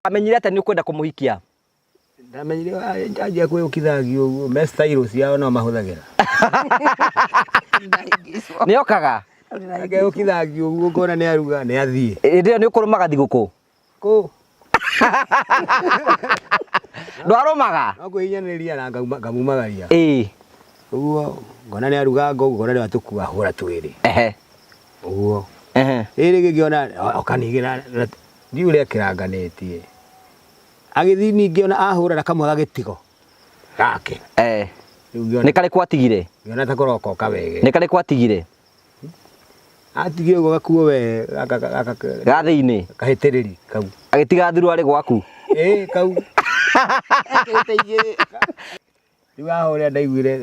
Wamenyire atĩa nĩ ũkwenda kũmũhikia? Ndamenyire anjia kwĩũkithagia ũguo me style ciao no mahũthagĩra. Nĩ okaga? Akeũkithagia ũguo ngona nĩ aruga nĩ athiĩ. Hĩndĩ ĩyo nĩ ũkũrũmaga thigũkũ? Kũ? Ndwarũmaga? No kwĩhinyanĩrĩria na ngamumagaria. Ĩĩ. Ũguo ngona nĩ aruga ngo ngona nĩ atũkua hũra twĩrĩ. Ehe. Ũguo. Ehe. Ĩrĩ gĩkĩona oka ningĩ na ndiũ ũrĩa kĩranganĩtie. Agĩthiĩ ningĩ ona ahũra na kamwe gagĩtigo gake. Eh. Rĩu ngĩona Nĩ karĩkũ atigire? ngĩona ta kũrokoka wege. Nĩ karĩkũ atigire? Atigire ũguo gakuo we gaka gaka Ga thĩinĩ. kahĩtĩrĩri kau. Agĩtiga thuruarĩ gwaku. Ĩĩ kau. Ekĩrĩte igĩrĩ. Rĩu haha ũrĩa ndaiguire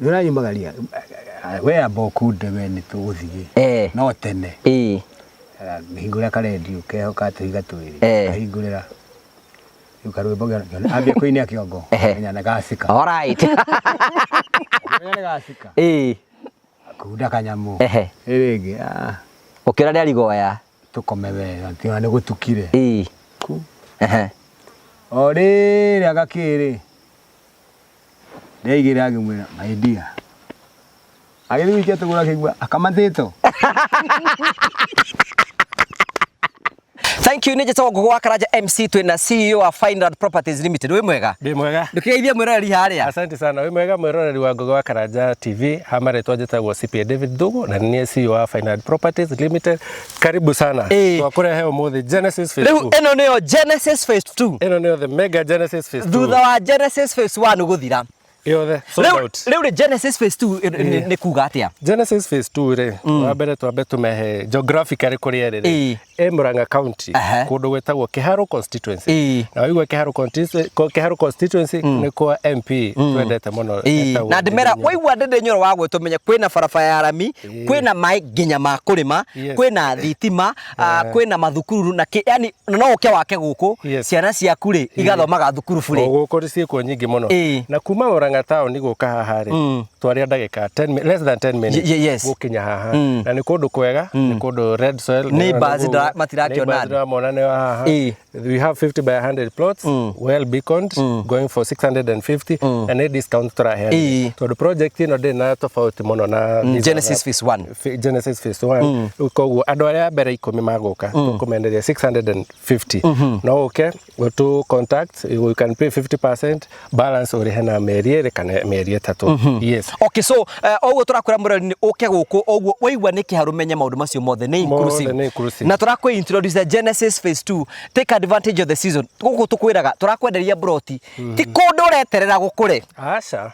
nĩ ũranyumagaria we amba ũkunde we nĩ tũgũthiĩ Eh. no tene. Ĩĩ. Ngĩhingũra karendio keho ka tũhiga twĩrĩ Eh. ngahingũrĩra rĩu karwĩmbo ngĩona ambia kũinia kĩongo Ehe. menya nĩ gacika. All right. Menya nĩ gacika. Ĩĩ. Kunda kanyamũ. Ehe. Rĩrĩ rĩngĩ Ũkĩona nĩ arigoya. tũkome wega tiga nĩ gũtukire. Ĩĩ. Ku. Ehe. O rĩrĩa gakĩrĩ ndeigĩra agĩmwĩra my dear. Agĩthiĩ gũikia tũgũrũ akĩigua akamatĩtwo. Thank you nĩ njĩtagwo Ngũgũ wa Karanja MC twĩna CEO wa Fineland Properties Limited. Wĩ mwega? Ndĩ mwega. Ndũkĩgeithie mwĩroreri harĩa. Asante sana. Wĩ mwega mwĩroreri wa Ngũgĩ wa Karanja TV. Ha marĩtwa njĩtagwo CPA David Thugu na nĩ niĩ CEO wa Fineland Properties Limited. Karibu sana. Ĩĩ. Twakũrehe ũmũthĩ Genesis Phase Rĩu 2. ĩno nĩyo Genesis Phase 2. Ĩno nĩyo the mega Genesis Phase 2. Thutha wa Genesis Phase 1 gũthira. Yothe sold Rĩu out. rĩu rĩ Genesis Phase 2 nĩ kuga atĩa? Genesis Phase 2 rĩ, wa mbere twambe tũmehe geographically kũrĩa ĩrĩ Ĩĩ. rĩ. Ĩ Murang'a County, Aha. kũndũ gwĩtagwo Kiharu constituency. Ĩĩ. Na waigua Kiharu constituency, Kiharu constituency nĩ kwa MP twendete mũno. Ĩĩ. etagwo Na ndĩmera Ndindi Nyoro. waigua Ndindi Nyoro wa gwĩtwo menye kwĩna barabara ya rami, kwĩna maĩ nginya ma kũrĩma, Yes. kwĩna thitima, kwĩna mathukuru na kĩ, yani no ũke wake gũkũ, Yes. ciana ciaku rĩ igathomaga thukuru O burĩ. gũkũ ciĩkuo nyingĩ mũno. Ĩĩ. Na kuma Murang'a town gũka haha rĩ, twaria ndagĩka 10 less than 10 minutes Yes. gũkinya haha. Na nĩ kũndũ kwega, nĩ kũndũ red soil. Neighbours matirakĩona Neighbours andũ. ndĩramona nĩ haha. Ĩĩ. We have 50 by 100 plots, well beaconed, going for 650 na nĩ discount tũraheana. Ĩĩ. Tondũ project ĩno ndĩrĩ na tofauti mũno na these Genesis other- Phase 1. Genesis Phase 1. Rĩu koguo andũ arĩa a mbere ikũmi magũka tũkũmenderia 650. No ũke ũtũ contact, you can pay 50% balance ũrĩhe na mĩeri ĩrĩ kana mĩeri ĩtatũ. Yes. Okay, so oguo tũrakwĩra mũrori nĩ ũke gũkũ oguo waigua nĩ kĩharu menye maũndũ macio mothe nĩ inclusive. Mothe nĩ inclusive. Na tũrakwĩ introduce Genesis Phase 2 take advantage of the season. Gũkũ tũkwĩraga tũrakwenderia broti ti kũndũ ũreterera gũkũre. Aca.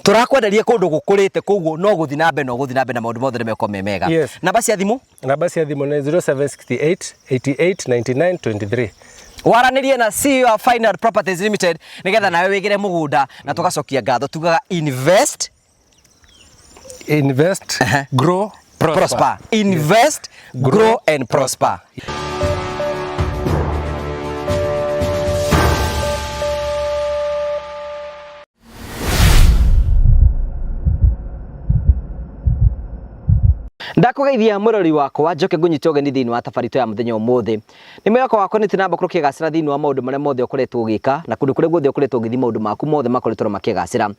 Tũrakwenderia kũndũ gũkũrĩte koguo no gũthiĩ na mbere no gũthiĩ na mbere na maũndũ mothe nĩ mekorwo me mega. Yes. Namba cia thimũ Namba cia thimũ nĩ 0768 88 99 23. waranĩrie na CEO wa Fineland Properties Limited nĩgetha nawe wĩgĩre mũgũnda na tũgacokia ngatho tugaga invest Invest, grow, prosper. prosper. Invest, grow and prosper. Ndakũgeithia mũrori wakwa njoke ngũnyite ũgeni thĩinĩ wa tabarĩto ya mũthenya ũmũthĩ. Nĩ mwĩhoko wakwa nĩ tinamba kũrũkia gacĩra thĩinĩ wa maũndũ marĩa mothe ũkoretwo ũgĩka na kũndũ kũrĩa guothe ũkoretwo ũgĩthiĩ maũndũ maku mothe makoretwo makĩgacĩra.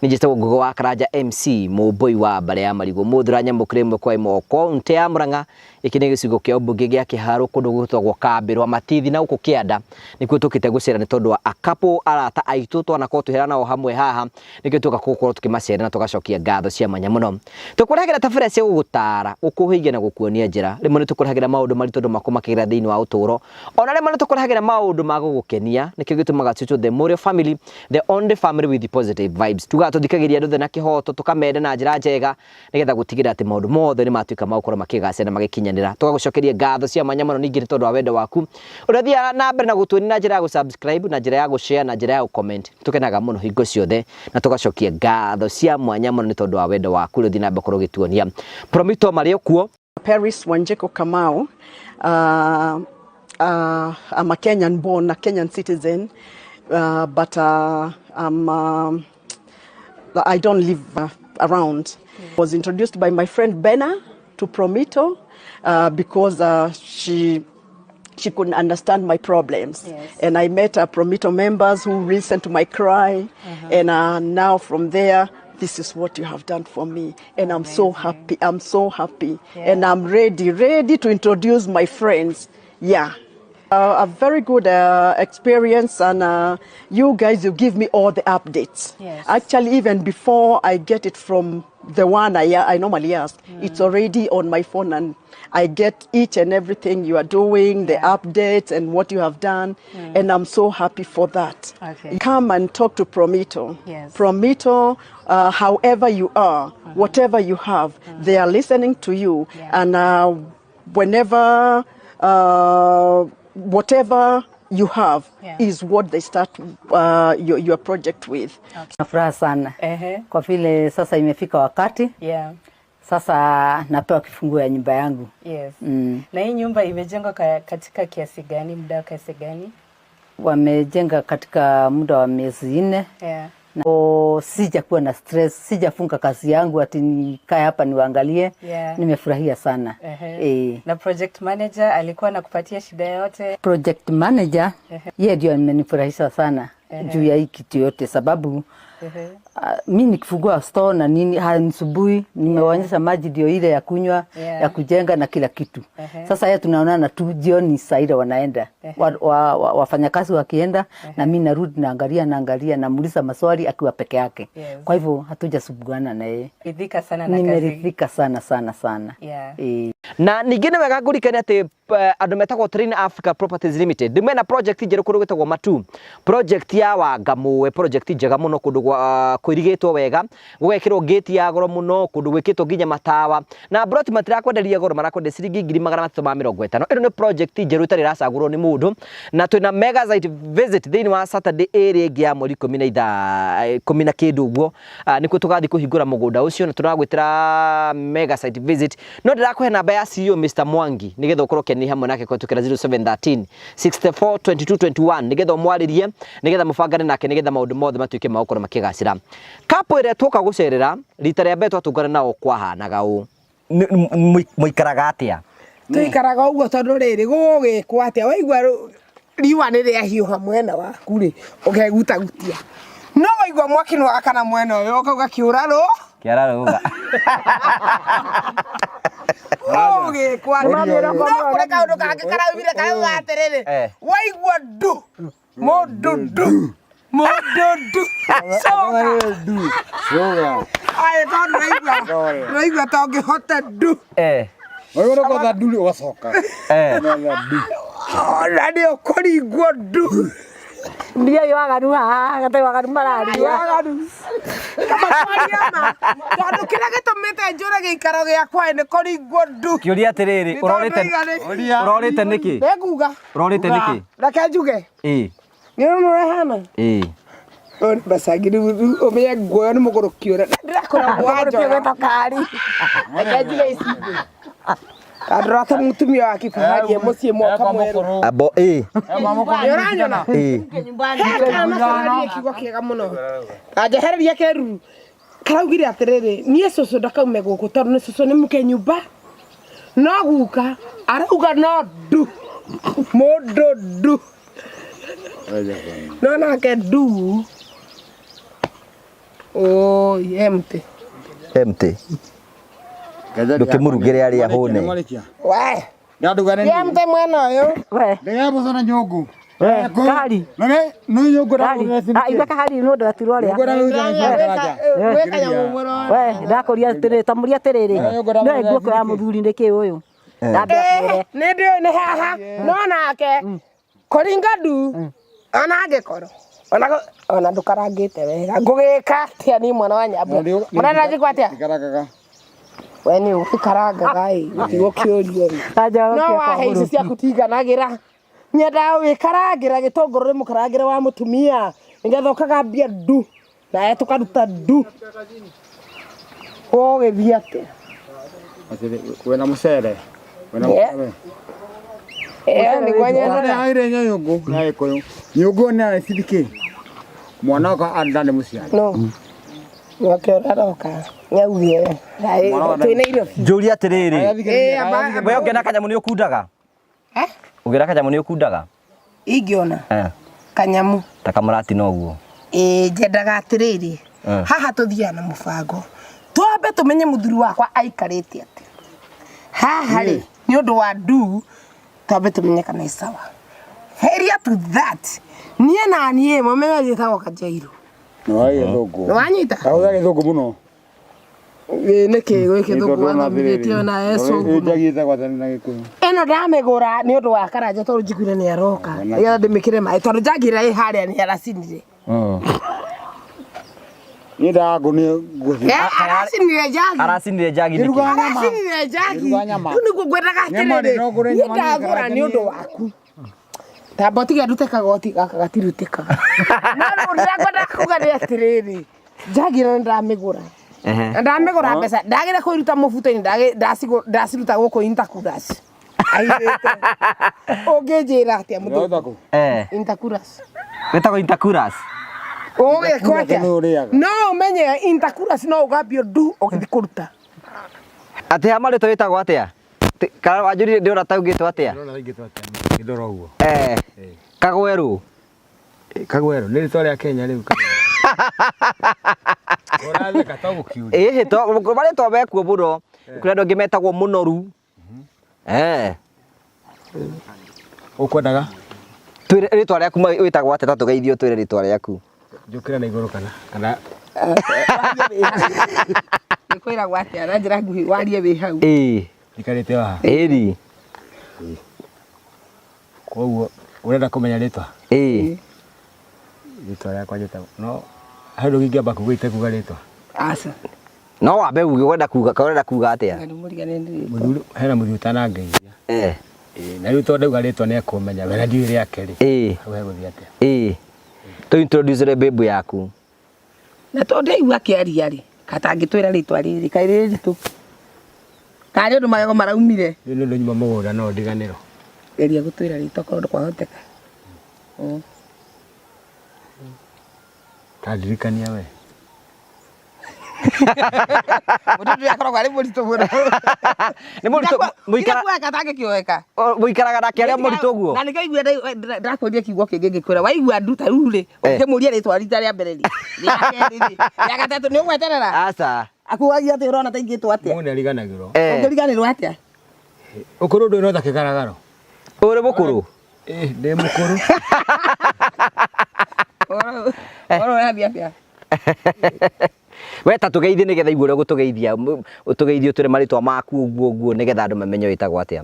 Nĩ njĩtagwo Ngũgĩ wa Karanja MC mũmbũi wa mbare ya marigũ mũthĩ ũranyamũkĩra ĩmwe kwa ĩmwe kaũntĩ ya Murang'a. Gĩkĩ nĩ gĩcigo kĩa ũmbunge gĩa Kĩharũ kũndũ gwĩtagwo Kambĩ rwa Matithi na gũkũ Kĩanda nĩkuo tũkĩte gũcera nĩ tondũ wa a couple arata aitũ twanakorwo twĩhera nao hamwe haha nĩkĩo tũka gũkorwo tũkĩmacerera na tũgacokia ngatho cia mwanya mũno. Tũkũrehagĩra tabarĩra cia gũgũtara, gũkũhĩgia na gũkuonia njĩra. Rĩmwe nĩ tũkũrehagĩra maũndũ maritũ andũ makorwo makĩgerera thĩinĩ wa ũtũũro. Ona rĩmwe nĩ tũkũrehagĩra maũndũ ma gũgũkenia nĩkĩo gĩtũmaga twĩtwo The Mũrĩo Family, the only family with positive vibes. Tugaga tũthikagĩrĩria andũ othe na kĩhoto tũkamenda na njĩra njega nĩgetha gũtigĩrĩra atĩ maũndũ mothe nĩ matuĩka ma gũkorwo makĩgacĩra na magĩkinyanĩra. Tũgagũcokeria ngatho cia mwanya mũno ningĩ nĩ tondũ wa wendo waku ũrĩa ũthiaga na mbere na gũtuonia na njĩra ya gũ-subscribe, na njĩra ya gũ-share, na njĩra ya gũ-comment. Tũkenaga mũno hingo ciothe na tũgacokia ngatho cia mwanya mũno nĩ tondũ wa wendo waku ũrĩa ũthiĩ na mbere gũkorwo ũgĩtuonia. Promito marĩ o kuo. Paris Wanjiku Kamau. I'm a Kenyan born, a Kenyan citizen, but I don't live around. Was introduced by my friend Bena to Promito because she She couldn't understand my problems. Yes. And I met Promito members who listened to my cry. And now from there, this is what you have done for me. And I'm so happy. I'm so happy. And I'm ready to introduce my friends. Yeah. A very good experience, and you guys, you give me all the updates. Yes. Actually, even before I get it from the one I normally ask, it's already on my phone, and I get each and everything you are doing, the updates and what you have done, and I'm so happy for that. Okay. Come and talk to Promito. Yes. Promito, however you are, whatever you have, they are listening to you, and whenever, whatever you have is what they start your project with. Na furaha sana Ehe. kwa vile sasa imefika wakati sasa napewa kifunguo ya nyumba yangu. Yes. Na hii nyumba imejengwa katika kiasi gani, muda wa kiasi gani? Wamejenga katika muda wa miezi 4. Na sijakuwa na stress, sijafunga kazi yangu ati nikae hapa niwaangalie. Nimefurahia sana. Na project manager alikuwa anakupatia shida yote? Project manager yeye ndio amenifurahisha sana juu ya hii kitu yote, sababu mi nikifungua store na nini hanisubui, nimewaonyesha maji ndio ile ya kunywa, ya kujenga na kila kitu. Sasa yeye tunaonana tu jioni saa ile wanaenda. Wafanyakazi wakienda, na mi narudi naangalia, namuuliza maswali akiwa peke yake. Kwa hivyo hatujasumbuana na yeye. Ridhika sana na kazi. Nimeridhika sana sana sana. Na ningĩ nĩ wega ngũririkane atĩ andũ metagwo Train Africa Properties Limited mena project njerũ kũndũ gwĩtagwo Matu, project ya Wangamũe, project njega mũno kũndũ kũirigĩtwo wega, gũgekĩrwo gate ya goro mũno, kũndũ gwĩkĩtwo nginya matawa, na broti matirakwenderia goro, marakwenderia ciringi 350,000. Ĩno nĩ project njerũ ĩtarĩ ĩracagũrwo nĩ mũndũ, na twĩna mega site visit thĩinĩ wa Saturday ĩrĩa ĩngĩ ya mweri ikũmi na ithaa, ikũmi na kĩndũ ũguo, nĩkuo tũgathiĩ kũhingũra mũgũnda ũcio, na tũragwĩtĩra mega site visit. No ndĩrakũhe namba ya CEO Mr Mwangi nĩgetha ũkorwo ũkĩaranĩria hamwe nake kũhetũkĩra 0713 64 22 21 nĩgetha ũmwarĩrie, nĩgetha mũbangane nake, nĩgetha maũndũ mothe matuĩke ma gũkorwo makĩgacĩra. Kapo ĩrĩa twoka gũcerera rita rĩa mbere twatũngana nao kwahanaga ũũ. Mũikaraga atĩa? Tũikaraga ũguo tondũ rĩrĩ gũgĩkwo atĩa, waigua riũa nĩ rĩahiũha mwena waku rĩ, ũkegutagutia, no waigua mwaki nĩ wakana mwena ũyũ ũkauga kĩũra rũ Kĩara rũga. Gũgĩkwo atĩa? No kũrĩ kaũndũ kangĩ karaumire karauga atĩrĩrĩ, waigua ndu mũndũ ndu mũndũ ndu coka. Aya, tondũ ndũraigua ta ũngĩhota ndu. Wewe ũrokotha ndu ũgacoka. Ona nĩ ũkũringwo ndu. Mbia yo waganu haha, gatarĩ waganu mararia. Waganu. Kaba kwaria ma. Tondũ kĩrĩa gĩtũmĩte njũre gĩikaro gĩakwa nĩ kũringwo ndu. Kĩũria atĩrĩrĩ, Nĩ tondũ igana- ũrorĩte nĩkĩ? Nĩnguga. Ũrorĩte nĩkĩ? Reke njuge. Nĩ ũrona ũrĩa hana? Ũyũ nĩ macangi, rĩu ũmenye nguo ĩyo nĩ mũgũrũki ũrĩa. Ndĩrakũra nguo wa Mũgũrũki njora. ũgwĩtwo kari. Reke njuge ici ingĩ. Andå ta mũtumia wa kifahari e mũciĩ mwaka mwerũ. Abo, Nĩ ũranyona? He kana kararia kiugo kĩega mũno. Kanjehereria kĩruru. Karaugire atĩrĩrĩ, niĩ cũcũ ndakaume gũkũ tondũ nĩ cũcũ nĩ mũke nyũmba. No guka arauga no ndu. Mũndũ ndu. No nake ndu. Oi, he mũtĩ. He mũtĩ. Ndũkĩmũrugĩre arĩa hũne. We. Ndandugane He mũtĩ mwena ũyũ. We. Ndĩgembuco na nyũngũ. We, kahari. Nĩ nyũngũ Kahari. Ah, igua kahari nĩ ũndũ atirwo ũrĩa. Nyũngũ na Gwĩka nyamũ mũno. We, ndakũria atĩrĩrĩ, ta mũria atĩrĩrĩ. No nguo ya mũthuri nĩ kĩ ũyũ? Ndambe akwĩre. Nĩ ndĩũĩ nĩ haha. No nake kũringa ndu ona angĩkorwo ona ndũkarangĩte wega ngũgĩka atĩa niĩ mwana wa nyambo mũrenda njĩkwo atĩa? Ikarangaga. We nĩ ũgĩkarangaga ĩ gũtigũkĩũrio ĩ. No wahe ici ciaku tiganagĩra. Nyendaga wĩkarangĩra gĩtũngũrũ nĩ mũkarangĩre wa mũtumia nĩgetha ũkagambia ndu nawe tũkaruta ndu. Ũgũgĩthiĩ atĩa? Wĩna mũcere. Wĩna mũcere. Nĩguo nyendaga. Nĩ nyũngũ ya Gĩkũyũ. Nyũngũ nĩ ya cithikĩ. Mwana wakwa ndarĩ mũciari. No. Mwake ũrĩa aroka nĩaugire twĩ Nairobi. Njũria atĩrĩrĩ. We ũngĩona kanyamũ nĩ ũkundaga? Ũngĩona kanyamũ nĩ ũkundaga? Ingĩona Eh, kanyamu ta kamũratina ũguo. Ĩĩ, njendaga atĩrĩrĩ, haha tũthiaga na mũbango, twambe tũmenye mũthuri wakwa aikarĩte atĩa haha rĩ, nĩ ũndũ wa ndu, twambe tũmenye kana ĩ sawa. Failure to that, niĩ na niĩ mũmenye njĩtagwo Kanjairũ. Nĩ wa gĩthũngũ. Nĩ wanyita? Ahũthĩra gĩthũngũ mũno. Ĩ, nĩkĩ gwĩ gĩthũngũ wathomithĩtio na ecũngũ? Njagi ĩtagwo atĩa na gĩkũyũ? Ĩno ndamĩgũra nĩ ũndũ wa Karanja tondũ njiguire nĩ aroka, nĩgetha ndĩmĩkĩre maĩ tondũ njagi ĩrĩa ĩ harĩa nĩ aracinire. Niĩ ndaga ngũ nĩ ngũthi. Eh, aracinire njagi. Aracinire njagi nĩkĩ? Ngĩruga nyama. Aracinire njagi. Ngĩruga nyama. Rĩu nĩguo ngwendaga Nyama atĩrĩrĩ, nĩ no ngũre niĩ nyama niĩ ndagũra Karanja nĩ ũndũ niĩ. waku. Tamba ũtige ndute kagoti gaka gatirutĩkaga. No rĩu ũrĩa ngwendaga kuga nĩ atĩrĩrĩ, njagi ĩno nĩ ndamĩgũra. Ehe. Na ndamĩgũra mbeca, ndagĩra kũiruta mũbuto-inĩ, ndaciruta gũkũ Intercoolers. Airĩte. Ũngĩnjĩra atĩa mũthũngũ? Ũrahota kũ? Eh, Intercoolers. wĩtagwo Intercoolers. Ũgĩkwo atĩa? Nĩ ũrĩaga. No ũmenye Intercoolers no ũgambio ndu ũgĩthiĩ kũruta. Atĩ ha marĩtwa wĩtagwo atĩa? Kana wanjũrire ndĩrona ta ugĩtwo atĩa? Ndĩrona ĩngĩtwo atĩa? Ngĩndora ũguo. Eh, Kagwerũ. Kagwero nĩ rĩtwa rĩa Kenya rĩu. Ũratheka to gũkiuria. Ĩhĩ to marĩtwa mekuo mũno. Kũrĩ andũ angĩ metagwo mũnoru. Eh. Ũkwendaga Twĩre rĩtwa rĩaku wĩtagwo atĩa ta tũgeithio twĩre rĩtwa rĩaku. njũkĩre na igũrũ kana kana Nĩkwĩragwo atĩa na njĩra nguhĩ warie wĩ hau. Ĩĩ. njikarĩte o haha. Ĩri. Koguo ũrenda kũmenya rĩtwa? Ĩĩ. Rĩtwa rĩakwa njĩtagwo no he ũndũ ingĩamba kuga itekuga rĩtwa. Aca. No wambe uge ũrenda kuga ũrenda kuga atĩa? Nĩ mũrigane nĩ Mũthuri hena mũthuri ũtanangeithia. Eh. Ĩĩ, na rĩu tondũ ndauga rĩtwa nĩ ekũmenya we na ndiũĩ rĩake rĩ. Ĩĩ. Hau hegũthiĩ atĩa? Ĩĩ. Tũ introduce babe yaku. Na tondũ ndaigua akĩaria rĩ, katangĩtwĩra rĩtwa rĩrĩ, kaĩ rĩ ritũ. Karĩ ũndũ magego maraumire. Rĩu nĩ ũndũ nyuma mũgũnda no ndiganĩrwo. Geria gũtwĩra rĩtwa korwo ndũkwahoteka. Ta ndirikania we. Mũndũ ũyũ akoragwo arĩ mũritũ mũno. Nĩ mũritũ mũikara Mũikara katangĩkĩoeka. mũikaraga nake arĩa mũritũ ũguo. Na nĩkĩo igua ndakũria kiugo kĩngĩ ngĩkwĩra waigua ndu ta rĩu rĩ, ũkĩmũria rĩtwa rita rĩa mbere rĩ, rĩa kerĩ rĩ, rĩa gatatũ nĩ ũgweterera. Aca. Akuagia atĩ ũrona ta ingĩtwo atĩa? Mũndũ nĩariganagĩrwo. Eh. Ũngĩriganĩrwo atĩa? Ũkũrũ ndũrĩ no ta kĩgaragaro. Ũrĩ mũkũrũ? Ĩĩ, ndĩ mũkũrũ. Ũhoro ũrathiĩ atĩa? We ta tũgeithie nĩgetha igue ũrĩa ũgũtũgeithia, ũtũgeithie ũtwĩre marĩtwa maku ũguo ũguo nĩgetha andũ mamenye wĩtagwo atĩa.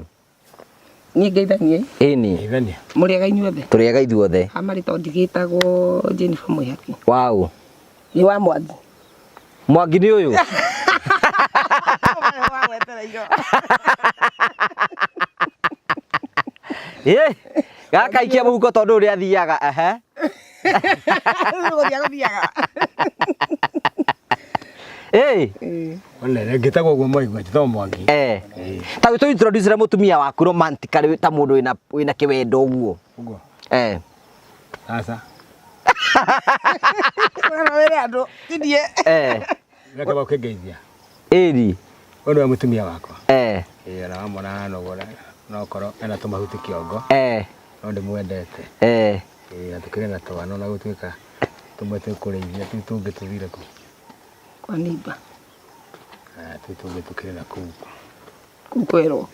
Niĩ ngeithanie. Ĩni. Geithania. Mũrĩega inyuothe. Tũrĩega ithuothe. Ha marĩtwa ndigĩtagwo Jennifer Mwĩhaki. Waũ. Nĩ wa Mwangi. Mwangi nĩ ũyũ. Ĩ, gaka ikia mũhuko tondũ ũrĩa athiaga. Ehe. Gũthiaga gũthiaga. Ĩ. One ngĩtagwo ũguo mwaigua njĩtagwo Mwangi. Eh. Ta wĩtũ introduce mũtumia waku romantically ta mũndũ wĩna wĩna kĩwendo ũguo. Ũguo. Eh. Aca. Ũrona wĩre andũ ti niĩ. Eh. Reke ũkĩngeithia. Ĩri. Ũyũ nĩwe mũtumia wakwa. Eh. Ĩĩ ona wamwona hana ũguo no korwo ena tũmahuti kĩongo. Eh. No ndĩmwendete. Eh. Ĩĩ na tũkĩrĩ na twana ona gũtuĩka tũmwe twĩ kũrĩithia tũu tũngĩ tũthire kũ. Kwa neighbor. Ah, tũu tũngĩ tũkĩrĩ na kũu. Kũu kwerwo.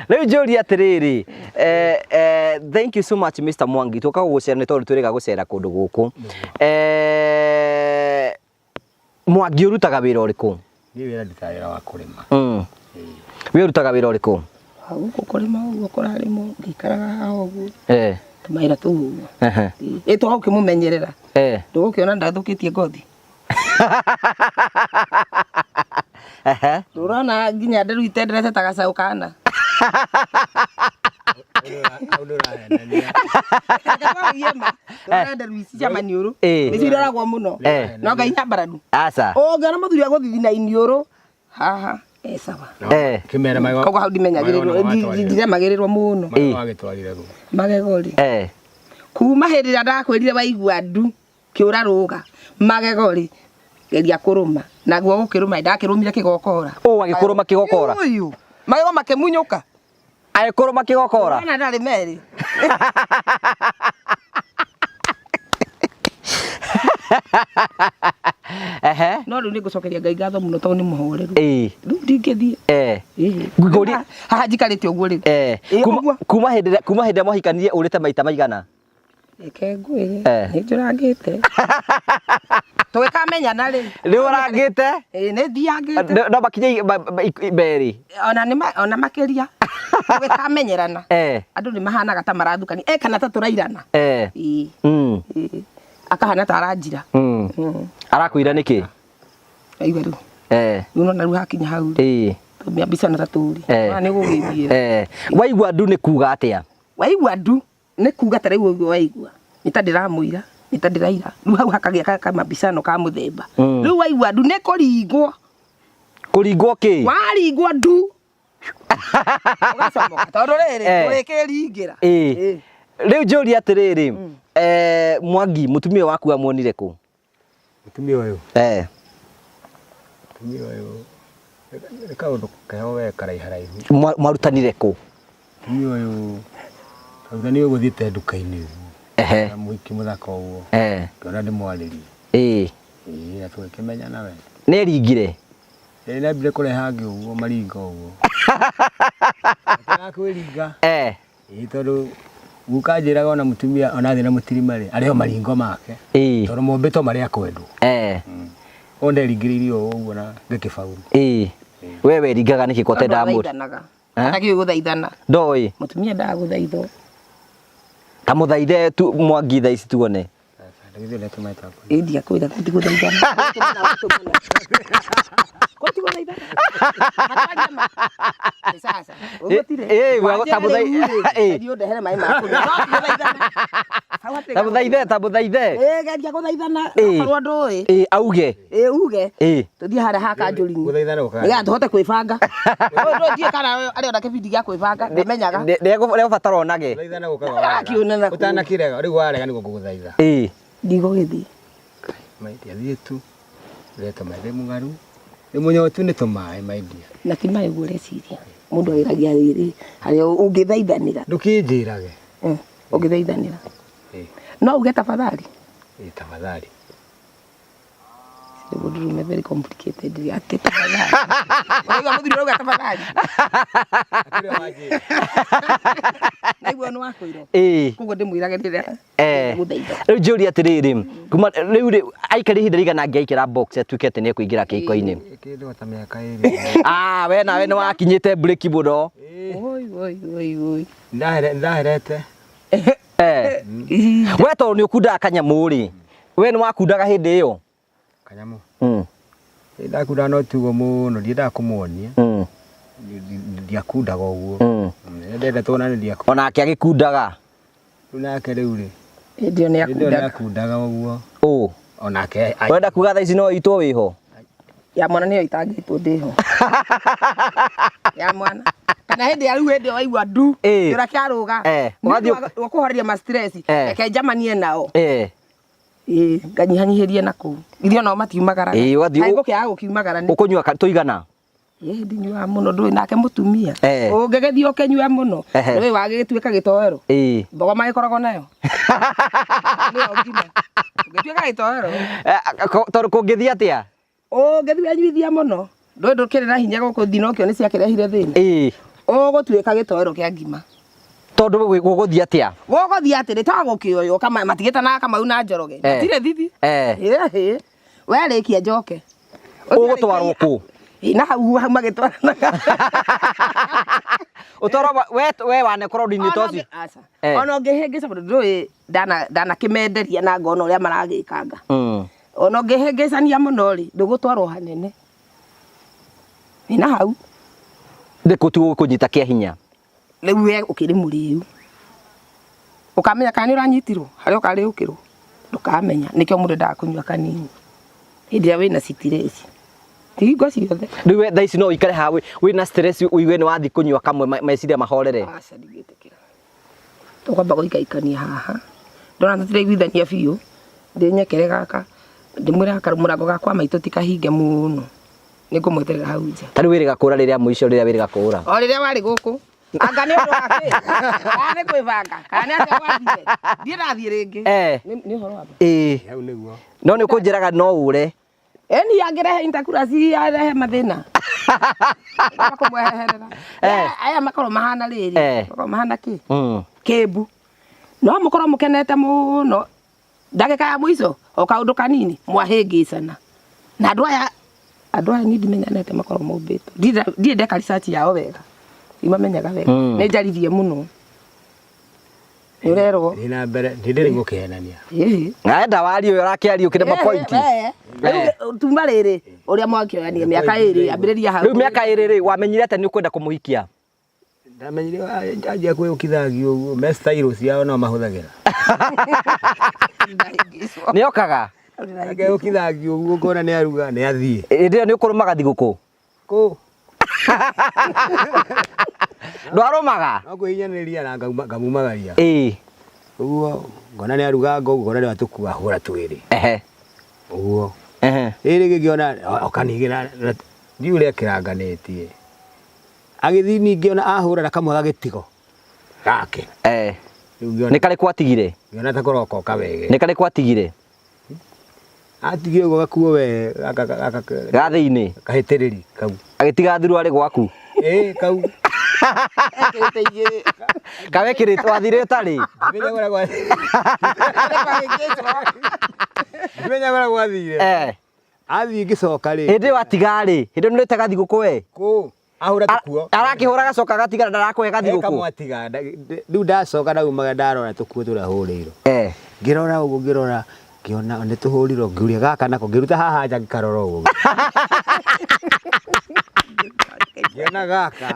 Rĩu njũrie atĩrĩrĩ, eh, eh, thank you so much Mr. Mwangi tũka gũgũcera nĩ tondũ twĩrĩga gũcera kũndũ gũkũ. Eh, Mwangi ũrutaga wĩra ũrĩkũ? Niĩ wĩra ndutaga wĩra wa kũrĩma. We ũrutaga wĩra ũrĩkũ? Gũkũ kũrĩma ũguo kũrarĩmwo ngĩikaraga haha ũguo. Eh. Tũmawĩra tũu ũguo. Ehe. Ĩ twaga ũkĩmũmenyerera. Eh. Ndũgũkĩona ndathũkĩtie ngothi. Ehe. Ndũrona nginya nderu itenderete ta gacaũ kana. Hau nĩ ũrahenania. Reke ma. Ndũrona nderu ici cia maniũrũ. Ĩ. Nĩcio iroragwo mũno. Eh. No ngai nyambararu. Aca. Ũngĩona mũthuri agũthithina iniũrũ haha e sawa. Eh. Kĩmera magego. Koguo hau ndimenyagĩrĩrwo ndiremagĩrĩrwo mũno. Magego wagĩtwarire kũ? Magego rĩ. Eh. Kuma hĩndĩ ĩrĩa ndakwĩrire waigua ndu kĩũra rũga magego rĩ geria kũrũma naguo gũkĩrũma ndakĩrũmire kĩgokora. Ũ agĩkũrũma kĩgokora. Ũyũ magego makĩmunyũka. Agĩkũrũ makĩgokora. Ona ndarĩ merĩ. Ehe. No rĩu nĩ ngũcokeria Ngai ngatho mũno tondũ nĩ mũhoreru. Ĩĩ. Rĩu ndingĩthiĩ. Eh. Ngũria Haha njikarĩte ũguo rĩu. eh Ĩĩ, kuma ũguo. kuma hĩndĩ ĩrĩa- kuma hĩndĩ ĩrĩa mwahikanirie ũrĩte maita maigana? Reke ngwĩre. Eh. Nĩ njũrangĩte. Tũgĩkamenyana rĩ. Nĩ ũrangĩte? Ĩĩ nĩ thiangĩte. No- No makinye merĩ. Ona nĩ ona makĩria. Tũgĩkamenyerana. Eh. Andũ nĩ mahanaga ta marathukania. Eh kana ta tũrairana. Eh. Ĩĩ. Mm. Ĩĩ. Akahana ta aranjira. Mm. Arakwĩra nĩkĩ? Aigua rĩu. Eh. Rĩu nona rĩu hakinya hau rĩ. Ĩĩ. Tũmĩambicana ta tũri. Eh. Ona nĩ gũgĩthiĩ. Eh. Waigua ndu nĩ kuga atĩa? Waigua ndu nĩ kuga ta rĩu ũguo waigua. Nĩ ta ndĩramũira, nĩ ta ndĩraira. Rĩu hau hakagĩa kamabicano ka mũthemba. Rĩu waigua ndu nĩ kũringwo. Kũringwo kĩ? Waringwo ndu. Ũgacomoka tondũ rĩrĩ Eh. ũrĩkĩringĩra. Ĩĩ. Rĩu njũrie atĩrĩrĩ, eh, Mwangi mũtumia waku amuonire kũ? Mũtumia ũyũ. Eh. Mũtumia ũyũ nĩ kaũndũ keho we karaiharaihu. Mwarutanire kũ? Mũtumia ũyũ twarutanire gũthiĩte nduka-inĩ ũguo. Ehe. Na mũhiki mũthaka ũguo. Eh. Ngĩona ndĩmwarĩrie. Ĩĩ. Ĩĩ na tũgĩkĩmenyana we. Nĩ eringire? Ĩĩ nĩambire kũreha ngĩ ũguo maringa ũguo. Akĩaga kwĩringa. Eh. Ĩĩ tondũ guka anjĩraga ona mũtumia ona athiĩ na mũtirima rĩ arĩho maringo make. Ĩĩ. Tondũ mombĩtwo marĩ a kwendwo. Eh. Koguo nderingĩrĩirie o ũguo na ngĩkĩbauru. Ĩĩ. We weringaga nĩkĩ ko ũtendaga mũndũ? Thaithanaga. Eh? Atakĩũĩ gũthaithana. Ndoĩ. Mũtumia endaga gũthaithwo. Ta mũthaithe tu Mwangi thaa ici tuone. Ĩĩ ndiakwĩra kũti gũthaithana. Kũti gũthaithana. Matwaria ma. Ĩ sasa. Ũguo tirĩ. Ĩĩ, ta Ĩĩ. Thiĩ ũndehere maĩ ma kũnyua. No ti gũthaithana. Hau hatirĩ Ta mũthaithe, ta mũthaithe. Ĩĩ geria gũthaithana. Ĩĩ. Okorwo ndũĩ. Ĩĩ auge. Ĩĩ uge. Ĩĩ. Tũthiĩ harĩa ha kanjũri-inĩ. Gũthaithana gũkaga. Nĩgetha tũhote kwĩbanga. Ũyũ ndũĩ ndiũĩ kana arĩ ona kĩbindi gĩa kwĩbanga ndamenyaga. Nĩegũbatara onage. Gũthaithana gũkaga warega. Akĩonana kũu. Ũtanakĩrega rĩu warega nĩguo ngũgũthaitha. Ĩĩ. Ndigũgĩthiĩ. My dear, thiĩ tu. Ũrete maĩ ndĩ mũng'aru. Ndĩ mũnyotu nĩ tũmaĩ my dear. Na ti maĩ ũguo ũreciria. Mũndũ ageragia rĩrĩ harĩa ũngĩthaithanĩra. Ndũkĩnjĩrage. Ũngĩthaithanĩra. Ĩĩ. No uge tafadhali. Ĩĩ tafadhali. Nĩ mũndũrũme very complicated atĩ tafadhali. Ũraigua mũthuri ũrauga tafadhali. Naigua nĩ wakwĩrwo. Ĩĩ. Koguo ndĩmwĩrage rĩrĩa Eh. gũthaitha. Rĩu njũrie atĩrĩrĩ, kuma rĩu rĩ aikari ihinda rĩigana angĩaikĩra box atuĩke atĩ nĩekũingĩra kĩhiko-inĩ? Kĩndũ ta mĩaka ĩrĩ. Ah, we nawe nĩ wakinyĩte breki mũno. Oi oi oi oi. Ndaherete. Eh. We tondũ nĩ ũkundaga kanyamũ rĩ, we nĩ wakundaga hĩndĩ ĩyo? Kanyamũ. Mm. Ndakundaga no tugo mũno ndiendaga kũmuonia. Mm. Ndiakundaga ũguo. Mm. Ndenda tuonane ndiakundaga. Onake agĩkundaga. Rĩu nake rĩu rĩ. Hĩndĩ ĩyo nĩ Hĩndĩ ĩyo akundaga. nĩakundaga ũguo. Ũ. Onake. Wenda kuga thaa ici no itwo wĩho? Ya mwana nĩyo itangĩtwo ndĩho. Ya mwana. Kana hĩndĩ ya rĩu hĩndĩ ĩyo waigua ndu. Ĩĩ. Kĩũra kĩarũga. Eh. Nĩ Ũgathiĩ ũndũ wa kũhoreria ma stress. Eh. Reke njamanie nao. Eh. Ĩĩ nganyihanyihĩrie na kũu. Ithuĩ onao matiumagaraga. Ĩĩ, ũgathiĩ Kaĩ gũkĩaga gũkiumagara nĩ. Ũkũnyua tũigana? Ĩĩ ndinyuaga mũno ndũĩ nake mũtumia. Eh. Ũngĩgĩthiĩ ũkĩnyua mũno. Ehe. Ndũĩ wagĩgĩtuĩka gĩtoero. Ĩĩ. Mbogo magĩkoragwo nayo. Nĩyo ngima. Ũngĩtuĩka gĩtoero. Eh, Tondũ kũngĩthiĩ atĩa? Ũngĩthiĩ wenyuithia mũno. Ndũĩ ndũkĩrĩ na hinya gũkũ thinokio nĩ ciakĩrehire thĩna. Ĩĩ. Ũgũtuĩka gĩtoero kĩa ngima. Tondũ gũgũthiĩ atĩa? Gũgũthiĩ atĩrĩ to gũkĩoywo kama matigĩtanaga Kamau na Njoroge. Eh. Matirĩ thithi. Eh. Ĩĩ. Werĩkia njoke. Ũgũtwarwo kũ? Ĩ, na hau hau magĩtwaranaga. Ũtwarwo we we wanekorwo ũndũ-inĩ ta ũcio? Aca. Eh. Ona ũngĩhĩngĩca tondũ ndũĩ ndanakĩmenderia na ngona ũrĩa maragĩkanga. Mm. Ona ũngĩhĩngĩcania mũno rĩ, ndũgũtwarwo hanene. Nĩ na hau. Nĩ kũ tu gũkũnyita kĩa hinya? Rĩu we ũkĩrĩ mũrĩu. Ũkamenya kana nĩ ũranyitirwo harĩa ũkarĩũkĩrwo. Ndũkamenya. Nĩkĩo mũndũ endaga kũnyua kanini. Hĩndĩ ĩrĩa wĩna stress. Ti hingo ciothe. Rĩu we thaa ici no ũikare haha wĩna stress ũigue nĩ wathiĩ kũnyua kamwe meciria mahorere? Aca ndingĩtĩkĩra. Tũkwamba gũikaikania haha. Ndona tũtiraiguithania biũ. Ndĩnyekere gaka. Ndĩmwĩre gaka mũrango gakwa maitũ ti kahinge mũno. Nĩngũmweterera hau nja. Ta rĩu wĩrĩga kũra rĩrĩa mũico rĩrĩa wĩrĩga kũra? O rĩrĩa warĩ gũkũ. Anga nĩ ũndũ wa kĩ? Kana nĩ kwĩbanga? Kana nĩ atĩa gwathire? Ndiĩ ndathiĩ rĩngĩ. Eh. Nĩ ũhoro wa ma. Ĩĩ. Hau nĩguo. No nĩ ũkũnjĩraga no ũre. Ĩni angĩrehe intercurasi arehe mathĩna. Ngamba kũmweherera. Eh. Aya makorwo mahana rĩrĩ. Eh. Makorwo mahana kĩ? Mm. Kĩmbu. No mũkorwo mũkenete mũno. Ndagĩka ya mũico o kaũndũ kanini mwahĩngĩcana. Na andũ aya andũ aya niĩ ndimenyanĩte makorwo mombĩtwo. Ndirĩ ndeka research yao wega. Ndimamenyaga wega. Mm. Nĩ njaririe mũno. Nĩ ũrerwo. Thiĩ na mbere ndĩndĩrĩ gũkĩhenania. Ĩĩ. Enda wario ũyũ ũrakĩario ũkĩrĩ mapointi. Rĩu tuma rĩrĩ ũrĩa mwakĩoyania mĩaka ĩrĩ ambĩrĩria hau. Rĩu mĩaka ĩrĩ rĩ wamenyire atĩa nĩ ũkwenda kũmũhikia? Ndamenyire anjia kwĩũkithagia ũguo me style ciao no mahũthagĩra. Nĩ okaga? Akeũkithagia ũguo ngona nĩ aruga nĩ athiĩ. Hĩndĩ ĩyo nĩ ũkũrũmaga thigũkũ? Kũ? Ndwarũmaga? No kwĩhinyanĩrĩria na ngamumagaria. Ĩĩ. Ũguo ngona nĩ aruga ngo ngona nĩ atũkua hũra twĩrĩ. Ehe. Ũguo. Ehe. Rĩrĩ ngĩona oka ningĩ na ndiũ ũrĩa kĩranganĩtie. Agĩthiĩ ningĩ ona ahũra na kamwe gagĩtigo gake. Eh. Rĩu ngĩona Nĩ karĩkũ atigire? ngĩona ta kũroka wege. Nĩ karĩkũ atigire? Atigire ũguo gakuo we gaka gaka Ga thĩinĩ. kahĩtĩrĩri kau. Agĩtiga thuruarĩ gwaku. Ĩĩ kau. Ekĩrĩte igĩrĩ. Kawekĩrĩte wathire ũtarĩ? Ndimenya ũrĩa gwa- Ndimenya ũrĩa gwathire. Eh. Athiĩ ngĩcoka rĩ. Hĩndĩ ĩyo atiga rĩ, hĩndĩ ĩyo nĩũrĩte gathigũkũ we? Kũ? Ahũra tũkuo. Arakĩhũra gacoka agatigana ndarakũhe gathigũkũ. Kamwatiga rĩu ndacoka ndaumaga ndarora tũkuo tũrĩa hũrĩirwo. Eh. Ngĩrora ũguo ngĩrora ngĩona nĩ tũhũrirwo ngĩũria gaka nako ngĩruta haha nja ngĩkarora ũguo. Ngĩona gaka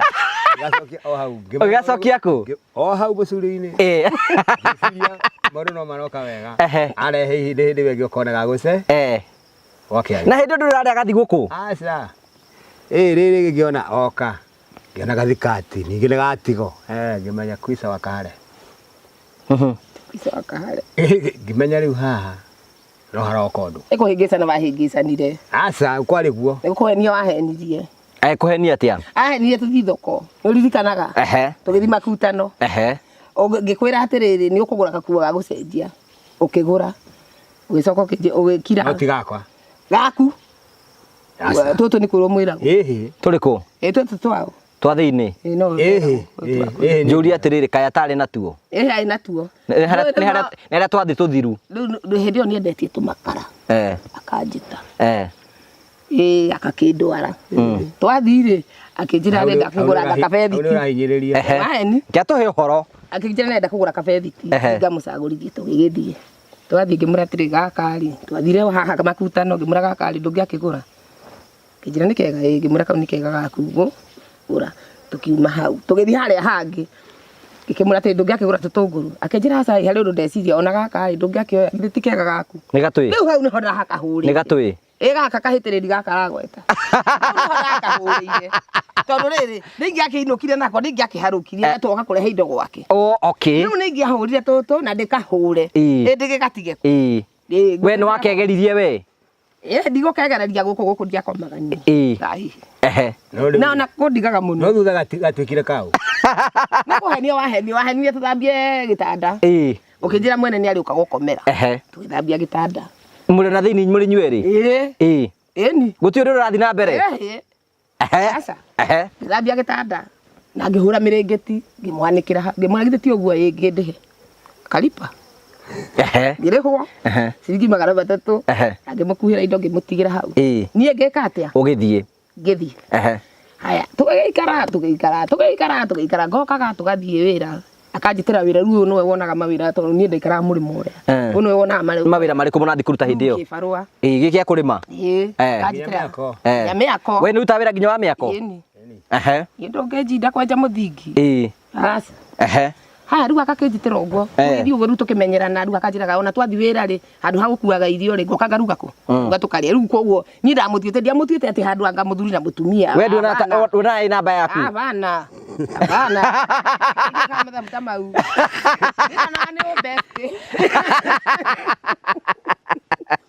ngacokia o hau. ngĩmenya Ũgĩgacokia kũ? O hau mũcuri-inĩ. Ĩĩ. Ngĩciria maũndũ no maroka wega. Ehe. Arehe ihinda hĩndĩ ĩyo ĩngĩ ũkona gagũce. Eh. Gwakĩa. Na hĩndĩ ĩyo ndũrĩ ũrarĩa gathigũkũ? Aca. Ĩĩ rĩrĩ ngĩona oka. Ngĩona gathikati ningĩ nĩ gatigo. Eh ngĩmenya kwica wakare. Kwica wakare. Ngĩmenya rĩu haha no haroka ũndũ. Nĩ kũhĩngĩcana wahĩngĩcanire. Aca kwarĩ guo. Nĩ kũhenia wahenirie. Ekũhenia atĩa? Ahenirie tũthiĩ thoko. Nĩ ũririkanaga? Ehe. Tũgĩthiĩ makutano. Ehe. Ngĩkwĩra atĩrĩrĩ nĩ ũkũgũra gakuo ga gũcenjia. Ũkĩgũra. Ũgĩcoka ũgĩkira. No ti gakwa. Gaku. Aca. Tũtũ nĩ kwĩrwo mwĩragwo. Ĩhĩ. Tũrĩkũ? Ĩ tũtũ twao. Twa thĩinĩ? Ĩ no. Ĩhĩ. Ĩhĩ. Njũrie atĩrĩrĩ kaĩ atarĩ natuo? Ĩhĩ arĩ natuo. Nĩ harĩa twathiĩ tũthiru. Rĩu hĩndĩ ĩyo nĩendetie tũmakara. Eh. Akanjĩta. Eh. Ĩ akakĩndwara. Twathiĩ rĩ akĩnjĩra arenda kũgũra gakabethiti. Hau nĩ ũrahinyĩrĩria. Ehe. Maheni. Kĩa tũhe ũhoro. Akĩnjĩra nĩarenda kũgũra kabethiti. Ehe. Ngamũcagũrithie tũgĩgĩthiĩ. Twathiĩ ngĩmwĩra atĩrĩ gaka rĩ, twathire o haha makutano ngĩmwĩra gaka rĩ ndũngĩakĩgũra. Akĩnjĩra nĩ kega ĩ, ngĩmwĩra kau nĩ kega gaku gũra. Tũkiuma hau tũgĩthiĩ harĩa hangĩ ngĩkĩmwĩra atĩrĩ ndũngĩakĩgũra tũtũngũrũ. Akĩnjĩra aca ĩ harĩ ũndũ ndeciria ona gaka rĩ ndũngĩakĩoya githĩ ti kega gaku. Nĩ gatũĩ? Rĩu hau nĩho ndahakahũrĩire. Nĩ gatũĩ? Ĩ gaka kahĩtĩrĩri gaka aragweta. Hau nĩho ndakahũrĩire. Tondũ rĩrĩ nĩ ingĩakĩinũkire nako nĩ ingĩakĩharũkirie twoka kũrehe indo gwake. Oh, okay. Rĩu nĩ ingĩahũrire tũtũ na ndĩkahũre. Ĩĩ. Ĩndĩ gĩgatige. Ĩĩ. Ĩĩ. We nĩ wakegeririe we? Ĩ ndigũkegereria gũkũ gũkũ ndiakomaga niĩ. Ĩĩ. Ai. Ehe. Na ona kũndigaga mũno. No thutha gatuĩkire kau. Nĩ kũhenio wahenio wahenirie tũthambie gĩtanda. Ĩĩ. Ũkĩnjĩra mwene nĩ arĩũka gũkomera. Ehe. Tũgĩthambia gĩtanda. Mũrĩ na thĩinĩ mũrĩ inyuerĩ? Ĩĩ. Ĩĩ. Ĩni. Gũtirĩ ũndũ ũrathiĩ na mbere? Ĩĩ. Ehe. Aca. Ehe. Ngĩthambia gĩtanda na ngĩhũra mĩrĩngĩti ngĩmwanĩkĩra ha ngĩmwĩra githĩ ti ũguo ĩ ngĩndĩhe. Karipa. Ehe. Ngĩrĩhwo Ehe. ciringi 300 Ehe. na ngĩmũkuhĩra indo ngĩmũtigĩra hau. Ĩĩ. Niĩ ngĩka atĩa? Ũgĩthiĩ. Ngĩthiĩ. Ehe. Haya, tũgĩikara tũgĩikara tũgĩikara tũgĩikara ngokaga tũgathiĩ wĩra akanjĩtĩra wĩra rĩu ũyũ nĩwe wonaga mawĩra tondũ niĩ ndaikaraga mũrĩmo ũrĩa. Eh. Ũyũ nĩwe wonaga mawĩra. Mawĩra marĩkũ mũrathiĩ kũruta hĩndĩ ĩyo? Kĩbarũa. Ĩĩ gĩkĩ gĩa kũrĩma? Ĩĩ. Eh. Akanjĩtĩra. Eh. Ya mĩako. We nĩ ũrutaga wĩra nginya wa mĩako? Ĩni. Ehe. Niĩ ndũngĩnjinda kwenja mũthingi. Ĩĩ. Aca. Ehe. Haya rĩu agakĩnjĩtĩra ũguo. Eh. Tũgĩthiĩ ũguo rĩu tũkĩmenyerana rĩu akanjĩraga ona twathiĩ wĩra rĩ handũ ha gũkuaga irio rĩ ngoka ngaruga kũ. Ngaruga tũkarĩa rĩu koguo niĩ ndamũtuĩte ndiamũtuĩte atĩ handũ anga mũthuri na mũtumia. We nduona nduona ĩ namba yaku? Hapana. Hapana. Ndikaga mathabu ta mau. Ndikanaga nĩ best.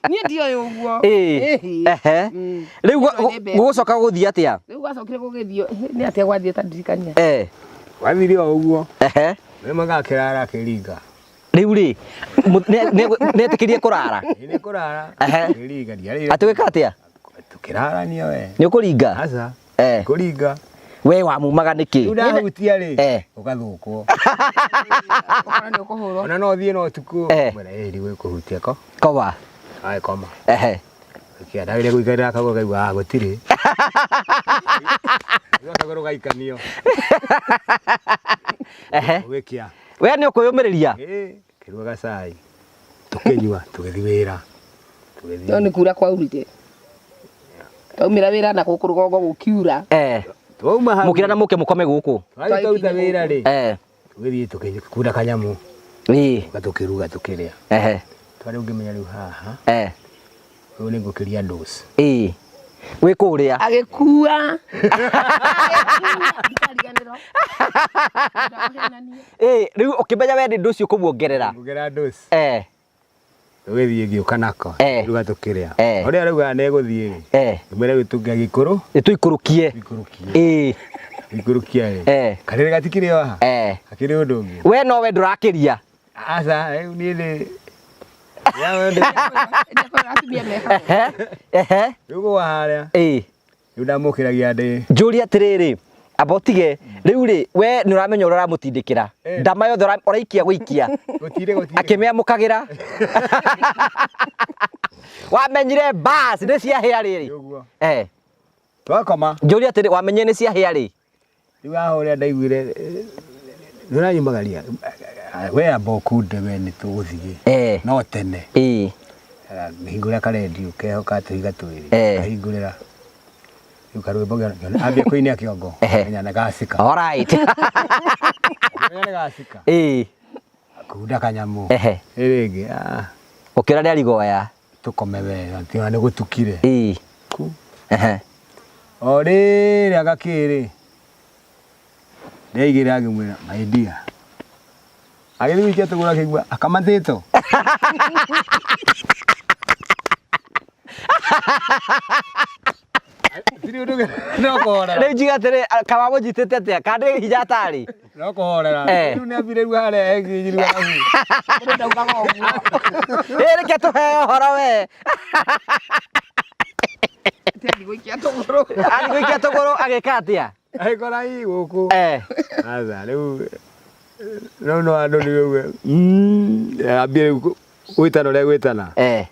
Niĩ ndioĩ ũguo. Ĩĩ. Ĩhĩ. Ehe. Rĩu Ndioĩ nĩ best. gũgũcoka gũthiĩ atĩa? Rĩu gwacokire gũgĩthiĩ nĩ atĩa gwathiĩ ta ndirikania. Eh. Wathire o ũguo. Ehe. Rĩmwe gakĩrara akĩringa. Rĩu rĩ, nĩetĩkĩrie kũrara? Nĩ kũrara. Ehe. Akĩringa ndiarĩire. Atĩ wĩka atĩa? Tũkĩrarania we. Nĩ ũkũringa? Aca. Eh. Kũringa. We wamumaga nĩkĩ? Rĩu ndahutia rĩ. Eh. Ũgathũkwo. Ũkona nĩ ũkũhũrwo. Ona no thiĩ na ũtukũ. Eh. Mwĩra ĩĩ ndigũkũhutia ko. Koma. Ae koma. Ehe. Kĩandagĩria gũikarĩra kagũrũ kaigua ah gũtirĩ. Rĩu kagũrũ gaikanio. Ehe. Ũgĩkia. We nĩ ũkwĩyũmĩrĩria? Ĩĩ, kĩruga gacai. Tũkĩnyua, tũgĩthiĩ wĩra. Tũgĩthiĩ. No nĩ kura kwaurire. Twaumĩra wĩra na gũkũ rũgongo gũkiura. Eh. Twauma hau. Mũkĩra na mũke mũkome gũkũ. Twathiĩ twaruta wĩra rĩ. Eh. Tũgĩthiĩ tũkĩkunda kanyamũ. Ĩĩ. Tũka tũkĩruga tũkĩrĩa. Ehe. Twarĩ ũngĩmenya rĩu haha. Eh. Rĩu nĩ ngũkĩria ndosi. Ĩĩ. Wĩ kũrĩa. Agĩkua. Ndikariganĩrwo. Ndakũhenania. Ĩĩ, rĩu ũkĩmenya we nĩ ndũ ũcio ũkũmuongerera. Ngũkĩra ndosi. Eh. Tũgĩthiĩ ngĩũka nako. Eh. Ruga tũkĩrĩa. Eh. Ũrĩa raugaga nĩ egũthiĩ rĩ. Eh. Ngĩmwĩra rĩu tũngĩagĩkũrũ. Nĩ tũikũrũkie. Tũikũrũkie. Ĩĩ. Tũikũrũkia rĩ. Eh. Karĩrĩ gatikĩrĩ o haha. Eh. Hakĩrĩ ũndũ ũngĩ. We nowe ndũrakĩria. Aca, rĩu niĩ nĩ Ndĩakorwo atumia me hau. Ehe. Ehe. Rĩu gwa harĩa. Ĩĩ. Rĩu ndamũkĩragia ndĩ. Njũrie atĩrĩrĩ, amba ũtige rĩu rĩ we nĩ ũramenya ũrĩa ũramũtindĩkĩra ndama yothe ũraikia gũikia Gũtirĩ gũtirĩ. akĩmĩamũkagĩra wamenyire bas nĩ ciahĩa rĩrĩ Ũguo. eh Twakoma. njũrie atĩrĩ wamenyire nĩ ciahĩa rĩ Rĩu haha ũrĩa ndaiguire nĩ ũranyumagaria we amba ũkunde we nĩ tũgũthiĩ. Eh. No tene. Ĩĩ. Ngĩhingũra karendio keho ka tũhiga twĩrĩ. Eh. Ngahingũrĩra. Rĩu karwĩmbo ngĩona ambia kũinia kĩongo. Ehe. Menya nĩ gacika. All right. Menya nĩ gacika. Ĩĩ. Kunda kanyamũ. Ehe. Rĩrĩ rĩngĩ. Ũkĩona nĩ arigoya. Tũkome wega tiga nĩ gũtukire. Ĩĩ. Ku. Ehe. O rĩrĩa gakĩrĩ ndeigĩra ngĩmwĩra my dear. Agĩthiĩ gũikia tũgũrũ akĩigua akamatĩtwo. Tirĩ ũndũ no kũhorera. Rĩu njiga atĩrĩ kamamũnyitĩte atĩa kana nĩ hinya atarĩ? No kũhorera. Eh. Rĩu nĩ ambire rĩu harĩa ekinyirwo hau. Mũndũ ndaugaga ũguo. Ĩ reke tũheo ũhoro we. Atĩ gũikia tũgũrũ. Athiĩ gũikia tũgũrũ agĩka atĩa? Agĩkora ii gũkũ. Eh. Aca rĩu no no andũ nĩ rĩu ambie rĩu gwĩtana ũrĩa gwĩtana. Eh.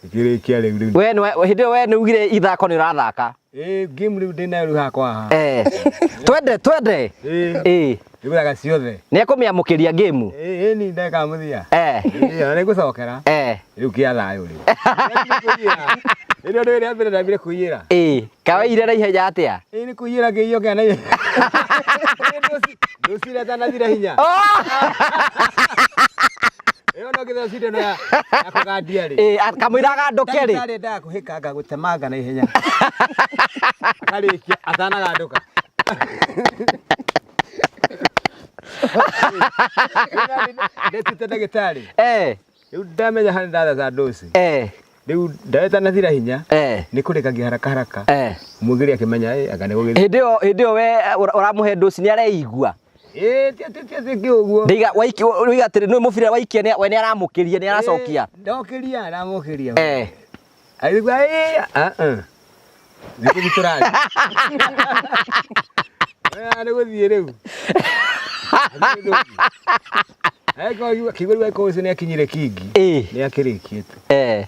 Ĩkĩrĩkia rĩu rĩu. We nĩ hĩndĩ ĩyo we nĩ ugire ithako nĩ ũrathaka. Ĩĩ game rĩu ndĩnayo rĩu hakwa haha. Eh. Twende twende. Ĩĩ. Ĩĩ. Nĩgũthaka ciothe. Nĩ ekũmĩamũkĩria game. Ĩĩ ĩni ndagĩka mũthia. Eh. Ĩĩ ona nĩngũcokera. Eh. Rĩu kĩa thayũ rĩu. Rĩrĩa ũndũ ũrĩa mbere ndambire kũiyĩra. Ĩĩ. Kawaire na ihenya atĩa? Ĩĩ nĩ kũiyĩra ngĩiywo kĩa na ihenya. Ndũcire atanathira hinya. Ĩyo no kĩtheo cindano ya ya kũgandia rĩ. Ĩĩ kamũira agandũke rĩ. Ndagĩtarĩ endaga kũhĩkanga gũtemanga na ihenya. Akarĩkia atanagandũka. Ndetĩte ndagĩtarĩ. Eh. Rĩu ndamenya harĩa ndatheca ndoci. Eh. Rĩu ndaretanathira hinya. Eh. Nĩ kũrĩkagia haraka haraka. Eh. Mũgĩri akĩmenya ĩ anga nĩ gũgĩthiĩ. Hĩndĩ ĩyo hĩndĩ ĩyo we ũramũhe ndoci nĩ areigua. Ĩĩ ti ti ti ti ũguo. Ndaiga waiki ũiga atĩrĩ nĩ mũbira waikia nĩ we nĩ aramũkĩria nĩ aracokia. Ndokĩria aramũkĩria. Eh. Agĩigua ĩ ah ah. Nĩ gũthiĩ tũrathiĩ. Nĩ gũthiĩ rĩu. Kiugo rĩu angĩkorwo ũcio nĩ akinyire kingi. Ĩĩ. Nĩ akĩrĩkĩte. Eh.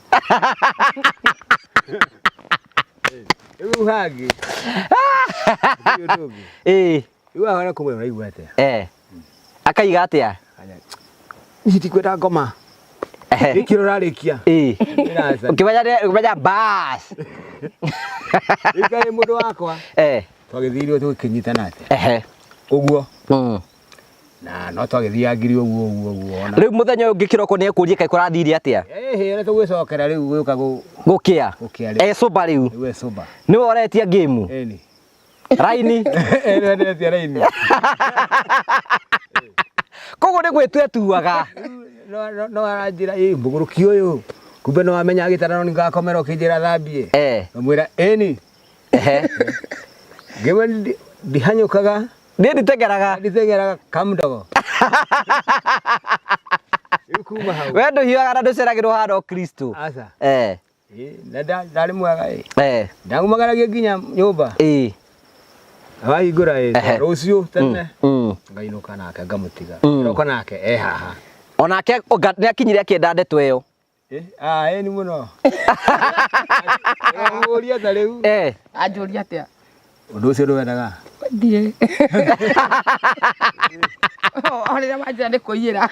Rĩu hangĩ. Gũtirĩ ũndũ ũngĩ. Ĩĩ. Rĩu ahora kũmwĩra ũraigua atĩa? Eh. Akaiga atĩa? Niĩ ndikwenda ngoma. Gĩkĩ ũrarĩkia. Ĩĩ. Ĩraca. Ũkĩmenya ũkĩmenya bas. Rĩu kaĩ mũndũ wakwa. Eh. Twagĩthiire tũgĩkĩnyitana atĩa? Ehe. Ũguo. Mm. Na no twagĩthiangire ũguo ũguo ũguo ona. Rĩu mũthenya ũyũ ũngĩ kĩroko nĩ ekũria kaĩ kũrathire atĩa? Ĩhĩ ona tũgwĩcokera rĩu gũka Gũkĩa. gũkĩa rĩu. E sober rĩu. Rĩu e sober. Nĩwe ũretia game. Ĩni. Raini. Ĩni ndetia raini. Koguo nĩ gwĩtua etuaga. No no aranjĩra ĩ mũgũrũki ũyũ. Kumbe no amenya gĩtanda no nĩngakomera ũkĩnjĩra thambie. Eh. Ngamwĩra ĩni. Ehe. Ngĩmwĩra ndihanyũkaga. Niĩ nditeng'eraga. Nditeng'eraga kamdogo. Rĩu kuma hau. We ndũhiũhaga na ndũceragĩrwo hana Kristo. Aca. Eh. Ĩ, na ndarĩ mwega ĩ. Eh. Ndagumagaragia nginya nyũmba. Ĩ. Wahingũra ĩ, Ehe. rũciũ tene. Ngainũka nake ngamũtiga. Ndoka nake e haha. Onake nĩ akinyire akĩenda ndeto ĩyo. Eh, ah, ĩ nĩ mũno. Ũria ta rĩu. Eh. Anjũria atĩa? Ũndũ ũcio ndwendaga. Ndiĩ. O rĩrĩa wanjĩra nĩ kũiyĩra.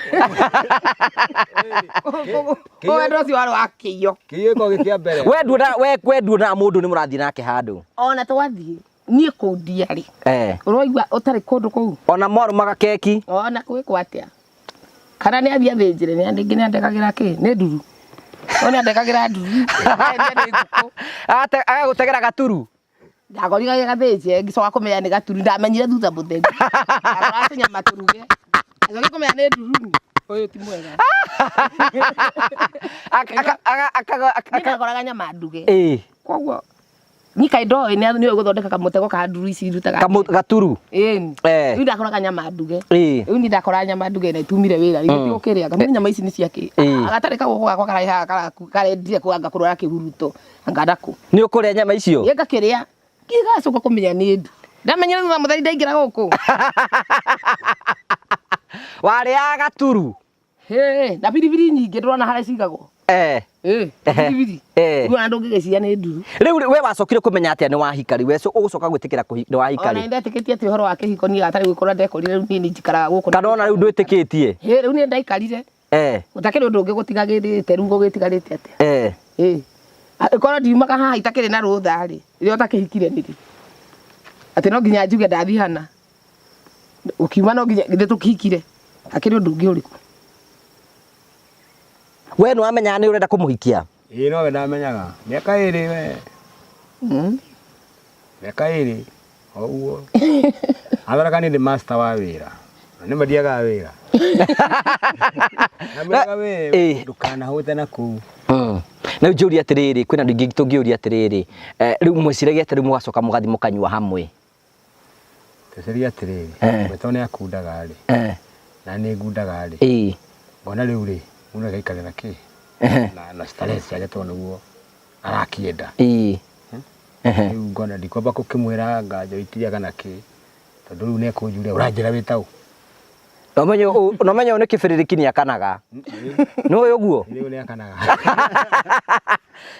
Wendo ũcio warĩ wa kĩiyo. Kĩiyo gĩkoragwo gĩ kĩa mbere. We nduona we nduonaga mũndũ nĩ mũrathiĩ nake handũ. Ona twathiĩ niĩ kũndia rĩ. Eh. Ũroigua ũtarĩ kũndũ kũu. Ona mwarũmaga keki. Ona gwĩkwo atĩa. Kana nĩ athiĩ athĩnjĩre nĩ rĩngĩ nĩ andekagĩra kĩ nĩ nduru. No nĩ andekagĩra nduru. Nĩ ngũkũ. Agagũtegera gaturu. Ndagorire gagathĩnje ngĩcoka kũmenya nĩ gaturu ndamenyire thutha mũtheri. Ndagora tũnyama tũruge. Ngĩcoka kũmenya nĩ nduru. Ũyũ ti mwega. Niĩ ndakoraga nyama nduge. Ĩ. Koguo niĩ kaĩ ndoĩ nĩ gũthondeka kamũtego ka nduru ici irutaga. Gaturu. Ĩni. Eh. Rĩu ndakoraga nyama nduge. Ĩ. Rĩu niĩ ndakoraga nyama nduge na itumire wĩra. Rĩu tigũkĩrĩa. Ngamwĩra nyama ici nĩ cia kĩ. Ĩ. Gatarĩ kagũkũ gakwa kararĩ haha karendire kũanga kũrwara kĩhuruto. Anga ndakũ. Nĩ ũkũrĩa nyama icio? Niĩ ngakĩrĩa. Ngĩgacoka kũmenya nĩ ndu. Ndamenyire thutha mũtheri ndaingĩra gũkũ. Warĩaga gaturu. Hĩ, na biribiri nyingĩ ndũrona harĩa cigagwo. Eh. Ĩ, biribiri. Eh. Rĩu ona ndũngĩgĩciria nĩ nduru. Rĩu we wacokire kũmenya atĩa nĩ wahika rĩu? We ũgũcoka gwĩtĩkĩra nĩ wahika Ona rĩ? nĩndetĩkĩtie atĩ ũhoro wa kĩhiko niĩ gatarĩ gwĩkora ndekorire rĩu niĩ njikaraga gũkũ. Kana ona rĩu ndwĩtĩkĩtie? Hĩ, rĩu niĩ ndaikarire. Eh. Gũtakĩrĩ ũndũ ũngĩ gũtigagĩrĩte rĩu gũgĩtigarĩte atĩa? Eh. Ĩ. Korwo ndiumaga haha itakĩrĩ na rũtha rĩ, rĩrĩa ũtakĩhikire nĩ rĩ? Atĩ no nginya njuge ndathiĩ hana. Ũkiuma no nginya githĩ tũkĩhikire. Hakĩrĩ ũndũ ũngĩ ũrĩkũ? We nĩ wamenyaga nĩ ũrenda kũmũhikia? Ĩ nowe ndamenyaga. Mĩaka ĩrĩ we. Mĩaka ĩrĩ. O ũguo. Athoraga niĩ ndĩ master wa wĩra. Na nĩ mandiagaga wĩra. Ndamwĩraga we ndũkanahũte na kũu. Na rĩu njũrie atĩrĩrĩ, kwĩna andũ aingĩ tũngĩũria atĩrĩrĩ, rĩu mwĩciragia atĩ rĩu mũgacoka mũgathiĩ mũkanyua hamwe? Twĩcirie atĩrĩrĩ, we tondũ nĩ akundaga rĩ, na nĩ ngundaga rĩ, ngona rĩu rĩ, mũndũ agaikara na kĩ? Na starehe ciake tondũ nĩguo arakĩenda. Rĩu ngona ndikwamba gũkĩmwĩra anga njoitia kana kĩ, tondũ rĩu nĩ ekũnjũria ũranjĩra wĩ taũ. Na ũmenye ũyũ nĩ kĩbĩrĩrĩki nĩ akanaga. Nĩ ũĩ ũguo? Rĩu nĩ akanaga.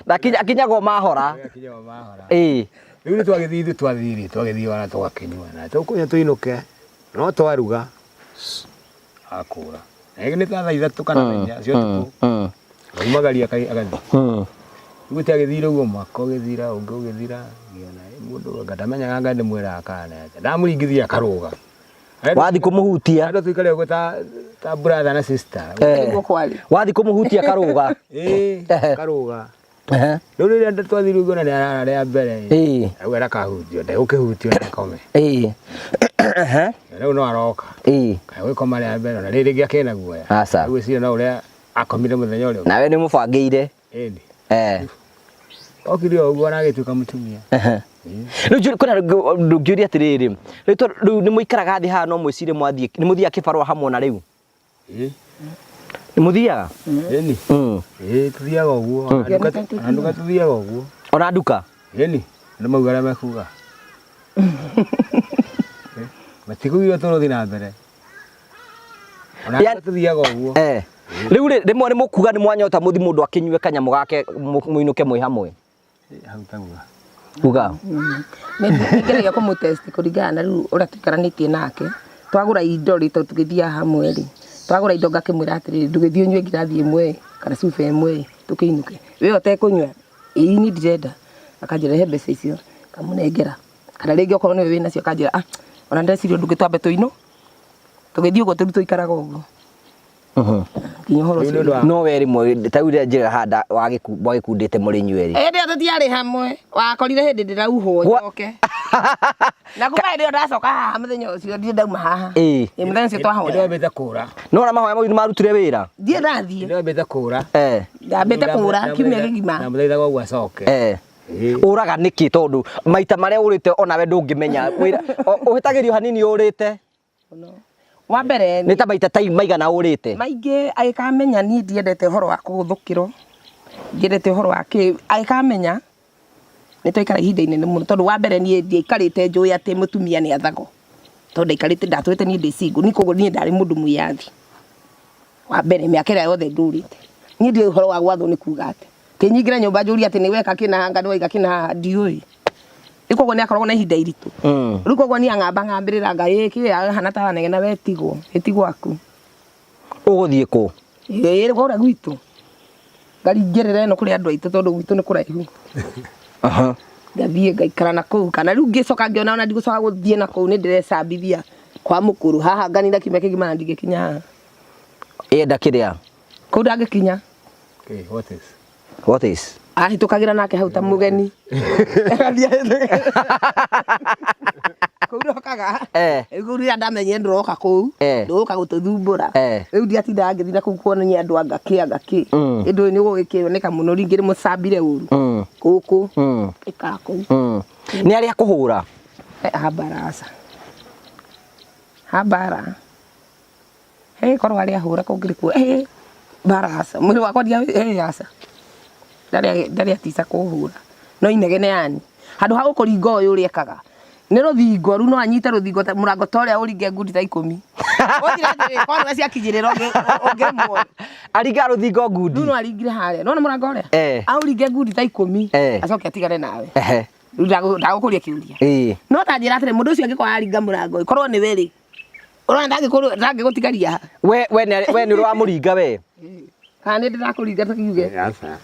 Na akinyagwo mahora. Akinyagwo mahora. Ĩ. Rĩu nĩ twagĩthiĩ ithuĩ twathiĩ rĩ, twagĩthiĩ ona tũgakĩnyua na tũkũnyua tũinũke, no twaruga akũra. Na nĩ ta thaa ithatũ kana thaa inya cia ũtukũ. Aumagaria agathiĩ. Rĩu tagĩthire ũguo mwaka ũgĩthira ũngĩ ũgĩthira ngĩona mũndũ anga ndamenyaga anga ndĩmwĩraga kana nĩ atĩa. Ndamũringithia akarũga. Wathiĩ kũmũhutia. Andũ tũikare ũguo ta brother na sister. Wathiĩ kũmũhutia karũga. Ĩ, karũga. Rĩu rĩrĩa twathire ũguo na nĩ arara rĩa mbere. Rĩu arakahutio, ndegũkĩhutio na akome. Rĩu no aroka. Kaĩ gũgĩkoma rĩa mbere ona rĩrĩ rĩngĩ akĩna guoya. Aca. Rĩu gwĩciria no ũrĩa akomire mũthenya ũrĩa. Nawe nĩ mũbangĩire. Ĩni. Okire o ũguo aragĩtuĩka mũtumia. Rĩu kwĩna ndũngĩũria atĩrĩrĩ, rĩu tondũ rĩu nĩ mũikaraga thĩ haha no mwĩcirie mwathiĩ, nĩ mũthiaga kĩbarũa hamwe na rĩu? Ĩ. Nĩ mũthiaga? Ĩni. Ĩ, tũthiaga ũguo. Ona nduka tũthiaga ũguo. Ona nduka? Ĩni. Andũ mauga ũrĩa mekuga. Matikugire tũrũthi na mbere. Ona nduka tũthiaga ũguo. Rĩu rĩ, rĩmwe nĩ mũkuga nĩ mwanyota mũthi mũndũ akĩnyue kanyamũ gake mũinũke mwĩ hamwe? Hau tauga. Uga. Nĩngeragia kũmũtest kũringana na rĩu ũrĩa tũikaranĩtie nake. Twagũra indo rĩ, tondũ tũgĩthiaga hamwe rĩ, twagũra indo ngakĩmwĩra atĩrĩrĩ, ndũgĩthiĩ ũnyue ngirathi ĩmwe kana cuba ĩmwe tũkĩinũke. We ũtekũnyua? Ĩĩ niĩ ndirenda. Akanjĩra he mbeca icio, ngamũnengera. Kana rĩngĩ okorwo nĩwe wĩnacio akanjĩra ah, ona ndĩreciria ũndũ ũngĩ twambe tũinũ. Tũgĩthiĩ ũguo rĩu tũikaraga ũguo. Nginya ũhoro ũcio. No we rĩmwe ta rĩu rĩrĩa njĩra haha wagĩkundĩte mũrĩ inyuĩ erĩ. Hĩndĩ ĩyo tũtiarĩ hamwe, wakorire hĩndĩ ndĩrauhwo njoke. Na kuma hĩndĩ ĩyo ndacoka haha mũthenya ũcio ndirĩ ndauma haha. Ĩ. Ĩ mũthenya ũcio twahoya. Hĩndĩ ĩyo kũra. No ona mahoya mau nĩ marutire wĩra? Ndirĩ ndathiĩ. Hĩndĩ ĩyo kũra. Ndambĩte kũra kiumia kĩgima. Ndamũthaithaga ũguo acoke. Ũraga nĩkĩ tondũ maita marĩa ũrĩte onawe ndũngĩmenya wĩra ũhĩtagĩrio hanini ũrĩte. Wa mbere Nĩ ta maita ta maigana ũrĩte? Maingĩ agĩkamenya niĩ ndiendete ũhoro wa kũgũthũkĩrwo, ndiendete ũhoro wa kĩ, agĩkamenya nĩ twaikara ihinda inene mũno tondũ wa mbere niĩ ndiaikarĩte njũĩ atĩ mũtumia nĩ athagwo, tondũ ndaikarĩte ndatũrĩte niĩ ndĩ single, niĩ koguo niĩ ndarĩ mũndũ mwĩyathi. Wa mbere mĩaka ĩrĩa yothe ndũrĩte, niĩ ndiũĩ ũhoro wa gwathwo nĩ kuga atĩa. Atĩ nyingĩre nyũmba njũrie atĩ nĩ weka kĩna anga nĩ waiga kĩna haha ndiũĩ. Rĩu koguo nĩ akoragwo na ihinda iritũ. Rĩu koguo niĩ ang'amba ng'ambĩrĩra nga ĩ kĩ ahana ta aranegena we tigwo, ĩ ti gwaku. Ũgũthiĩ kũ? Ĩ kũrĩa gwitũ. Ngaringĩrĩra ĩno kũrĩ andũ aitũ tondũ gwitũ nĩ kũraihu. Ngathiĩ ngaikara na kũu kana rĩu ngĩcoka ngĩona ona ndigũcoka gũthiĩ na kũu nĩ ndĩrecambithia kwa mũkũrũ haha nganina kiumia kĩgima na ndingĩkinya haha. Enda kĩrĩa? Kũu ndangĩkinya. Okay, what is? What is? Ahĩtũkagĩra nake hau ta mũgeni. Agathiĩ ahĩtũkĩte. Kũu ndokaga. Rĩu rĩrĩa ndamenyire ndũroka kũu, ndũgũka gũtũthumbũra. Rĩu ndiatindaga ngĩthiĩ na kũu kuonania andũ anga kĩ anga kĩ. Ĩndĩ ũyũ nĩ ũgũgĩkĩoneka mũno rĩngĩ nĩ mũcambire ũru. Gũkũ. Ĩkara kũu. Nĩ arĩa kũhũra? Hambara aca. Hambara. Hĩ korwo arĩ ahũra kũngĩrĩ kuo hĩ mbara aca mwĩrĩ wakwa ndia hĩ aca ndarĩ ndarĩ atica kũhũra no inegene yani handũ ha gũkũringa ũyũ ũrĩa ekaga nĩ rũthingo rĩu no anyite rũthingo ta mũrango ta ũrĩa ũringe ngundi ta ikũmi Ũnjĩre atĩrĩ, korwo nĩwe ciakinyĩrĩra ũngĩmuona Aringa rũthingo ngundi rĩu no aringire harĩa nona mũrango ũrĩa Eh. aũringe ngundi ta ikũmi Eh. acoke atigane nawe Ehe. rĩu ndagũkũria kĩũria Ĩĩ. no ta njĩra atĩrĩ mũndũ ũcio angĩkorwo aringa mũrango korwo nĩwe rĩ Ũrona ndangĩkũrũ ndangĩgũtigaria haha. We we nĩ we nĩ ũramũringa we. Kana nĩ ndĩrakũringa tũkiuge. Aca.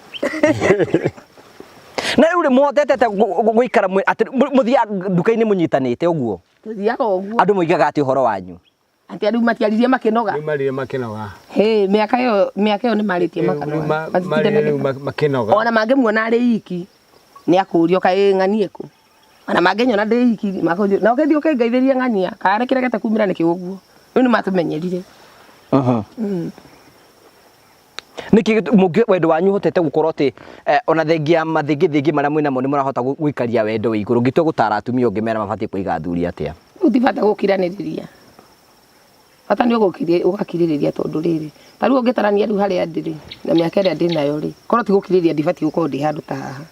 Na rĩu rĩ mũhotete atĩa gũikara atĩ mũthiaga nduka-inĩ mũnyitanĩte ũguo? Tũthiaga ũguo. Andũ moigaga atĩ ũhoro wanyu. Atĩ andũ matiaririe makĩnoga. Rĩu marire makĩnoga. Hĩ, mĩaka ĩyo mĩaka ĩyo nĩ marĩtie makanoga. Marire rĩu makĩnoga. Ona mangĩmuona arĩ iki nĩ akũrio kaĩ ng'anie kũ. Ona mangĩnyona ndĩ iki makũnjũria na ũkĩthiĩ ũkĩngeithĩrie ng'ania kana kĩregete kumĩra nĩkĩ ũguo. Rĩu nĩ matũmenyerire. Nĩkĩ wendo wanyu ũhotete gũkorwo atĩ ona thengia ya mathĩngĩthĩngĩ marĩa mwĩnamo nĩ mũrahota gũikaria wendo wĩ igũrũ? Ũngĩtua gũtara atumia ũngĩmera mabatiĩ kũiga athuri atĩa? Rĩu ti bata gũkiranĩrĩria. Bata nĩ ũgakirĩrĩria tondũ rĩrĩ, ta rĩu ũngĩtarania rĩu harĩa ndĩ rĩ, na mĩaka ĩrĩa ndĩnayo rĩ, korwo ti gũkirĩrĩria ndibatiĩ gũkorwo ndĩ handũ ta haha.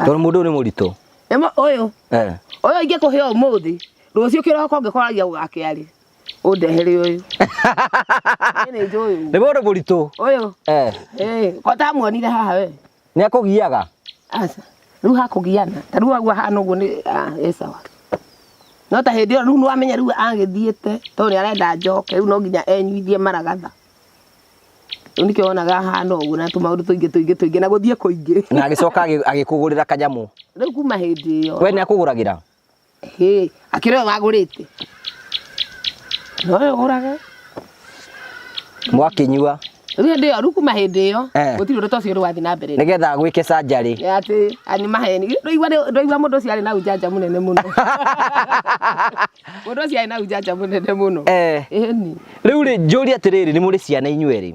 Tondũ mũndũ ũyũ nĩ mũritũ. Nĩmo ũyũ. Eh. Ũyũ ingĩkũhe ũmũthĩ, rũciũ kĩroko ngĩkoragia gũgakĩa rĩ, ũndehere ũyũ. Niĩ nĩ njũĩ ũguo. Nĩ mũndũ mũritũ. Ũyũ. Eh. Eh, ko ndamuonire haha we. Nĩ akũgiaga? Aca. Rĩu hakũgiana. Ta rĩu agua hana ũguo nĩ ah, ĩ sawa. No ta hĩndĩ ĩyo rĩu nĩwamenya rĩu agĩthiĩte tondũ nĩ arenda njoke rĩu no nginya enyuithie maragatha. Rĩu nĩkĩo wonaga ahana ũguo na tũmaũndũ tũingĩ tũingĩ tũingĩ na gũthiĩ kũingĩ. Na agĩcoka agĩkũgũrĩra kanyamũ. Rĩu kuma hĩndĩ ĩyo. We nĩ akũgũragĩra? Hĩ, akĩrĩ we wagũrĩte. No we ũgũraga. Mwakĩnyua. Rĩu hĩndĩ ĩyo, rĩu kuma hĩndĩ ĩyo, Eh. gũtirĩ ũndũ ta ũcio ũrĩ wathiĩ na mbere. Nĩgetha agwĩke surgery. Atĩ, nĩ maheni. Ndũraigua mũndũ ũcio arĩ na ujanja mũnene mũno. Mũndũ ũcio arĩ na ujanja mũnene mũno. Eh. Ĩni. Rĩu rĩ, njũrie atĩrĩrĩ, nĩ mũrĩ ciana inyuĩ erĩ?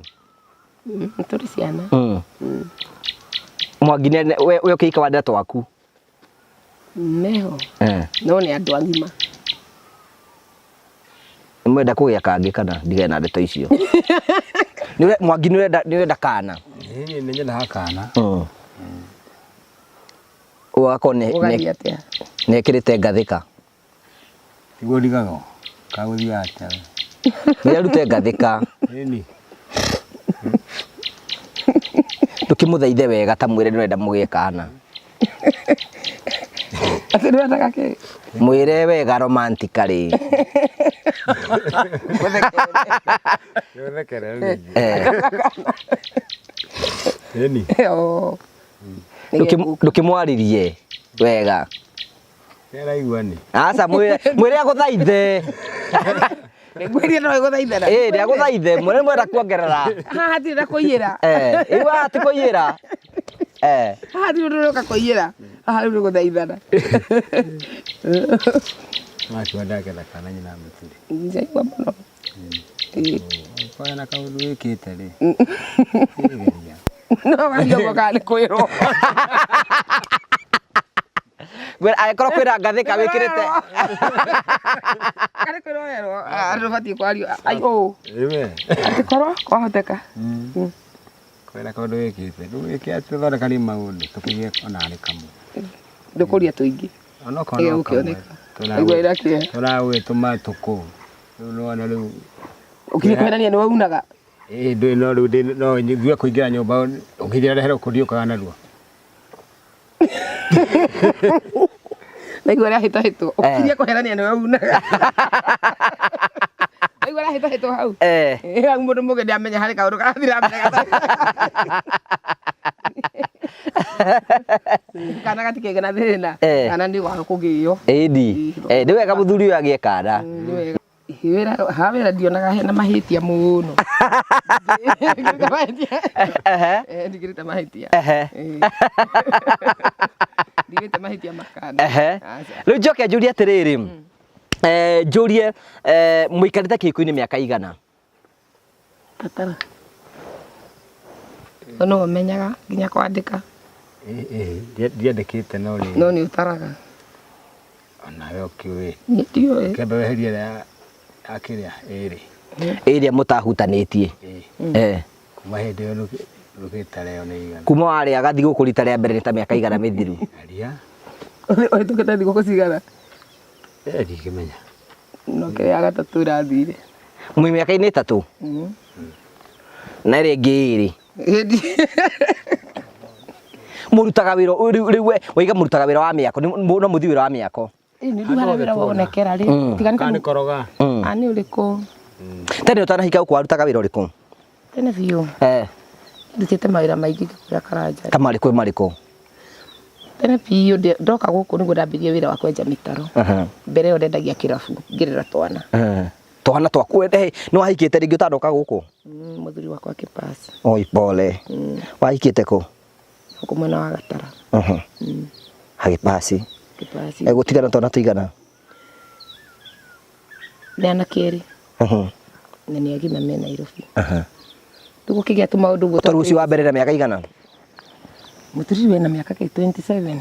Tũrĩ ciana. Mwangi we ũkĩhika wandĩra twaku? Meho. Eh. No nĩ andũ agima. Nĩ mwenda kũgĩa kangĩ kana ndigane na ndeto icio? Mwangi nĩ ũrenda kana? Ĩĩ nĩ nyendaga kana. Ũgakorwo nĩ Ũgathiĩ atĩa? nĩ ekĩrĩte ngathĩka. Niguo ndigaga kagũthiaga atĩa we? Nĩ arute ngathĩka. Ĩni. Ndũkĩmũthaithe wega ta mwĩre nĩũrenda mũgĩe kana. Atĩ nĩwendaga kĩ? Mwĩre wega romantically. Ũthekere rĩngĩ. Ĩni. Oo. Ndũkĩmwarĩrie wega. Nĩaraigua nĩ. Aca mwĩre mwĩre agũthaithe. Ngwĩrire no ĩgũthaithana. Ĩĩ nĩ agũthaithe mwĩre mwenda kuongerera. Haha hatirĩ na kũiyĩra. Eh, igua haha ti kũiyĩra. Eh. Haha hatirĩ ũndũ ũroka kũiyĩra. Haha rĩu nĩ gũthaithana. Makiuga ndakenda kana nyina mũturi. Njaigua mũno. Okorwo na kaũndũ wĩkĩte rĩ. Geria. No wathiĩ ũguo kana nĩ kwĩrwo. Angĩkorwo kwĩna ngathĩka wĩkĩrĩte. Karĩ kwĩrorerwo andũ batiĩ kwario ai ũũ Ĩwe. atĩ korwo kwahoteka. Kwĩna kaũndũ wĩkĩte. Rĩu wĩke atĩ thondekanie maũndũ tũkĩgĩe ona nĩ kamwe. Ndũkũria tũingĩ. Onokorwo Ĩĩ no kamwe. gũkĩoneka. Nĩguo ĩra kĩeha. Tũragwĩtũma tũkũ. Rĩu nĩwona rĩu. Ũkirie kũhenania nĩ waunaga. Ĩĩ ndũĩ no rĩu ndĩ no ngue kũingĩra nyũmba ũngĩnjĩra rehere ũkũndiũkaga narua. Naigua ũrahĩtahĩtwo. Ũkirie kũhenania nĩ waunaga. Naigua ũrahĩtahĩtwo hau. Eh. Ĩ hau mũndũ mũgĩ ndamenya harĩ kaũndũ karathiĩ na mbere gatarĩ. Kana gatikĩgĩa na thĩna. Eh. Kana nĩ wa kũgĩo. Ĩni. Eh, nĩ wega mũthuri ũyũ agĩe kana. Nĩ wega. Wĩra ha wĩra ndionaga hena mahĩtia mũno. Ndingĩruta mahĩtia. Ehe. Eh, ndingĩruta mahĩtia. Ehe. Eh. Ndigĩte mahĩtia makana. Ehe. Aca. Rĩu njoke njũrie atĩrĩrĩ. Eh, njũrie eh, mũikarĩte kĩhiko-inĩ mĩaka igana? Tatara. We nĩwe ũmenyaga nginya kwandĩka Ĩĩ ĩĩ ndiandĩkĩte no rĩ. no nĩ ũtaraga. Onawe ũkĩũĩ. Niĩ ndiũĩ. Kĩambe weherie ĩrĩa ya kĩrĩa ĩrĩ. Ĩrĩa mũtahutanĩtie. Ĩĩ. Eh. Kuma hĩndĩ ĩyo rũkĩtara ĩyo nĩ igana. Kuma warĩaga thigũkũ rita rĩa mbere nĩ ta mĩaka igana mĩthiru. Aria. Ũhĩtũkĩte thigũkũ cigana? Eh ndingĩmenya. No kĩrĩa ya gatatũ ĩrathire. Mwĩ mĩaka-inĩ ĩtatũ? Na ĩrĩa ĩngĩ ĩrĩ. Ĩndi. Mũrutaga wĩra rĩu rĩu we waiga mũrutaga wĩra wa mĩako no mũthiĩ wĩra wa mĩako. Ĩ nĩ rĩu harĩa wĩra wonekera rĩ. Tiga nĩ Kana nĩ koroga. A nĩ ũrĩkũ? Tene ũtanahika gũkũ warutaga wĩra ũrĩkũ? Tene biũ. Eh. Ndutĩte mawĩra maingĩ ngĩkũrĩa Karanja. Ta marĩkũ marĩkũ? Tene biũ ndoka gũkũ nĩguo ndambirie wĩra wa kwenja mĩtaro. Mbere ĩyo ndendagia kĩrabu ngĩrera twana. Twana twaku nĩ wahikĩte rĩngĩ ũtanoka gũkũ? Mũthuri wakwa akĩpass. Oi pole. Wahikĩte kũ? Gũkũ mwena wa Gatara. Agĩpaci. Akĩpass. Egũtigana twana tũigana? Nĩ anake erĩ. Na nĩ agima me Nairobi. Rĩu gũkĩgĩa tũmaũndũ ũguo. Tondũ ũcio wa mbere na mĩaka igana? Mũthuri wĩna mĩaka kĩ 27.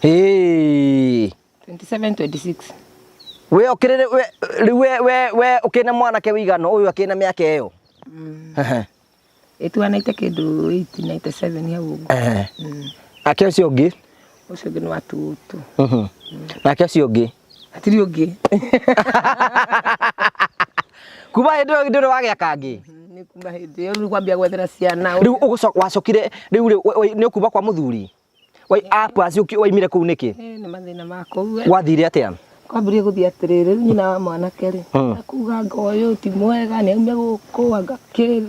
Hĩĩ. 27 26. We ũkĩrĩ we rĩu we we we ũkĩna mwanake wĩigana ũyũ akĩna mĩaka ĩyo? Ĩtuanaite kĩndũ 897 hau ũguo. Ehe. Nake ũcio ũngĩ? Ũcio ũngĩ nĩ wa tutu. Nake ũcio ũngĩ? Hatirĩ ũngĩ. Kuma hĩndĩ ĩyo ndũrĩ wagĩa kangĩ? Nĩ kuma hĩndĩ ĩyo rĩu kwambia gwethera ciana. Rĩu wacokire rĩu rĩ nĩ ũkuma kwa mũthuri? Wai apaci waimire kũu nĩkĩ? Nĩ mathĩna ma kũu. Wathire atĩa? Kwambĩrĩria gũthiĩ atĩrĩrĩ, rĩu nyina wa mwanake rĩ, akuga anga ũyũ ti mwega, nĩ aume gũkũ, anga kĩ.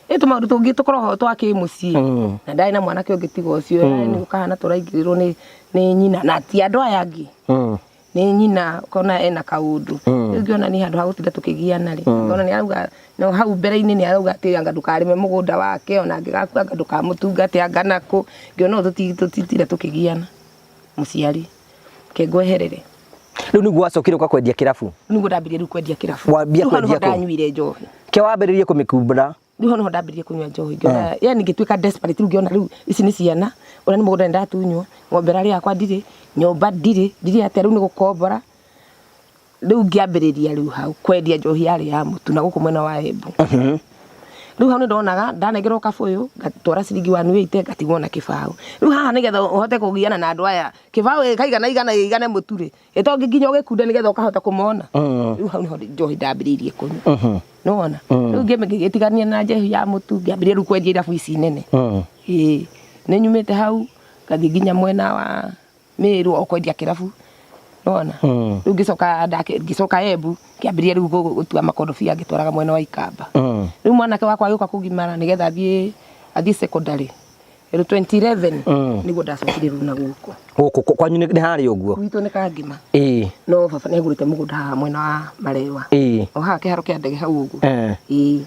Ĩ tũmaũndũ tũngĩ tũkoragwo twa kĩmũciĩ. Na ndarĩ na mwanake ũngĩ tiga ũcio, yaani ũkahana tũraingĩrĩrwo nĩ nyina, na ti andũ aya angĩ. Nĩ nyina ũkona ena kaũndũ. Rĩu ngĩona niĩ handũ ha gũtinda tũkĩgiana rĩ, ngona nĩ arauga, no hau mbere-inĩ nĩ arauga atĩ anga ndũkarĩme mũgũnda wake, ona angĩgakua anga ndũkamũtungate anga nakũ. Ngĩona ũũ tũtitinda tũkĩgiana mũciari. Ke ngweherere. Rĩu nĩguo wacokire ũka kwendia kĩrabu? Nĩguo ndambirie rĩu kwendia kĩrabu. Wambia Rĩu hau nĩho kwendia kũ? ndanyuire njohi. Ke wambĩrĩrie kũmĩkumbũra? Rĩu hau nĩho ndambirie kũnyua njohi. Ngĩona, yani ngĩtuĩka desperate rĩu ngĩona rĩu ici nĩ ciana, ũrĩa nĩ mũgũnda nĩndatunywo, ng'ombe ĩrarĩ yakwa ndirĩ, nyũmba ndirĩ, ndirĩ atĩa rĩu nĩ gũkombora. Rĩu ngĩambĩrĩria rĩu hau kwendia njohi yarĩ ya mũtu na gũkũ mwena wa Embu. Rĩu hau nĩndonaga ndanengerwo kabũyũ ngatwara ciringi 180 ngatigwo na kĩbaũ. Rĩu haha nĩgetha ũhote kũgiana na andũ aya, kĩbaũ gĩkaigana igana igane mũtu rĩ, ĩto nginya ũgĩkunde nĩgetha ũkahota kũmona. Rĩu hau nĩho njohi ndambĩrĩirie kũnyua. Nĩwona? Rĩu ngĩgĩtigania na njohi ya mũtu ngĩambĩrĩria rĩu kwendia irabu ici nene. Ĩĩ nĩ nyumĩte hau ngathiĩ nginya mwena wa Meru o kwendia kĩrabu. Nĩwona? Rĩu ngĩcoka ngĩcoka Embu ngĩambĩrĩria rĩu gũtua makorobia ngĩtwaraga mwena wa Ikamba. Rĩu mwanake wakwa agĩũka kũgimara nĩgetha athiĩ secondary. Rĩu 2011 nĩguo ndacokire rĩu na gũkũ. Gũkũ kwanyu nĩ harĩ ũguo? Gwitũ nĩ Kangima. Ĩĩ. No baba nĩ agũrĩte mũgũnda haha mwena wa Marewa. Ĩĩ. O haha kĩharo kĩa ndege hau ũguo. Ĩĩ.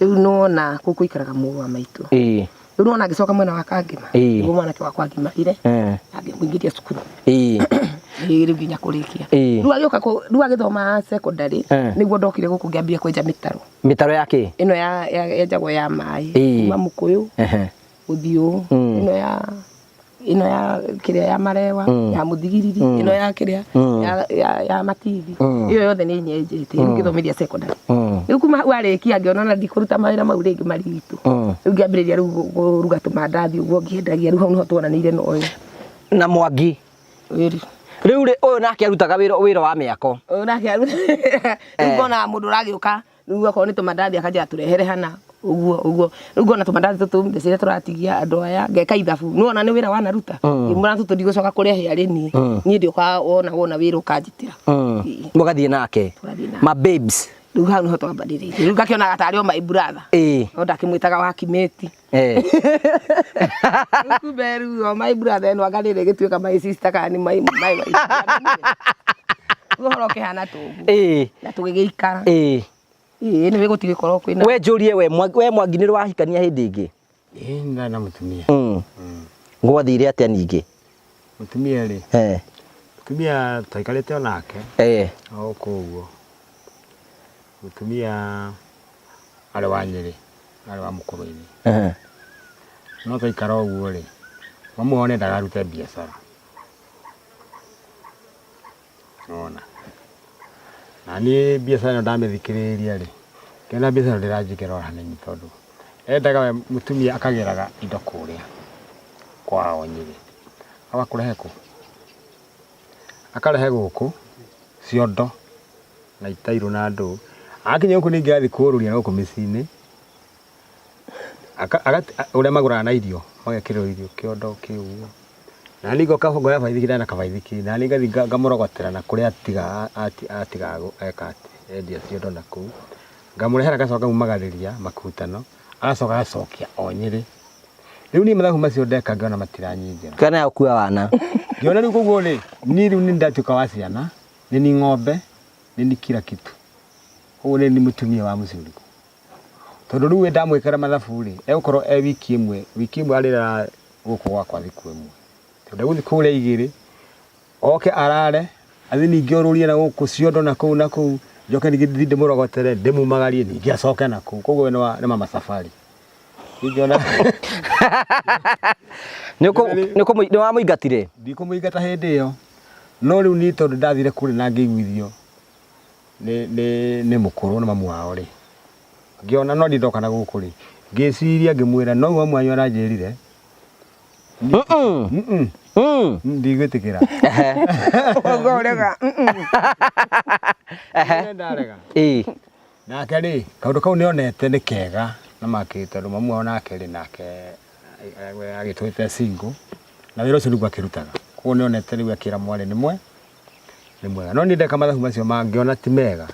Rĩu nĩwona kũu kũikaraga mũrũ wa maitũ. Ĩĩ. Rĩu nĩwona ngĩcoka mwena wa Kangima. Ĩĩ. Nĩguo mwanake wakwa agimarire. Ngĩmũingĩria cukuru. Ĩĩ. Ĩĩ rĩu nginya kũrĩkia. Ĩĩ. Rĩu agĩũka rĩu agĩthoma secondary nĩguo ndokire gũkũ ngĩambia kwenja mĩtaro. Mĩtaro ya kĩ? Ĩno ya yenjagwo ya maĩ. Ĩĩ. Kuma Mũkũyũ gũthiĩ ũũ. Ĩno ya Ĩno ya kĩrĩa ya marewa, ya mũthigiriri, ĩno ya kĩrĩa ya matithi, ĩyo yothe nĩ nyenjete. Rĩu ngĩthomithia secondary. Rĩu kuma hau arĩkia ngĩona ona ndikũruta mawĩra mau rĩngĩ maritũ. Rĩu ngĩambĩrĩria rĩu kũruga tũmandathi ũguo ngĩendagia. Rĩu hau nĩho tuonanĩire na ũyũ. Na Mwangi. Wĩri. Rĩu rĩ, ũyũ nake arutaga wĩra wĩra wa mĩako. Ũyũ nake rĩu ngonaga mũndũ ũragĩũka rĩu okorwo nĩ tũmandathi akanjĩra tũrehere hana ũguo ũguo. Rĩu ngona tũmandathi tũtũ mbeca iria tũratigia andũ aya ngeka ithabu. Nĩwona nĩ wĩra wanaruta. Ngĩmwĩra tũtũ ndigũcoka kũrehe arĩ niĩ. Niĩ ndiũkaga wona wona wĩra ũkanjĩtĩra. Ĩĩ. Mũgathiĩ nake. Tũgathiĩ nake. Ma babes. Rĩu hau nĩho twambanĩrĩirie. Rĩu ngakĩonaga tarĩ o my brother. No ndakĩmwĩtaga wa kimĩti. Rĩu kumbe rĩu o my brother ĩno anga rĩrĩ ĩgĩtuĩka my sister kana nĩ my my my. Rĩu ũhoro ũkĩhana ta ũguo. Na tũgĩgĩikara. Ĩĩ nĩ gũtigĩkorwo kwĩna. We njũrie we we Mwangi nĩ wahikania hĩndĩ ĩngĩ? Ĩĩ ndarĩ na mũtumia. Gwathire atĩa ningĩ? Mũtumia rĩ? Mũtumia twaikarĩte o nake. O gũkũ ũguo. Mũtumia arĩ wa Nyĩrĩ, arĩ wa Mũkũrwe-inĩ. No twaikara ũguo rĩ, mamu wao nĩendaga arute biacara. Nĩwona? Na niĩ biacara ĩno ndamĩthikĩrĩria rĩ, ngĩona biacara ĩno ndĩranjĩkĩra o hanini tondũ endaga we mũtumia akagĩraga indo kũrĩa kwao Nyĩrĩ. Agakũrehe kũ? Akarehe gũkũ ciondo na itairũ na ndũũ. Akinya gũkũ ningĩ athiĩ kũũrũria gũkũ mĩciĩ-inĩ, ũrĩa magũraga na irio, magekĩrĩrwo irio kĩondo kĩ ũguo. Na niĩ ngoka ngoya baithikiri ndarĩ na kabaithikiri, na niĩ ngathiĩ ngamũrogotera na kũrĩa atiga atiga eka atĩ, endia ciondo na kũu. Ngamũrehera ngacoka ngamumagariria makutano, agacoka agacokia o Nyĩrĩ. Rĩu niĩ mathabu macio ndeka ngĩona matiranyingĩra. Kana ya gũkua wana. Ngĩona rĩu koguo rĩ, niĩ rĩu nĩ ndatuĩka wa ciana, nĩ ni ng'ombe, nĩ ni kila kitu. Koguo nĩ ni mũtumia wa mũciĩ ũrĩkũ. Tondũ rĩu we ndamwĩkĩra mathabu rĩ, egũkorwo e wiki ĩmwe, wiki ĩmwe arĩraga gũkũ gwakwa thikũ ĩmwe. Tondũ ndegũthiĩ kũrĩa igĩrĩ, oke arare, athiĩ ningĩ orũrie na gũkũ ciondo na kũu na kũu, njoke ningĩ thiĩ ndĩmũrogotere, ndĩmumagarie ningĩ acoke na kũu. Koguo we nĩ mama safari. Ingĩona Nĩ wamũingatire? Ndikũmũingata hĩndĩ ĩyo, no rĩu niĩ tondũ ndathire kũrĩa na ngĩiguithio nĩ mũkũrũ nĩ mamu wao rĩ, ngĩona no niĩ ndoka na gũkũ rĩ, ngĩciria ngĩmwĩra no mamu wanyu aranjĩrire ndigwĩtĩkĩra. Ũguo ũrega. Ndarega. Nake rĩ, kaũndũ kau nĩonete nĩ kega na makĩ tondũ mamu wao nake rĩ, nake agĩtũĩte single na wĩra ũcio nĩguo akĩrutaga. Koguo nĩonete rĩu akĩra mwarĩ nĩ mwe nĩ mwega. No niĩ ndeka mathabu macio ngĩona ti mega.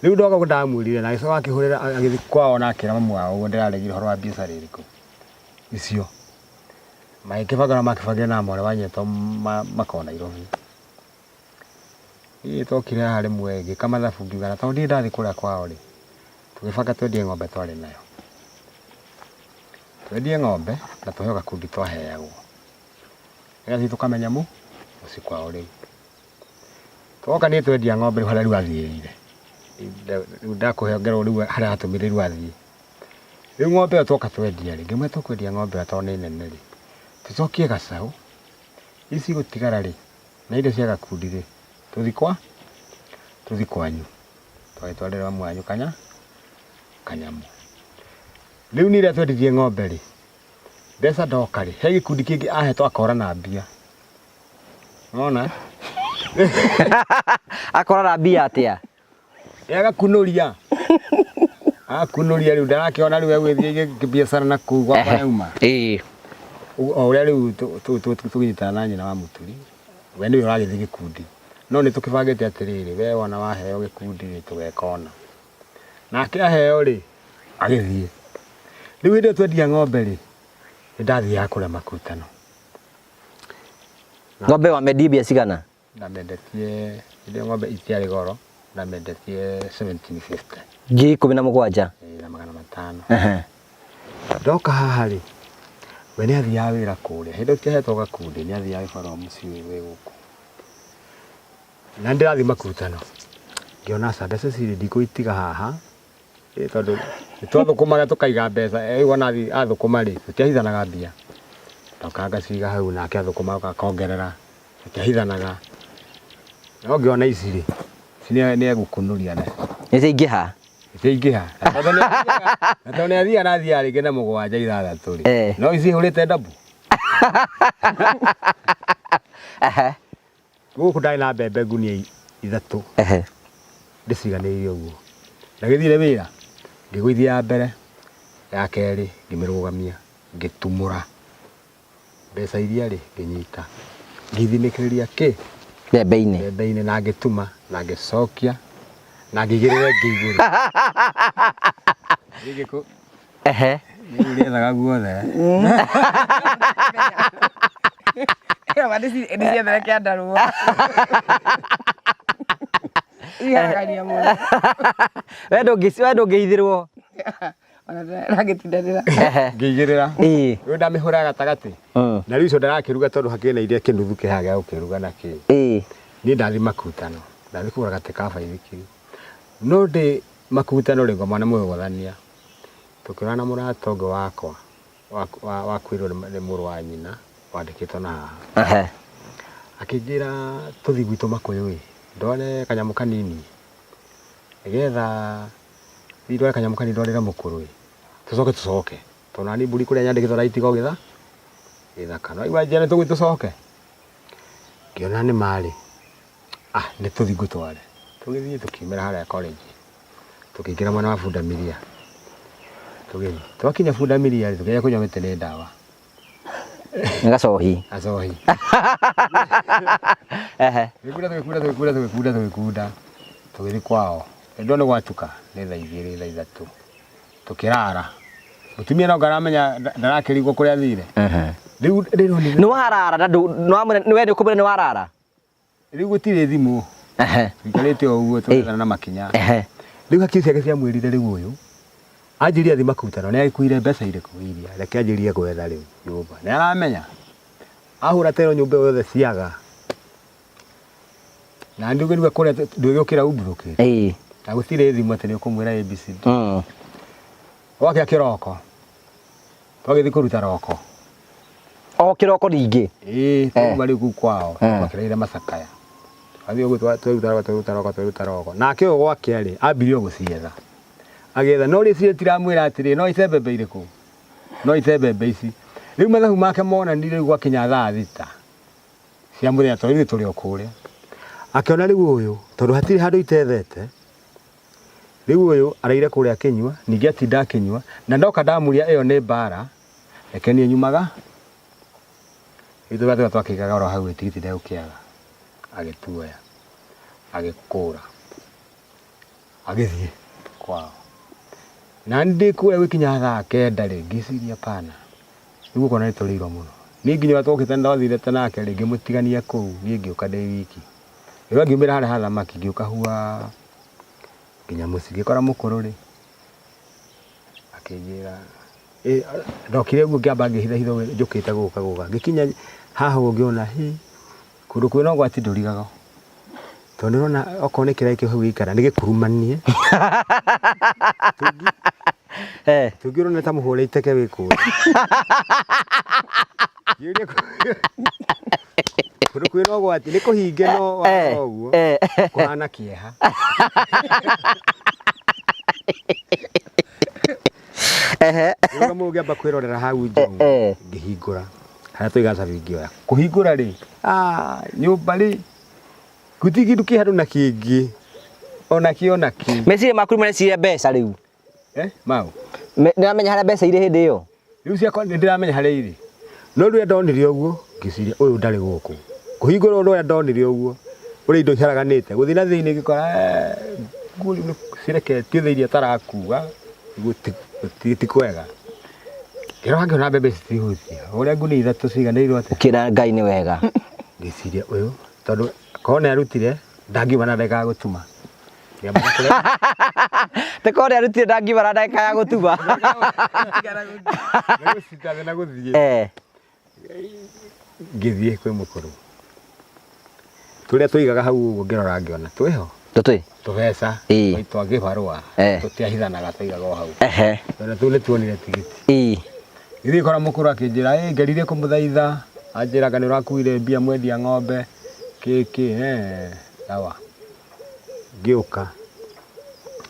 Rĩu ndoka ũguo ndamwĩrire na agĩcoka akĩhũrĩra agĩthiĩ kwao na akĩra mamu wao ũguo ndĩraregire ũhoro wa biacara ĩrĩkũ icio. Magĩkĩbanga ũrĩa makĩbangire na mwarĩ wa nyina tondũ makoragwo Nairobi. Niĩ twokire haha rĩmwe ngĩka mathabu ngiuga na tondũ ndirĩ ndathiĩ kũrĩa kwao rĩ, tũgĩbanga twendie ng'ombe twarĩ nayo. Twendie ng'ombe na tũheo gakundi twaheagwo. Nĩgetha tũthiĩ tũkamenya mũciĩ kwao rĩu. Twoka niĩ twendia ng'ombe rĩu harĩa rĩu athiĩrĩire, rĩu ndakũhe ngero rĩu harĩa atũmire rĩu athiĩ. Rĩu ng'ombe ĩyo twoka twendia rĩ, ngĩmwĩra tũkwendia ng'ombe ĩyo tondũ nĩ nene rĩ, tũcokie gacaũ, ici igũtigara rĩ, na irio cia gakundi rĩ, tũthi kwa tũthi kwanyu twagĩtwarĩra mamu wanyu kanya kanyamũ. Rĩu niĩ rĩrĩa twendirie ng'ombe rĩ, mbeca ndoka rĩ, he gĩkundi kĩngĩ ahetwo akora na mbia. Nĩwona? Akora na mbia atĩa? Agakunũria. Agakunũria rĩu ndarakĩona rĩu egũgĩthiĩ kĩbiacara na kũu gwakwa yauma. Ĩĩ. O ũrĩa rĩu tũkĩnyitana na nyina wa Mũturi, we nĩwe ũragĩthiĩ gĩkundi. No nĩ tũkĩbangĩte atĩrĩrĩ, we wona waheo gĩkundi rĩ, tũgeka ũna. Nake aheo rĩ, agĩthiĩ. Rĩu hĩndĩ ĩyo twendia ng'ombe rĩ, nĩ ndathiaga kũrĩa makutano. Ng'ombe wamendirie mbia cigana? Ndamendetie, hĩndĩ ĩyo ng'ombe itiarĩ goro, ndamendetie 1750. 17,000. Ĩĩ na 500. Ndoka haha rĩ, we nĩ athiaga wĩra kũrĩa, hĩndĩ ĩyo tũtiahetwo gakundi, nĩ athiaga gĩbarũa mũciĩ ũyũ wĩ gũkũ. Na nĩ ndĩrathiĩ makutano, ngĩona aca mbeca ici rĩ, ndikũitiga haha, ĩ tondũ nĩ twathũkũmaga tũkaiga mbeca, rĩu ona athũkũma rĩ, tũtiahithanaga mbia. Ndoka ngaciga hau nake athũkũma oka akongerera tũtiahithanaga. No ngĩona ici rĩ, ici nĩ egũkunũria nacio. Nĩ ciaingĩha? Ciaingĩha. Na tondũ nĩ athiaga na athiaga rĩngĩ na mũgwanja ithathatũ rĩ, no ici ihũrĩte ndambu. Gũkũ ndarĩ na mbembe ngunia ithatũ ndĩciganĩire ũguo. Ndagĩthire wĩra ngĩgũithia ya mbere, ya kerĩ ngĩmĩrũgamia ngĩtumũra. Mbeca iria rĩ ngĩnyita ngĩthinĩkĩrĩria kĩ? Mbembe-inĩ. Mbembe-inĩ na ngĩtuma na ngĩcokia na ngĩigĩrĩra ĩngĩ igũrũ. Ehe. Rĩu rĩethaga guothe. Ndiciethere kĩandarũa. Iharagania mũno. We ndũngĩhithĩrwo. Ona ndĩragĩtindanĩra. Ngĩigĩrĩra. Rĩu ndamĩhũra gatagatĩ. Na rĩu icio ndarakĩruga tondũ hakĩrĩ na iria kĩnuthu kĩhaha gĩa gũkĩruga na kĩ. Niĩ ndathi makutano. Ndathi kũgũra gatĩ ka baithikiri. No ndĩ makutano rĩ ngoma nĩ mũgũthania. Tũkĩona na mũrata ũngĩ wakwa wakuĩrwo nĩ mũrũ wa nyina wandĩkĩtwo na haha. Akĩnjĩra tũthiĩ gwitũ Makũyũ ĩ, ndware kanyamũ kanini nĩgetha thiĩ ndware kanyamũ kanini ndwarĩre mũkũrũ ĩ, tũcoke tũcoke tondũ nani mbũri kũrĩa nyandĩkĩtwo ndagĩtiga o gĩthaka. No rĩu anjĩra nĩtũgũthiĩ tũcoke, ngĩona nĩ ma rĩ, ah nĩ tũthiĩ ngũtware. Tũgĩthiĩ tũkiumĩra harĩa college. Tũkĩingĩra mwena wa bundamilia tũgĩthiĩ twakinya bundamilia rĩ tũkĩgeria kũnyua mĩtĩ nĩ ndawa. Nĩ gacohi. Gacohi. Tũgĩkunda tũgĩkunda tũgĩkunda tũgĩkunda tũgĩkunda tũgĩthiĩ kwao. Nĩ ndona gwatuka nĩ thaa igĩrĩ thaa ithatũ tũkĩrara. Mũtumia no ngaramenya ndarakĩrigwo kũrĩa athire. Rĩu rĩronire. Nĩ warara na ndũ we nĩ ũkũmwĩra nĩ warara? Rĩu gũtirĩ thimũ. Tũikarĩte o ũguo tũrethana na makinya. Rĩu hakiri ciake ciamwĩrire rĩu ũyũ anjĩrie athiĩ makutano nĩ agĩkuire mbeca irĩkũ iria reke anjĩrie gwetha rĩu nyũmba. Nĩ aramenya ahũra tero nyũmba ĩyo yothe ciaga. Na nĩ ũkĩruga kũrĩa ndũgĩũkĩra umburũkĩte. Na gũtirĩ thimũ atĩ nĩ ũkũmwĩra ABCD. Gwakĩa kĩroko Twagĩthiĩ kũruta roko. O kĩroko ningĩ? Ĩĩ, twauma rĩu kũu kwao, twakĩraire macakaya. Twathiĩ ũguo tweruta roko, tweruta roko, tweruta roko. Nake ũyũ gwake rĩ, ambirie o gũcietha. Agĩetha, no rĩciria rĩtiramwĩra atĩrĩ, no ite mbembe irĩkũ? No ite mbembe ici. Rĩu mathabu make monanire rĩu gwakinya thaa thita cia mũthenya tondũ ithuĩ tũrĩ o kũrĩa. Akĩona rĩu ũyũ, tondũ hatirĩ handũ itethete, Rĩu ũyũ araire kũrĩa akĩnyua, ningĩ atinda akĩnyua, na ndoka ndamũria ĩyo nĩ mbara, reke niĩ nyumaga. Rĩu tũgathiĩ twakĩigaga oro hau tigiti ndegũkĩaga. Agĩtuoya, agĩkũra, agĩthiĩ kwao. Na niĩ ndĩ kũrĩa gũkinya thaa kenda rĩ, ngĩciria apana, rĩu gũkũ nĩ tũrĩirwo mũno. Niĩ nginya ũrĩa twokĩte ndathiĩte nake rĩ, ngĩmũtigania kũu, niĩ ngĩũka ndĩ wiki. Rĩu angiumĩra harĩa ha thamaki ngĩũka huaa nginya mũciĩ. Ngĩkora mũkũrũ rĩ, akĩnjĩra, ndokire ũguo ngĩamba ngĩhithahitha ũguo njũkĩte gũka gũka. Ngĩkinya haha ũguo ngĩona hĩ, kũndũ kwĩna ũgwati ndũrigagwo. Tondũ nĩũrona okorwo nĩ kĩraĩ kĩu hau gĩikara nĩ gĩkurumanie. Tũngĩ ũrona ta mũhũre iteke wĩ kũrĩa. Ngĩũria kũndũ kwĩna ũgwati nĩ kũhinge no warora ũguo kũhana kĩeha. Rĩu mũndũ ngĩamba kwĩrorera hau nja ũguo, ngĩhingũra harĩa tũigaga cabi ngĩoya. Kũhingũra rĩ, ah, nyũmba rĩ, gũtirĩ kĩndũ kĩ handũ na kĩngĩ ona kĩ ona kĩ. Meciria maku rĩu mareciria mbeca rĩu. Eh, mau. Nĩwamenya harĩa mbeca irĩ hĩndĩ ĩyo? Rĩu ciakwa nĩ ndĩramenya harĩa irĩ. No rĩrĩa ndonire ũguo, ngĩciria ũyũ ndarĩ gũkũ. Kũhingũra ũndũ ũrĩa ndonire ũguo, ũrĩa indo iharaganĩte, gũthiĩ na thĩinĩ ngĩkora nguo rĩu cireketio thĩinĩ atarakua, ti kwega. Ngĩrora ngĩona mbembe ici citihutia, ũrĩa ngunia ithatũ ciganĩirwo atĩa. Ũkĩra Ngai nĩ wega. Ngĩciria ũyũ, tondũ korwo nĩ arutire, ndangiuma na ndagĩka ya gũtuma. Te korwo nĩ arutire ndangiuma na ndagĩka ya gũtuma. Gũcitane na gũthiĩ. Ngĩthiĩ kwĩ mũkũrũ. Tũrĩa tũigaga hau ũguo ngĩrora ngĩona twĩho. Tũtĩ? Tũbeca. Twa kĩbarũa. Tũtiahithanaga twaigaga o hau. Tondũ tũu nĩ tuonire tigiti. Gĩthiĩ kora mũkũrũ akĩnjĩra, ĩ ngerire kũmũthaitha, anjĩraga nĩ ũrakuire mbia mwendia ng'ombe, kĩ kĩ, eh, sawa. Ngĩũka.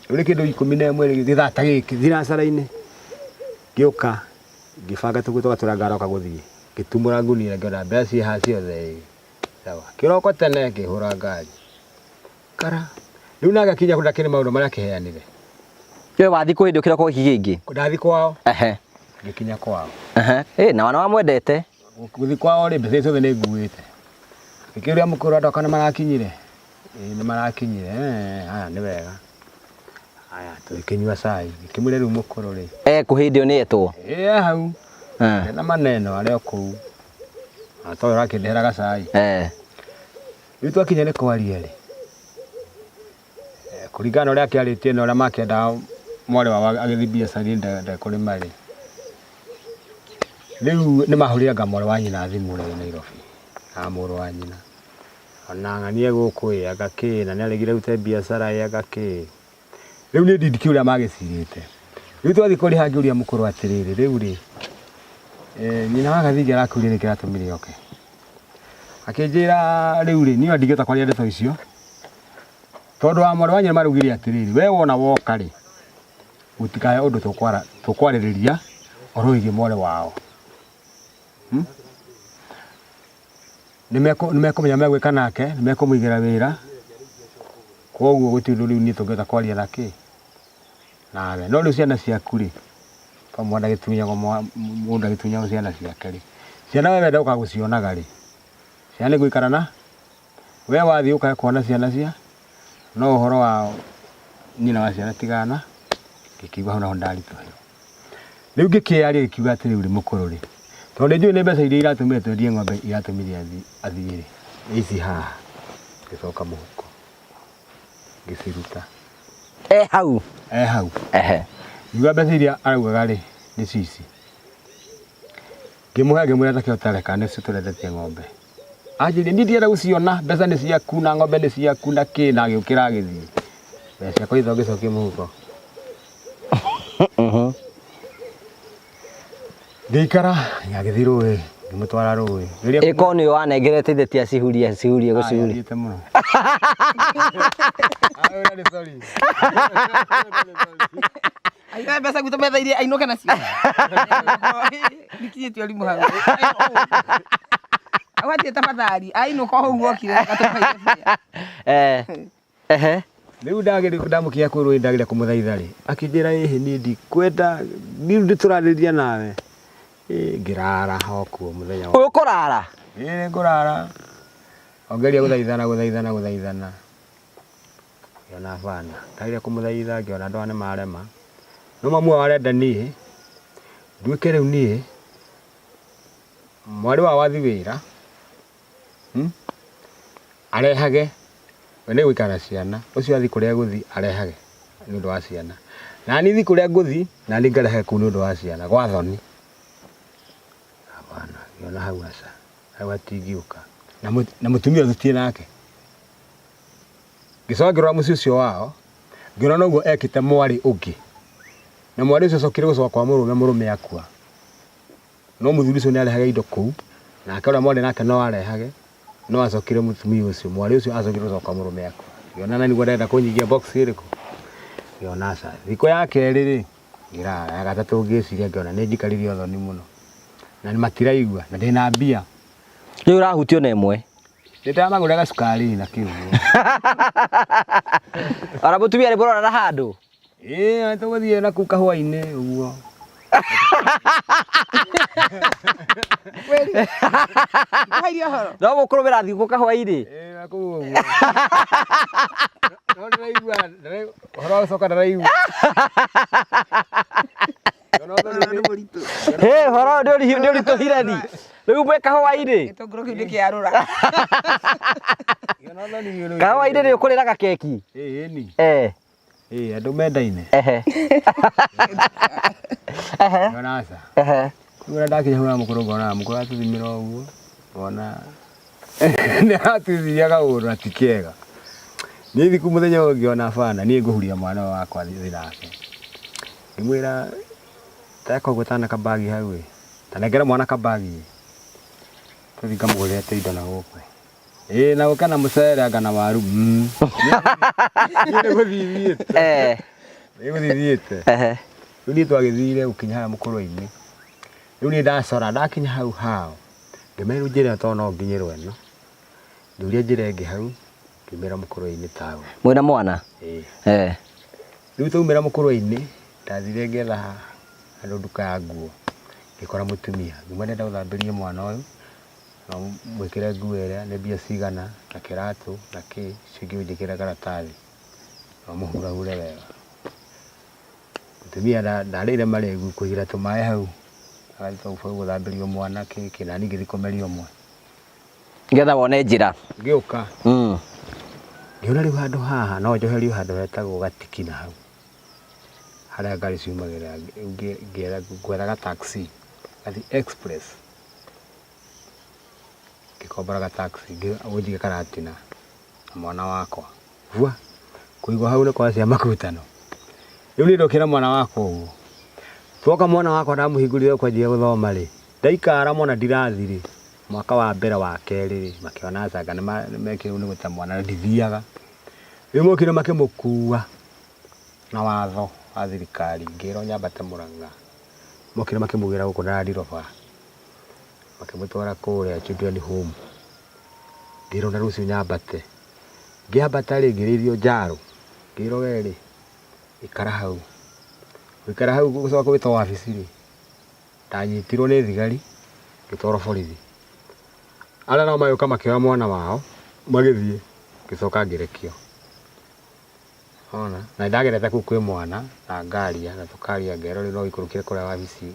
Rĩu nĩ kĩndũ 11 gĩthaa ta gĩkĩ, thinacara-inĩ. Ngĩũka, ngĩbanga tũguo tũgatũra ngaroka gũthiĩ. Ngĩtumũra ngunia ngĩona mbeca ciĩ haha ciothe ĩ. Sawa. Kĩroko tene ngĩhũra ngari. Kara. Rĩu nake akinya kũndũ akĩrĩ maũndũ marĩa akĩheanire. We wathiĩ kũ hĩndĩ kĩroko gĩkĩ kĩngĩ? Ndathiĩ kwao. Ehe. Ngĩkinya kwao. Ehe. Ĩ na wana wamwendete? Gũthiĩ kwao rĩ, mbeca ciothe nĩ nguĩte. Ngĩkĩũria mũkũrũ andũ akwa nĩ marakinyire? Ĩĩ nĩ marakinyire. Eh, haya nĩ wega. Haya tũgĩkĩnyua cai. Ngĩkĩmwĩra rĩu mũkũrũ rĩ. Eh, kũ hĩndĩ ĩyo nĩ etwo? Ĩĩ e hau. Ena maneno arĩ o kũu. Na toĩ ũrakĩndehera gacai. Eh. Rĩu twakinya nĩ kwaria rĩ, kũringana na ũrĩa akĩarĩtie na ũrĩa makĩendaga mwarĩ wao agĩthiĩ biacara-inĩ ndekũrĩma rĩ, rĩu nĩ mahũrire anga mwarĩ wa nyina thimũ ũrĩa wĩ Nairobi na mũrũ wa nyina. Ona ng'ania gũkũ ĩ, anga kĩ, na nĩ aregire arute biacara ĩ, anga kĩ. Rĩu niĩ ndikĩũĩ ũrĩa magĩcirĩte. Rĩu twathiĩ kũrĩha ngĩũria mũkũrũ atĩrĩrĩ, rĩu rĩ, nyina wa Gathingi arakwĩrire nĩkĩ kĩratũmire oke? Akĩnjĩra rĩu rĩ, niĩ ona ndingĩhota kwaria ndeto icio, tondũ wa mwarĩ wa nyina maraugire atĩrĩrĩ, we wona woka rĩ, gũtikae ũndũ tũkwarĩrĩria ũhoro wĩgiĩ mwarĩ wao. Nĩ mekũmenya megwĩka nake, nĩ mekũmũigĩra wĩra, koguo gũtirĩ ũndũ rĩu niĩ tũngĩhota kwaria na kĩ, nawe. No rĩu ciana ciaku rĩ, to mwana agĩtunyagwo mũndũ agĩtunyagwo ciana ciake rĩ, ciana we wenda gũka gũcionaga rĩ, ciana nĩ gũikara na, we wathiĩ ũkae kuona ciana cia, no ũhoro wa nyina wa ciana tigana, ngĩkĩigua hau naho nĩndaritũhĩrwo. Rĩu ngĩkĩaria gĩkiuga atĩrĩ ũrĩ mũkũrũ rĩ, tondũ nĩ njũĩ nĩ mbeca iria iratũmire twendie ng'ombe iratũmire athiĩ rĩ, nĩ ici haha. Ngĩcoka mũhuko ngĩciruta. E hau? E hau. Ehe. Ngiuga mbeca iria araugaga rĩ, nĩcio ici. Ngĩmũhe ngĩmwĩra ta kĩo nĩcio tũrendetie ng'ombe. Anjĩrire niĩ ndirenda gũciona, mbeca nĩ ciaku na ng'ombe nĩ ciaku na kĩ, na agĩũkĩra agĩthiĩ. Mbeca ciakwa itho ngĩcokia mũhuko. Ngĩikara, agĩthiĩ rũĩ, ngĩmũtwara rũĩ. Rĩrĩa Ĩkorwo nĩ wanengerete ithe ti acihurie acihurie gũcihuria. Athiĩte mũno. Ah, nĩ sorry. Aira mbeca gwitũ metha iria ainũke nacio. Ndikinyĩtie ũrimũ hau. Hau hatirĩ tafadhali. Ainũka o ũguo okire gatũkaire bia. Eh. Ehe. Rĩu ndagĩrĩ ndamũkinya kwĩ rũĩ ndagĩrĩ kũmũthaitha rĩ, akĩnjĩra ĩhĩ niĩ ndikwenda, niĩ ndĩtũrarĩria nawe. Ĩ ngĩrara o kuo mũthenya wothe. Ũkũrara? Ĩ ngũrara. Ongeria gũthaithana gũthaithana gũthaithana. Ngĩona bana. Ndagĩrĩ kũmũthaitha ngĩona andũ aya nĩ marema. No mamu wao arenda niĩ nduĩke rĩu niĩ mwarĩ wao athiĩ wĩra, arehage, we nĩ gũikara na ciana, ũcio athiĩ kũrĩa egũthiĩ arehage nĩ ũndũ wa ciana. Na niĩ thiĩ kũrĩa ngũthiĩ, na niĩ ngarehage kũu nĩ ũndũ wa ciana, gwa thoni. Hapana, ngĩona hau aca, hau hatingĩũka. Na mũtumia tũtirĩ nake. Ngĩcoka ngĩrora mũciĩ ũcio wao, ngĩona noguo ekĩte mwarĩ ũngĩ. Na mwarĩ ũcio acokire gũcoka kwa mũrũme, mũrũme akua. No mũthuri ũcio nĩ arehage indo kũu, nake ũrĩa mwarĩ nake no arehage, no acokire mũtumia ũcio, mwarĩ ũcio acokire gũcoka kwa mũrũme akua. Ngĩona na nĩguo arenda kũnyingia box ĩrĩkũ? Ngĩona aca. Thikũ ya kerĩ rĩ, ngĩrara, ya gatatũ ngĩciria ngĩona nĩ njikarire ũthoni mũno. Na matiraigua, na ndĩna mbia. Rĩu ũrahutio na ĩmwe. Nĩ ndamagũrĩra gacukari na kĩ ũguo. Ona mũtumia nĩ mũrorana handũ? Ĩĩ tũgũthiĩ na kũu kahũa-inĩ ũguo. Ndũhairie ũhoro. No mũkũrũmĩra thigũkũ kahũa-inĩ? Ĩĩ na kũu ũguo. No ndĩraigua, ũhoro wa gũcoka ndĩraigua. Hĩ, ũhoro ũyũ nĩ ũritũhire ni. Rĩu mwĩ kahũa-inĩ? Gĩtũngũrũ kĩu nĩ kĩarũra. Kahũa-inĩ nĩ ũkũrĩra gakeki? Ĩĩ ni. Eh. Ĩĩ andũ mendaine. Ehe. Ehe. Ngona aca. Ehe. Rĩu ũrĩa ndakinya hau na mũkũrũ ngona mũkũrũ atũthimĩra ũguo. Ngona nĩ aratũthiria kaũndũ na ti kega. Niĩ thikũ mũthenya ũyũ ngĩona bana niĩ ngũhuria mwana ũyũ wakwa thiĩ nake. Ngĩmwĩra teka ũguo tana kabagi hau ĩ. Ta nengera mwana kabagi. Tũthiĩ ngamũgũrĩre tũindo na gũkũ. Ĩĩ na gũka na mũcere anga na waru. Niĩ nĩ gũthiĩ thiĩte. Nĩ gũthiĩ thiĩte. Rĩu niĩ twagĩthire gũkinya harĩa mũkũrwe-inĩ. Rĩu niĩ ndacora ndakinya hau hao. Ngĩmenya rĩu njĩra ĩno tondũ no nginyĩrwo ĩno. Ngĩũria njĩra ĩngĩ hau, ngiumĩra mũkũrwe-inĩ taũni. Mwĩna mwana? Ĩĩ. Rĩu twaumĩra mũkũrwe-inĩ, ndathire ngĩetha handũ nduka ya nguo, ngĩkora mũtumia. Ngiuga ndĩrenda gũthambĩrio mwana ũyũ, na ũmwĩkĩre nguo ĩrĩa, nĩ mbia cigana, na kĩratũ, na kĩ, icio ingĩ ũnjĩkĩre karatathi, na ũmũhurahure wega. Mũtumia ndarĩire marĩgu, kũigĩra tũmaĩ hau, agathiĩ gũthambĩrio mwana kĩ kĩ, nani ngĩthiĩ kũmeria ũmwe. Nĩgetha wone njĩra. Ngĩũka. Ngĩona rĩu handũ haha no njoherio handũ hetagwo Gatikina hau. Harĩa ngari ciumagĩra ngĩethaga taxi, gathi express. Ngĩkombora ga taxi gũthiĩ Karatina na mwana wakwa. Bua! Kũigwo hau nĩ kwa cia makutano. Rĩu niĩ ndokĩra mwana wakwa ũguo. Twoka mwana wakwa ndamũhingũrire kwanjia gũthoma rĩ, ndaikara mwana ndirathi rĩ, mwaka wa mbere wa kerĩ rĩ, makĩona aca anga nĩ mekĩrĩirwo nĩ gũte mwana na ndithiaga. Rĩu mokire makĩmũkua na watho wa thirikari ngĩrwo nyambate Mũrang'a. Mokire makĩmugĩra gũkũ na Land Rover makĩmũtwara kũrĩa Children Home. Ngĩrwo na rũciũ nyambate. Ngĩambata rĩ, ngĩrĩithio njaro. Ngĩrwo we rĩ, ikara hau. Gũikara hau gũcoka gwĩtwo wabici rĩ, ndanyitirwo nĩ thigari ngĩtwarwo borithi. Arĩa nao magĩũka makĩoya mwana wao magĩthiĩ, ngĩcoka ngĩrekio. Wona? Na nĩndagerete kũu kwĩ mwana na ngaria na tũkaria ngerwo rĩu no ũikũrũkire kũrĩa wabici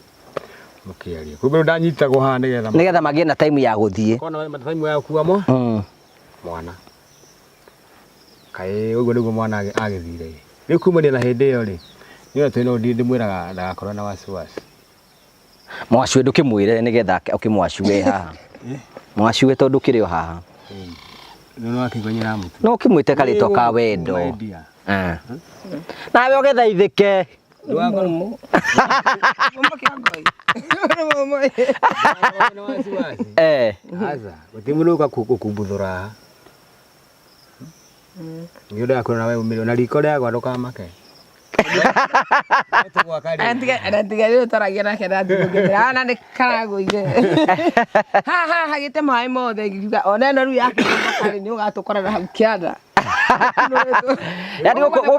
mũkĩaria. Kumbe rĩu ndanyitagwo haha nĩgetha Nĩgetha magĩe na time ya gũthiĩ. Kona time ya gũkua mwana. Kaĩ ũguo nĩguo mwana agĩthire ĩ. Rĩu kumania na hĩndĩ ĩyo rĩ, niĩ ona twĩna ũndũ ndĩmwĩraga ndagakorwo na wasiwasi. Mwacue ndũkĩmwĩre nĩgetha ũkĩmwacue haha. Mwacue tondũ ũkĩrĩ o haha. Rĩu no akĩigua nyĩramũtu. No ũkĩmwĩte karĩtwa ka wendo. Nawe ũgĩthaithĩke. Aca, gũtirĩ mũndũ ũka gũkumbuthũra haha. Nĩ ũndũ wa kuona we umĩrĩo na riko rĩagwa ndũkamake. Anatiga rĩu twaragia nake ndathikũngĩra ana nĩ karagũire haha hagĩte maĩ mothe ngiuga ona ĩno rĩu yake nĩ ũgatũkora na hau kĩanda. Yaani gũkũ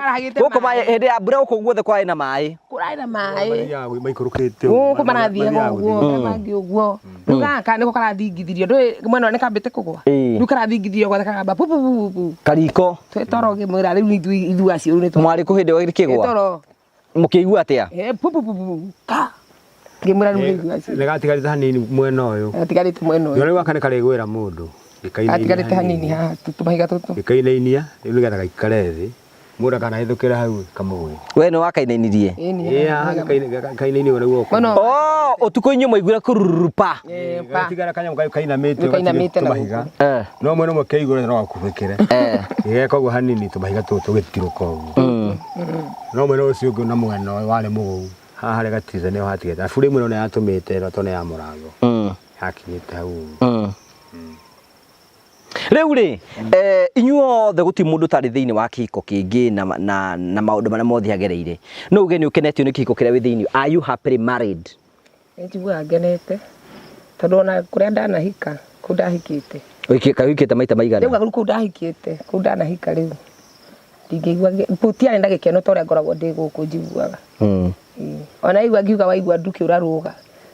maĩ hĩndĩ ya mbura gũkũ guothe kwarĩ na maĩ. Kũrarĩ na maĩ. Maikũrũkĩte Gũkũ marathiaga ũguo mangĩ ũguo. Rĩu gaka nĩko karathingithirio ndũĩ mwena ũrĩa nĩ kambĩte kũgwa. Rĩu karathingithirio gwothe kagamba pu pu pu pu. Kariko. Twĩ toro ngĩmwĩra rĩu ithuĩ acio rĩu nĩ Mwarĩ kũ hĩndĩ ĩyo rĩkĩgwa? Toro. Mũkĩigua atĩa? Pu pu pu pu ka. Ngĩmwĩra rĩu nĩ ithuĩ acio. Nĩ gatigarĩte hanini mwena ũyũ. Gatigarĩte mwena ũyũ. Rĩu gaka nĩ karĩgwĩra mũndũ. Gatigarĩte hanini haha tũmahiga tũtũ. Gĩkainainia rĩu nĩgetha gaikare thĩ. Mũndũ akanahĩtũkĩra hau kamũgwĩre. We nĩ wakainainirie? Ĩĩ haha kainainio nĩguo. Oh, ũtukũ inyuĩ mwaiguire kururupa. Gatigara kanyamũ kau kainamĩte Kainamĩte na tũmahiga. No mwena ũmwe ke igũrũ no gakunĩkĩre. Gĩgeka ũguo hanini tũmahiga tũtũ tũgĩtirũka ũguo. No mwena ũcio ũngĩ na mwena ũyũ warĩ mũgũu. Haha harĩa gatiza nĩho hatigĩte. Na buremu ĩno nĩ yatũmĩte ĩno tondũ nĩ ya mũrango. Yakinyĩte hau ũguo. Rĩu rĩ, inyuothe gũtirĩ mũndũ ũtarĩ thĩinĩ wa kĩhiko kĩngĩ na maũndũ marĩa mothe agereire. No uge nĩ ũkenetio nĩ kĩhiko kĩrĩa wĩ thĩinĩ. Are you happily married? Nĩ njiguaga ngenete tondũ ona kũrĩa ndanahika kũu ndahikĩte. Ũhikĩte maita maigana? Rĩu kũu ndahikĩte kũu ndanahika rĩu ndingĩigua gũtiarĩ na gĩkeno ta ũrĩa ngoragwo ndĩ gũkũ njiguaga. Ona igua ngiuga waigua nduki ũrarũga.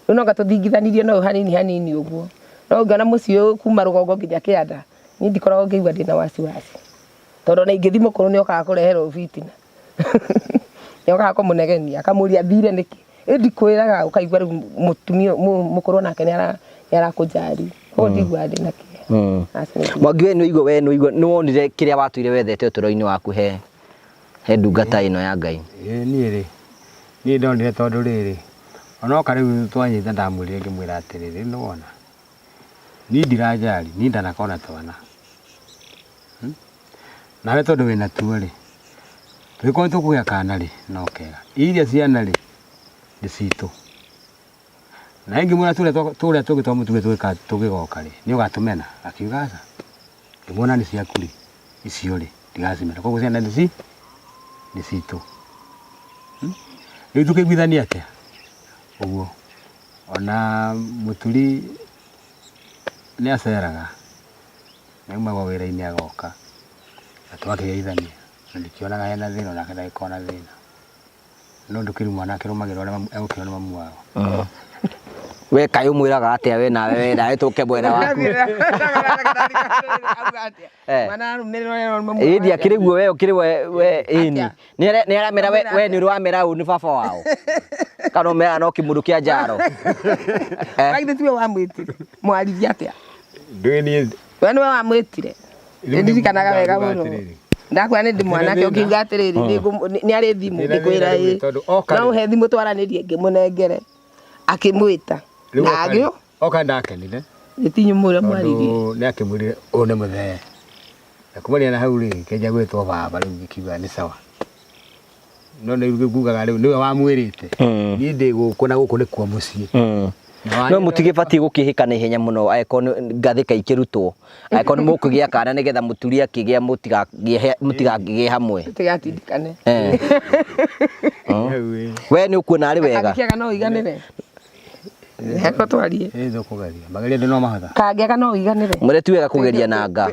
Rĩu no gatũthingithanirie no hanini hanini ũguo. No ũngĩona mũciĩ ũyũ kuma rũgongo nginya kĩanda, niĩ ndikoragwo ngĩigua ndĩna wasiwasi. Tondũ ona ingĩthiĩ mũkũrũ nĩ okaga kũreherwo bitina. Nĩ okaga kũmũnegenia akamũria thire nĩkĩ. Ĩ ndikwĩraga ũkaigua rĩu mũtumia mũkũrũ nake nĩ arakũnjari. Koguo ndiguaga ndĩna kĩeha. Aca nĩ ndiguaga. Mwangi we nĩ ũigua we nĩ ũigua nĩ wonire kĩrĩa watũire wethete ũtũũro-inĩ waku he ndungata ĩno ya Ngai. Ĩĩ niĩ rĩ, niĩ ndonire tondũ rĩrĩ, onoka rĩu twanyita ndamwĩrire ngĩmwĩra atĩrĩrĩ, nĩ wona, niĩ ndiranjari, niĩ ndanakona twana. Nawe tondũ wĩna tuo rĩ, tũngĩkorwo tũkũgĩa kana rĩ, no kega. Iria ciana rĩ, nĩ citũ. Na ingĩmwĩra tũrĩa tũrĩa tũngĩ twa mũtumia tũgĩka tũgĩgoka rĩ, nĩ ũgatũmena? Akiuga aca. Ngĩmuona nĩ ciaku rĩ, icio rĩ, ndigacimena. Koguo ciana nĩ nĩ citũ. Rĩu tũkĩiguithania atĩa? Ũguo. Ona mũturi nĩ aceraga, nĩ aumagwo wĩra-inĩ agoka, na tũgakĩgeithania, na ndikĩonaga hena thĩna onake ndagĩkoragwo na thĩna. No ndũkĩrĩ mwana akĩrũmagĩrĩra ũrĩa egũkĩrwo nĩ mamu wao. We kaĩ ũmwĩraga atĩa we nawe we nawe tũke mwena waku. Eh. Mwana arũmĩrĩra ũrĩa mamu Ĩĩ ndiakĩrĩ guo we ũkĩrĩ we we ĩni. Nĩ aramera we we nĩ ũrĩ wamera ũũ nĩ baba wao. Kana ũmeraga no kĩmũndũ kĩa njaro. Eh. Githĩ tiwe wamwĩtire mwaririe atĩa? Ndũĩ niĩ We nĩwe wamwĩtire. Ndirikanaga wega mũno. Ndakwĩra nĩ ndĩ mwanake ũkiuga atĩrĩrĩ nĩ arĩ thimũ ngĩkwĩra ĩ no ũhe thimũ twaranĩrie ngĩmũnengere akĩmwĩta na agĩũ oka ndakenire gĩtinyũ ũrĩa mwaririe tondũ nĩ akĩmwĩrire ũyũ nĩ mũthee na kumania na hau rĩ kĩanjia gwĩtwo baba rĩu ngĩkiuga nĩ sawa no nĩ ngugaga rĩu nĩwe wamwĩrĩte niĩ ndĩ gũkũ na gũkũ nĩkuo mũciĩ No mũtigĩbatiĩ gũkĩhĩka na ihenya mũno angĩkorwo nĩ ngathĩka ikĩrutwo angĩkorwo nĩ mũkũgĩa kana nĩgetha mũturi akĩgĩa mũtigakĩgĩe hamwe. Tũtigatindĩkane. Eh. We nĩ ũkuona arĩ wega. Kangĩaga no ũiganĩre. Heko twarie. Ĩ tũkũgeria mageria ndĩ no mahota. Kangĩaga no ũiganĩre. Mwĩre ti wega kũgeria na nga.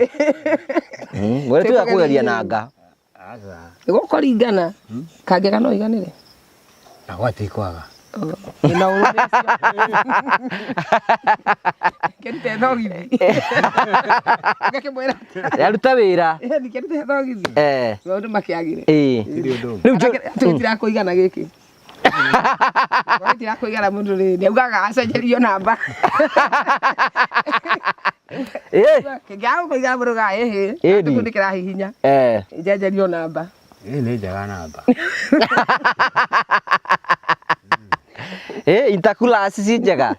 Mwĩre ti wega kũgeria na nga. Gũkũringana. Kangĩaga no ũiganĩre. Na gwati kwaga. Ĩna ũrũme ũcio. Kĩrute thogithi. Ngakĩmwĩra. Yaruta wĩra. Kĩrute thogithi. Eh. Maũndũ makĩagĩre. Ĩĩ. Rĩu tũtirakũigana gĩkĩ. Gĩtirakũigana mũndũ rĩ, nĩaugaga acenjerio namba. Ĩĩ. Kĩngĩaga gũkũigana mũndũ ga ĩhĩ. Ĩni. Tũkũ nĩkĩrahihinya. Eh. Njenjerio namba. Ĩ nĩ njega namba. Ĩ intercoolers ci njega.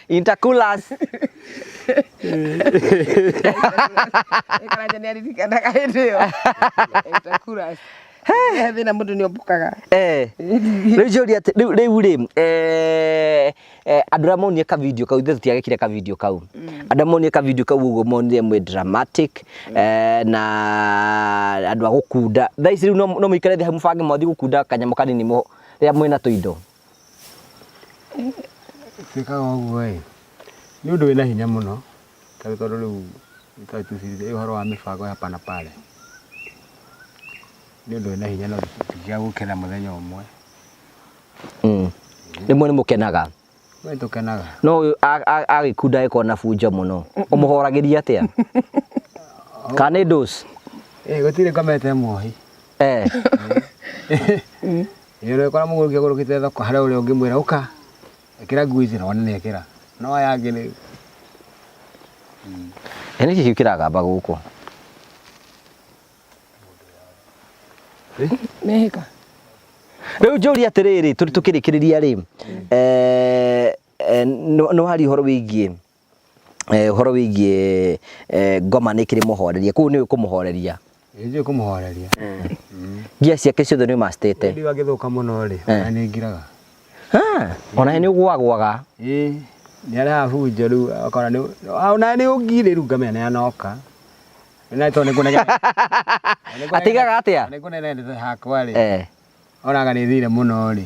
Intercoolers. Karanja nĩ aririkanaga hĩndĩ ĩyo. Intercoolers. He thĩna mũndũ nĩ ombũkaga. Eh. Rĩu njũria atĩ rĩu rĩu rĩ eh andũ arĩa monire ka video kau ithuĩ tũtiagĩkire ka video kau. Andũ arĩa monire ka video kau ũguo monire mwĩ dramatic na andũ a gũkunda. Thaa ici rĩu no mũikare thĩ hau mũbange mwathiĩ gũkunda kanyamũ kanini rĩrĩa mwĩna tũindo. Twĩkaga ũguo ĩ, nĩ ũndũ wĩna hinya mũno tondũ rĩu tũcirire ũhoro wa mĩbango ya hapa na pale. Nĩ ũndũ wĩna hinya no tũtingĩaga gũkena mũthenya ũmwe. Rĩmwe nĩ mũkenaga. We tũkenaga. No ũyũ agĩkunda agĩkorwo na bunjo mũno. Ũmũhoragĩria atĩa? Kana nĩ dose? Ĩ gũtirĩ ngomete muohi. Eh. Ĩ ũrĩkora mũgũrũki agũrũkĩte thoko harĩa ũrĩa ũngĩmwĩra ũka ĩkĩra nguo ici na wone nĩ ekĩra. No aya angĩ nĩ Ĩ nĩkĩ kĩu kĩragamba gũkũ? Mehĩka. Rĩu njũrie atĩrĩrĩ tũkĩrĩkĩrĩria rĩ nĩ waria ũhoro wĩgiĩ ũhoro wĩgiĩ ngoma nĩ ĩkĩrĩ mũhoreria koguo nĩ ũĩ kũmũhoreria. Ĩ njũĩ kũmũhoreria. Ngia ciake ciothe nĩ ũmacitĩte. Ndiwa angĩthũka mũno rĩ, ona nĩ ngiraga. Ona nĩ ũgũagũaga. Ĩ nĩ arehaga bunjo rĩu akona nĩ ona nĩ ũngirĩ rĩu ngamenya nĩ anoka. Na tondũ nĩ ngũnegena. Atigaga atĩa? Nĩ ngũnegena hakwa rĩ. Onaga nĩ thire mũno rĩ.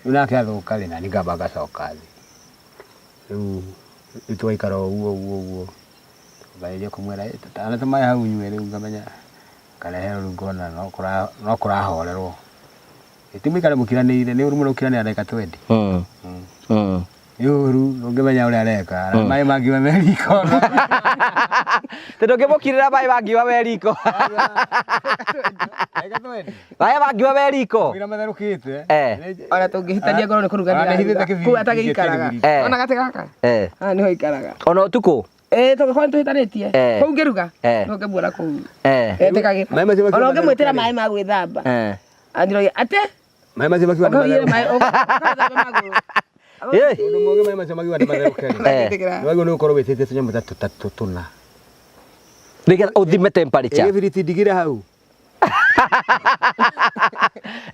Rĩu nake athũka rĩ na niĩ ngamba ngacoka thĩ. Rĩu rĩu tũgaikara ũguo ũguo ũguo. Ngarĩria kũmwĩra tana tũmaĩ hau nyue rĩu ngamenya ngareherwo rĩu ngona no kũrahorerwo. Ti mũikare mũkiranĩire nĩ ũru mũno gũkiranĩra ndagĩka twendi. Nĩ ũru ndũngĩmenya ũrĩa areka na maĩ mangiuma me riko. Tondũ ũngĩmũkirĩra maĩ mangiuma me riko. Maĩ mangiuma me riko. Mũira matherũkĩte. Ona tũngĩhĩtania ngorwo nĩ kũruga Ona nĩhithĩte ndĩraruga. kĩbiriti Kũu atagĩikaraga. Eh. Ona gatĩ gaka. Eh. Haha nĩho aikaraga. Ona ũtukũ. Ĩĩ tũngĩkorwo nĩtũhĩtanĩtie. Eh. Kũu ngĩruga. Eh. No ngĩmuona kũu. Eh. Etĩkagĩra. Maĩ macio makiuma Ona ũngĩmwĩtĩra matherũke maĩ ma gwĩthamba. Eh. Anjĩragia atĩ Maĩ macio makiuga nĩ ũkaiyĩre matherũke. maĩ ũgathamba magũrũ. Ĩ. Ũndũ mũũgĩ maĩ macio makiuga nĩ matherũke rĩ. Eh. Nĩ wagĩrĩirwo nĩ gũkorwo wĩtĩte tũnyamũ ta tũtatũ tũna. Nĩgetha ũthime temperature. Gĩbiriti ndigire hau.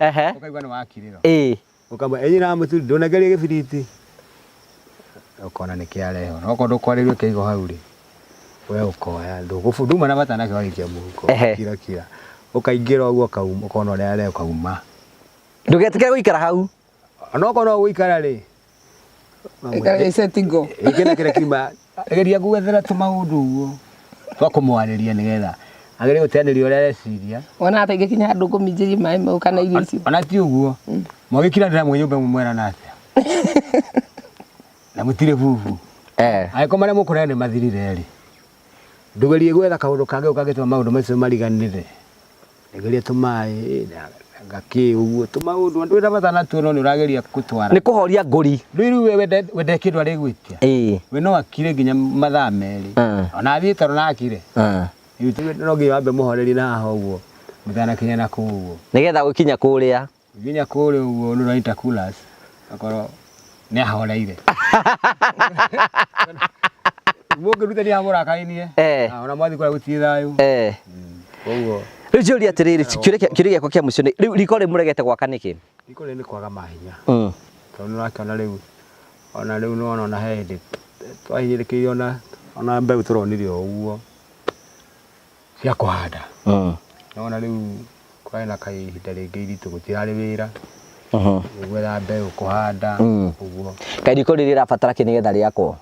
Ehe. Ũkaigua nĩ wakirĩrwo. Ĩ. Ũkamwe enyi na mũthuri ndũnengerie gĩbiriti. Ũkona nĩ kĩarehwo. No okorwo ndũkwarĩrio kĩigo hau rĩ, we ũkoya ndũgũbu nduma na bata nakĩo wagĩikia mũhuko. Ehe. Kira kira. Ũkaingĩra ũguo ũkauma ũkona ũrĩa arehe ũkauma. Ndũgetĩkĩre gũikara hau. Ona okorwo no gũikara rĩ, Ĩka gĩkĩ na kĩrĩa kiuma geria gwethera tũmaũndũ ũguo twa kũmwarĩria nĩgetha agerie gũteanĩria ũrĩa areciria. Wona ata ingĩkinya handũ ngũminjĩrie maĩ mau kana irio icio. Ona ti ũguo mwagĩkiranĩra mwĩ nyũmba ĩmwe mwerana atĩa na mũtirĩ bubu Eh. angĩkorwo marĩa mũkũrĩa nĩ mathirire rĩ ndũgerie gwetha kaũndũ kangĩ kangĩtũma maũndũ macio mariganĩre ngeria tũmaĩ ngakĩ ũguo tũmaũndũ ndũrĩ na bata natuo no nĩ ũrageria gũtwara Nĩ kũhoria ngũri. rĩu rĩu we wende kĩndũ arĩgwĩtia Ĩĩ. we no akire nginya mathaa merĩ ona athiĩ toro na akire Rĩu no nginya wambe mũhorerie na haha ũguo mũtanakinya na kũu ũguo Nĩgetha gũkinya kũrĩa. nginya kũrĩa ũguo nĩ ũraita coolers akorwo nĩ ahoreire mũngĩrutania haha mũrakainie Eh. ona mwathiĩ kũrĩa gũtirĩ thayũ Eh. koguo Rĩu njũrie atĩrĩrĩ, kĩũria gĩakwa kĩa mũico nĩ rĩu riko rĩ mũregete gwaka nĩkĩ? riko rĩrĩ nĩ kwaga mahinya tondũ nĩ ũrakĩona rĩu ona rĩu nĩ wona ona he hĩndĩ twahinyĩrĩkĩire ona ona mbeũ tũronire o ũguo cia kũhanda nĩwona rĩu kwarĩ na kahinda rĩngĩ iritũ gũtirarĩ wĩra gwetha mbeũ kũhanda ũguo Kaĩ riko rĩrĩ rĩrabatara kĩ nĩgetha rĩakwo?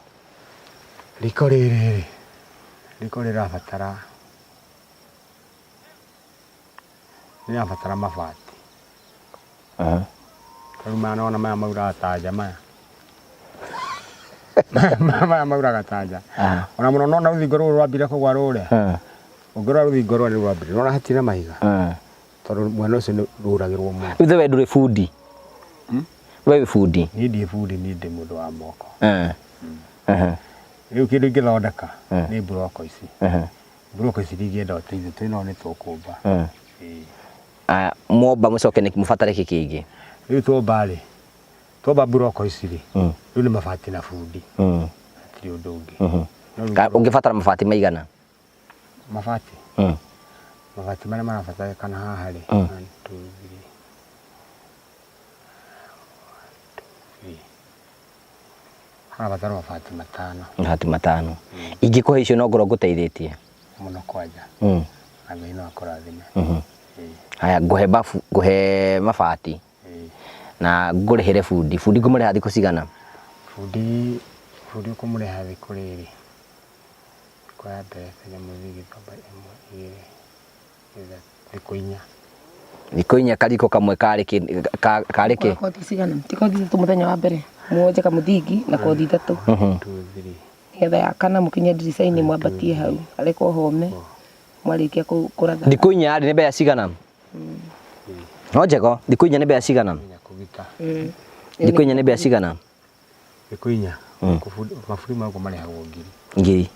riko rĩrĩ rĩ riko rĩrabatara rĩrabatara mabati rĩu maya nĩwona maya mauraga tanja maya maya mauraga tanja ona mũno nona rũthingo rũrũ rwambire kũgwa rũrĩa ũngĩrora rũthingo rũrĩa nĩ rwambire nĩwona hatirĩ na mahiga tondũ mwena ũcio nĩ rũragĩrwo mũno Ithe we ndũrĩ bundi. We wĩ bundi. niĩ ndiĩ bundi niĩ ndĩ mũndũ wa moko Eh. rĩu kĩndũ ingĩthondeka nĩ mburoko ici mburoko ici ndingĩenda ũteithio twĩ nao nĩ tũkũmba Ĩĩ. Aya, mwomba mũcoke nĩ mũbatare kĩ kĩngĩ? rĩu twomba rĩ twomba mburoko ici rĩ rĩu nĩ mabati na bundi hatirĩ ũndũ ũngĩ No rĩu Ũngĩbatara mabati maigana? mabati mabati marĩa marabatarĩkana haha rĩ 1 2 3 1 2 3 harabatara mabati matano Mabati matano. Ingĩkũhe icio no ngorwo ngũteithĩtie. mũno kwanja na Ngai no akũrathime Haya, ngũhe bafu, ngũhe mabati na ngũrĩhĩre bundi. Bundi ngũmũrĩha thikũ cigana? Bundi bundi ũkũmũrĩha thikũ rĩrĩ thikũ ya mbere kenya mũthigi kwamba ĩmwe igĩrĩ ithatũ thikũ inya Thikũ inya kariko kamwe karĩ kĩ karĩ kĩ? Kothi cigana? Ti kothi ithatũ mũthenya wa mbere. Muonje kamũthingi na kothi ithatũ. 2 3 Nĩgetha ya kana mũkinye ndirica-inĩ mwambatie hau. Arekwo home. Mwarĩkia kũratha. Thikũ inya rĩ nĩ mbeca cigana? No njego, thikũ inya nĩ mbeca cigana? inya kũgita Thikũ inya nĩ mbeca cigana? thikũ inya maburi mau marĩhagwo ngiri Ngiri.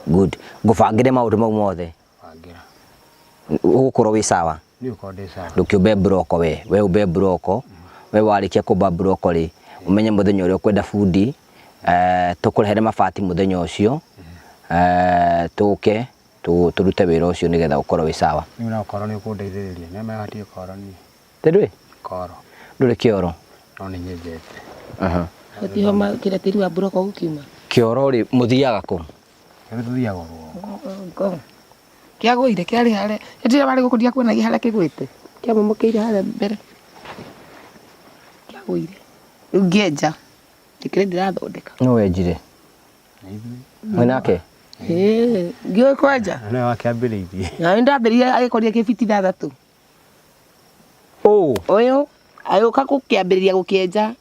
Good. Ngũbangĩre maũndũ mau mothe. bangĩra Ũgũkorwo wĩ sawa. niĩ ũkorwo ndĩ sawa Ndũkĩũmbe mburoko we. We ũmbe mburoko. We warĩkia kũmba mburoko rĩ, ũmenye mũthenya ũrĩa ũkwenda bundi, tũkũrehere mabati mũthenya ũcio, tũke tũrute wĩra ũcio nĩgetha ũkorwo wĩ sawa. Rĩu no ũkorwo nĩ ũkũndeithĩrĩria nĩ maya hatirĩ koro niĩ Ndũrĩ? koro Ndũrĩ kĩoro? no nĩ nyenjete Gũtiho kĩrĩa tĩri wa mburoko gũkiuma. Kĩoro rĩ, mũthiaga kũ? Kĩoro tũthiaga rũgongo. Kĩagũire kĩarĩ harĩa. Hĩndĩ ĩrĩa warĩ gũkũ ndiakuonagia harĩa kĩgwĩte. Kĩamomokeire harĩa mbere. Kĩagũire. Rĩu ngĩenja. Ndĩkĩrĩ ndĩrathondeka. Nũ wenjire? Mwĩ nake? Ĩĩ, ngĩũĩ kwenja. Nĩwe wakĩambĩrĩirie. Na nĩ ndambĩrĩirie agĩkoria kĩ biti ithathatũ. Ũ. Ũyũ agĩũka gũkĩambĩrĩria gũkĩenja.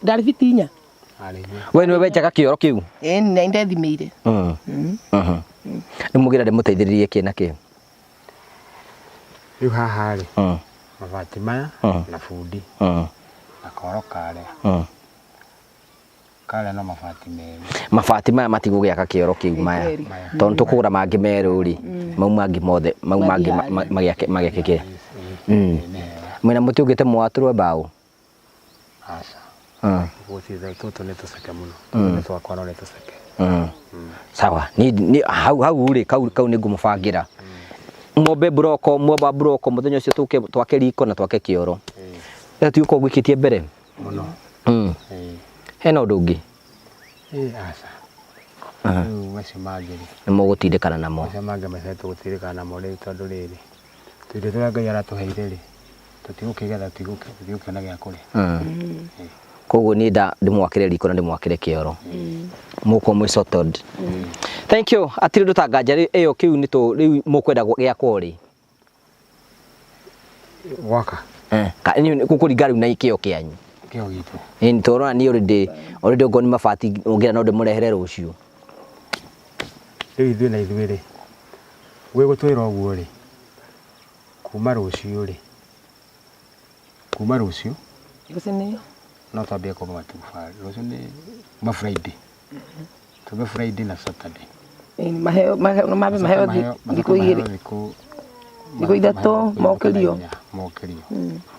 Ndarĩ biti inya. We nĩwe wenjaga kĩoro kĩu? Ĩĩ, na nĩndethimĩire. Rĩu mũgĩra ndĩmũteithĩrĩrie kĩ na kĩ? Rĩu haha rĩ mabati maya na bundi na koro karĩa karĩa no mabati merũ. Mabati maya matigũgĩaka kĩoro kĩu maya tondũ tũkũgũra mangĩ merũ rĩ mau mangĩ mothe mau mangĩ magĩake magĩake kĩ mwĩna mũtĩ ũngĩte mwatũrwe mbaũ? Aca. Gũtirĩ tũtũ nĩ tũceke mũno. Tũtũ nĩ twakwa no nĩ tũceke. Sawa ni hau hau rĩ kau kau nĩ ngũmũbangĩra mwombe mburoko mwomba mburoko mũthenya ũcio tũke twake riko na twake kĩoro. Ĩyo ti ũkorwo ngwĩkĩtie mbere? Mũno. Ĩĩ. Hena ũndũ ũngĩ? Ĩĩ aca. Rĩu macio mangĩ rĩ, Nĩ mũgũtindĩkana namo. Macio mangĩ macio tũgũtindĩkana namo rĩu tondũ rĩrĩ, tũirio tũrĩa Ngai aratũheire rĩ, tũtigũkĩgetha, tũtigũkĩona gĩa kũrĩa. Koguo niĩ nda ndĩmwakĩre riko na ndĩmwakĩre kĩoro. Mũkorwo mwĩ sorted. Thank you. Atirĩ ũndũ ta nganja rĩu ĩyo kĩu nĩ tũ rĩu mũkwenda gĩakwo rĩ? Gwaka. Eh, ka inyuĩ gũkũringa rĩu na kĩo kĩanyu. Kĩo gitũ. Ĩĩ nĩ tũrona niĩ already already okorwo nĩ mabati ũngĩra no ndĩmũrehere rũciũ. Rĩu ithuĩ na ithuĩ rĩ, wĩ gũtwĩra ũguo rĩ, kuma rũciũ rĩ, kuma rũciũ Rũciũ nĩ no twambie kũmba matubarĩ. Rũciũ nĩ kuma Friday. Tumbe Friday na Saturday. Ĩĩ, maheo maheo mambe maheo thikũ igĩrĩ thikũ thikũ ithatũ mokĩrio. Mokĩrio.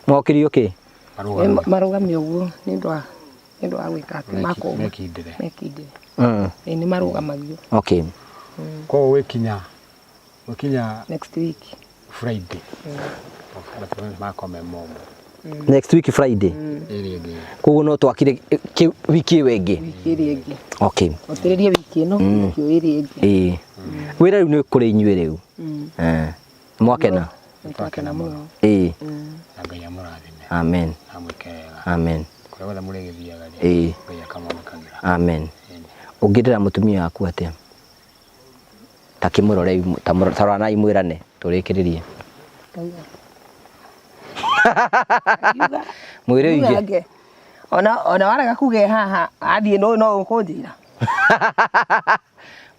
Mokĩrio kĩ? Ĩĩ, marũgamio ũguo nĩ ũndũ wa nĩ ũndũ wa gwĩka atĩ makũma Mekindĩre. Mekindĩre. Ĩĩ, nĩ marũgamagio. Okay. Koguo gwĩkinya gwĩkinya next week Friday. Matubarĩ makorwo me momũ. Next week Friday. Ĩrĩa ĩngĩ. Koguo no twakire wiki ĩyo ĩngĩ. Wiki ĩrĩa ĩngĩ. Okay. Ũtĩrĩrie wiki ĩno, wiki ĩrĩa ĩngĩ. Ĩĩ. Wĩra rĩu nĩ kũrĩ inyuĩ rĩu. Eh. Mwakena. Nĩ twakena mũno. Ĩĩ. Na Ngai amũrathime. Amen. Na amwĩke wega. Amen. Kũrĩa guothe mũrĩgĩthiaga rĩ, Ĩĩ. Ngai akamonekagĩra. Amen. Ũngĩndĩra mũtumia waku atĩa? Ta kĩmũrore, ta roranai mwĩrane tũrĩkĩrĩrie. Mwĩre ũige. Ugange. Ona ona warega kuga haha athiĩ no no ũkũnjĩra.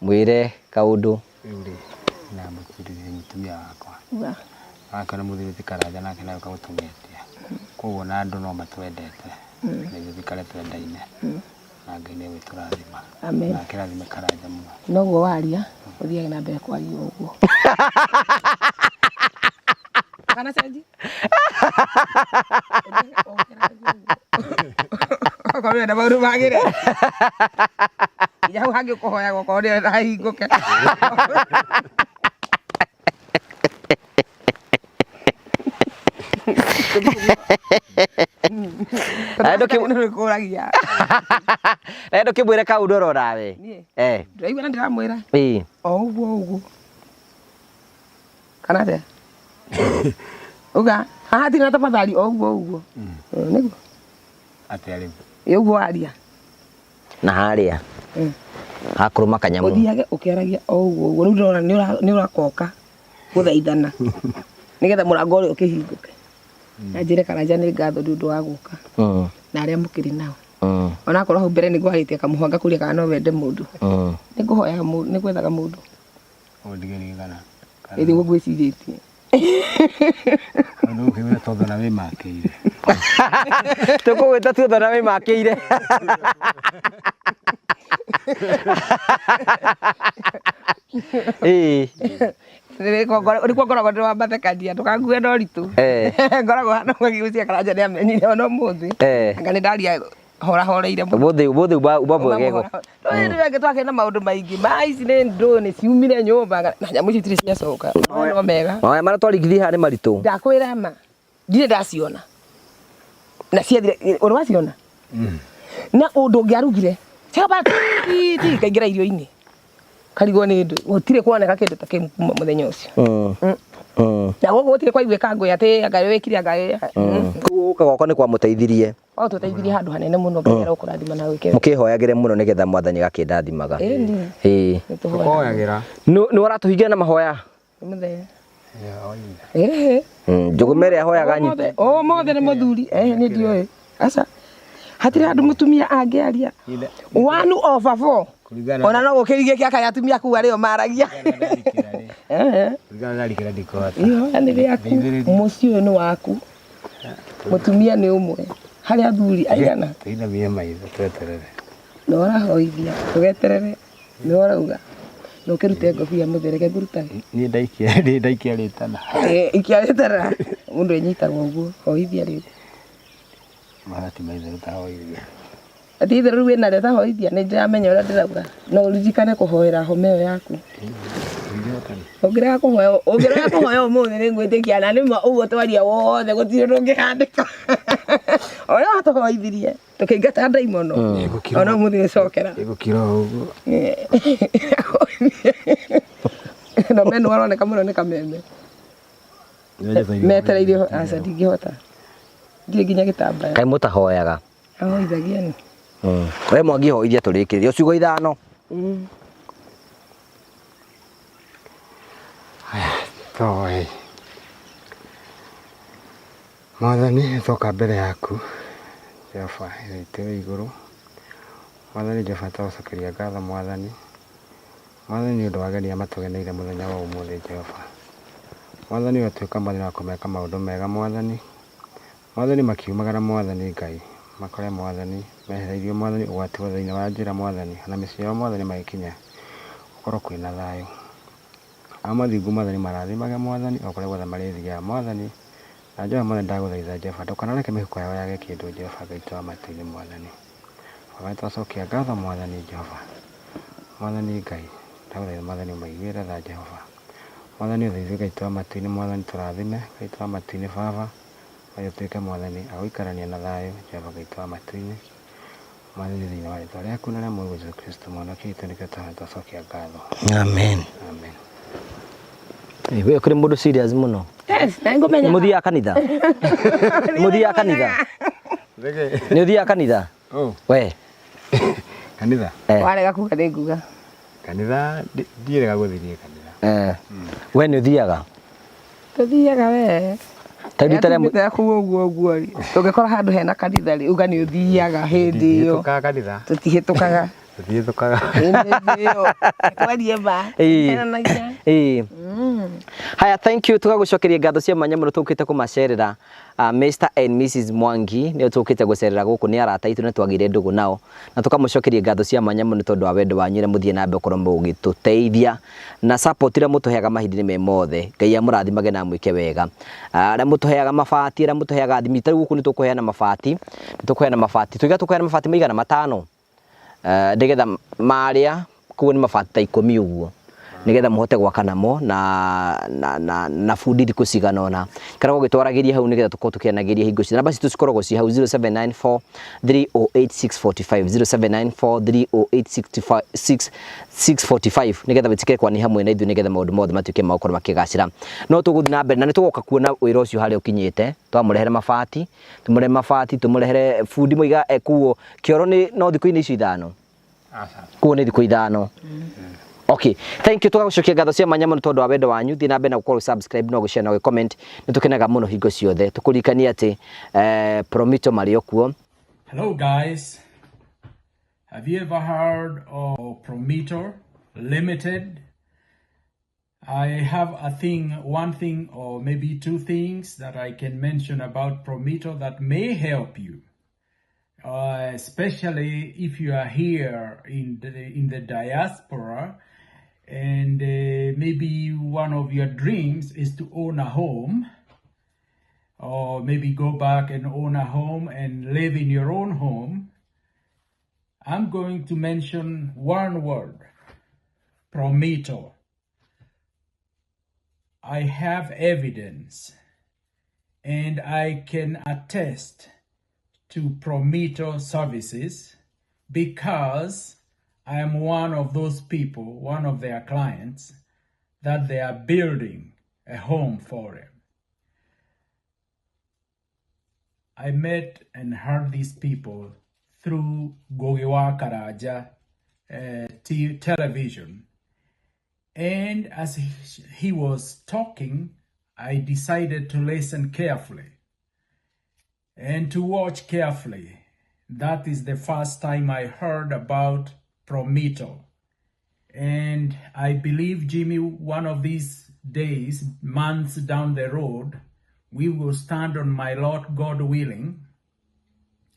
Mwĩre kaũndũ. Rĩu rĩ, na mũthuri mũtumia wakwa. Uga. Wakĩona mũthuri ti Karanja nake nĩ agĩũka gũtũgetia. Koguo na andũ no matwendete. Na ithuĩ tũikare twendaine. Na Ngai nĩ egũtũrathima. Amen. Na akĩrathime Karanja mũno. Noguo waria ũthiage na mbere kwaria ũguo. Kana cenji? Okorwo ũrenda maũndũ magĩre. Nginya hau hangĩ ũkũhoyaga okorwo ndĩrenda hahingũke. Ndũkĩũragia. Na ndũkĩmwĩre kaũndũ oro nawe. Niĩ? Eh. Ndĩraigua na ndĩramwĩra. Ĩĩ. O ũguo ũguo. Kana atĩa? Uga, haha hatirĩ na tafadhali o ũguo ũguo. Nĩguo. Atĩa rĩu? Ĩ ũguo waria. Na harĩa. Hakũrũma kanyamũ. Ũthiage ũkĩaragia o ũguo ũguo. Rĩu ndĩrona nĩ ũrakoka gũthaithana. Nĩgetha mũrango ũrĩa ũkĩhingũke. Na njĩre Karanja nĩ ngatho nĩ ũndũ wa gũka. Na arĩa mũkĩrĩ nao. Onakorwo hau mbere nĩ ngwarĩtie kamũhwa ngakũria kana no wende mũndũ. Nĩ ngũhoyaga mũndũ, nĩ ngwethaga mũndũ. Ũndigĩrĩrie kana. Ĩ nĩguo ngwĩcirĩtie. Andũ ũkĩwĩra tondũ na wĩmakĩire. Tũkũgwĩta tuothe na wĩmakĩire. Ĩĩ. Nĩkuo ngoragwo ndĩ wa mathekania ndũkangue na ũritũ. Ngoragwo hana ũguo Karanja nĩ amenyire ona ũmũthĩ. Anga nĩ ndaria horahoreire mũno. Ũmũthĩ ũmũthĩ uma mwegego. Rĩu twakĩrĩ na maũndũ maingĩ ma ici nĩ ndũ nĩ ciumire nyũmba na nyamũ icio itirĩ ciacoka. No mega. Mawaya marĩa twaringithia haha nĩ maritũ. Ndakwĩra ma ndirĩ ndaciona na ciathire ũrĩ waciona na ũndũ ũngĩ arugire chapati kaingĩra irio-inĩ karigwo nĩ ndũ gũtirĩ kuoneka kĩndũ ta kĩu kuma mũthenya ũcio. Na gũkũ gũtirĩ kwaiguĩka ngũĩ atĩ anga wĩkire anga Koguo gũka gwakwa nĩ kwamũteithirie. O tũteithirie handũ hanene mũno. Ngai arokũrathima na gwĩke. Mũkĩhoyagĩre mũno nĩgetha Mwathani agakĩndathimaga. Ĩni. Ĩĩ. Tũkũhoyagĩra. Nĩ ũratũhingira na mahoya. Mũthee. Ĩĩ. Njũgũma ĩrĩa ahoyaga nyite. Ũmũthĩ nĩ mũthuri. Ĩĩ nĩ ndiũĩ. Aca. Hatirĩ handũ mũtumia angĩaria. One over four. Ona no gũkĩrigie kĩa karĩa atumia kuu arĩo maragia. Kũringana na rikĩra ndikũhota. Ihoya nĩ rĩaku. Mũciĩ ũyũ nĩ waku. Mũtumia nĩ ũmwe. Harĩ athuri aigana? Tũinamie maitho tweterere. Na ũrahoithia tũgeterere nĩ ũrauga. Na ũkĩrute ngobia mũthee reke ngũrutage. Niĩ ndaikia niĩ ndaikia rĩtana. Ikia rĩtana. Mũndũ enyitagwo ũguo. Hoithia rĩu. Mahati maitho ũtahoithia. Ati itherũ rĩu wĩna rĩo tahoithia nĩ ndĩramenya ũrĩa ndĩrauga. No ũririkane kũhoera homa ĩyo yaku. Ũngĩrega kũhoya ũngĩrega kũhoya ũmũthĩ nĩ ngwĩtĩkia na nĩma ũguo twaria wothe gũtirĩ ũndũ ũngĩhandĩka. Ona watũhoithirie tũkĩingata ndaimono ona ũmũthĩ nĩcokera. Ĩgũkira o ũguo. Na meno aroneka mũno nĩ kameme. Metereire aca ndingĩhota. Ndirĩ nginya gĩtambaya. Kaĩ mũtahoyaga? Ahoithagia nĩ. We Mwangi hoithia tũrĩkĩrĩrie ciugo ithano. Haya, toe. Mwathani, nĩtwoka mbere yaku, Jehova Ithe witũ wĩ igũrũ. Mwathani Jehova twagũcokeria ngatho Mwathani. Mwathani nĩ ũndũ wa ageni aya matũgeneire mũthenya wa ũmũthĩ Jehova. Mwathani ũrotuĩka Mwathani wa kũmeka maũndũ mega Mwathani. Mwathani makiumagara Mwathani Ngai, makore Mwathani, mehereirio Mwathani ũgwati wothe thĩinĩ wa njĩra Mwathani, ona mĩciĩ yao Mwathani magĩkinya gũkorwo kwĩna thayũ. Arĩa mathingu Mwathani marathimage Mwathani o kũrĩa guothe marĩthiaga Mwathani. Na Jehova Mwathani ndagũthaitha Jehova ndũkanareke mĩhuko yao yage kĩndũ Jehova Ngai witũ wa matu-inĩ Mwathani. Baba nĩtwacokia ngatho Mwathani Jehova. Mwathani Ngai ndagũthaitha Mwathani ũmaiguĩre tha Jehova. Mwathani ũthaithe Ngai witũ wa matu-inĩ Mwathani tũrathime Ngai witũ wa matu-inĩ Baba. Ngai ũtuĩke Mwathani agũikarania na thayũ Jehova Ngai witũ wa matu-inĩ. Mwathani thĩinĩ wa rĩtwa rĩaku na rĩa Mũrũguo Jesũ Kristo Mũhonokia witũ nĩkĩo twacokia ngatho. Amen. Amen. We kũrĩ mũndũ serious mũno. Yes, na ngũmenya. Mũthiaga kanitha? Mũthiaga kanitha? Nĩ ũthiaga kanitha? Oh. We. Kanitha? Warega kuga nĩ nguga. Kanitha ndiĩrega gũthiĩ kanitha. We nĩ ũthiaga? Tũthiaga we. Ta rita rĩa Tumĩte kũu ũguo ũguo rĩ. Tũngĩkora handũ hena kanitha rĩ, uga nĩ ũthiaga hĩndĩ ĩyo. Ndihĩtũkaga kanitha. Tũtihĩtũkaga. Tũtihĩtũkaga. Hĩndĩ ĩyo. Twarie ma. Kenanagia. Ĩĩ. Haya, thank you. Tũgagũcokeria ngatho cia mwanya mũno tũkĩte kũmacerera Mr and Mrs Mwangi nĩo tũkĩte gũcerera gũkũ nĩ arata aitũ na twagĩire ndũgũ nao na tũkamũcokeria ngatho cia mwanya mũno tondũ wa wendo wanyu ũrĩa mũthiĩ na mbere gũkorwo mũgĩtũteithia na support ĩrĩa mũtũheaga mahinda-inĩ me mothe. Ngai amũrathimage na amwĩke wega. Arĩa mũtũheaga mabati, arĩa mũtũheaga thimiti, ta rĩu gũkũ nĩ tũkũheana mabati, nĩ tũkũheana mabati, tuiga tũkũheana mabati maigana matano nĩgetha marĩa koguo nĩ mabati ta ikũmi ũguo nĩgetha mũhote gwaka namo na na na na bundi thikũ cigana ũna karagwo gĩtwaragĩria hau nĩgetha tũkorwo tũkĩanagĩria hingo ciothe. Namba citũ cikoragwo ci hau 0794 308 645 0794 308 645 nĩgetha wĩtĩkĩre kwani hamwe na ithuĩ nĩgetha maũndũ mothe matuĩke ma gũkorwo makĩgacĩra. No tũgũthiĩ na mbere na nĩ tũgoka kuona wĩra ũcio harĩa ũkinyĩte, twamũrehere mabati, tũmũrehere mabati, tũmũrehere bundi mũiga ekuo kĩoro nĩ no thikũ-inĩ icio ithano. Kuo nĩ thikũ ithano. Okay, thank you. Tũgagũcokia ngatho cia mwanya mũno tondũ wa wendo wanyu. Thiĩ na mbere na gũkorwo subscribe no gũshare na gũ-comment. Nĩ tũkenaga mũno hingo ciothe. Tũkũririkanie atĩ Promito marĩ o kuo. Hello guys. Have you ever heard of Promito Limited? I have a thing, one thing or maybe two things that I can mention about Promito that may help you. Especially if you are here in the diaspora and maybe one of your dreams is to own a home, or maybe go back and own a home and live in your own home. I'm going to mention one word, Promito. I have evidence and I can attest to Promito services because I am one of those people, one of their clients, that they are building a home for him. I met and heard these people through Ngugi wa Karanja television. And as he was talking, I decided to listen carefully and to watch carefully. That is the first time I heard about Promito. And I believe, Jimmy, one of these days, months down the road, we will stand on my lot, God willing,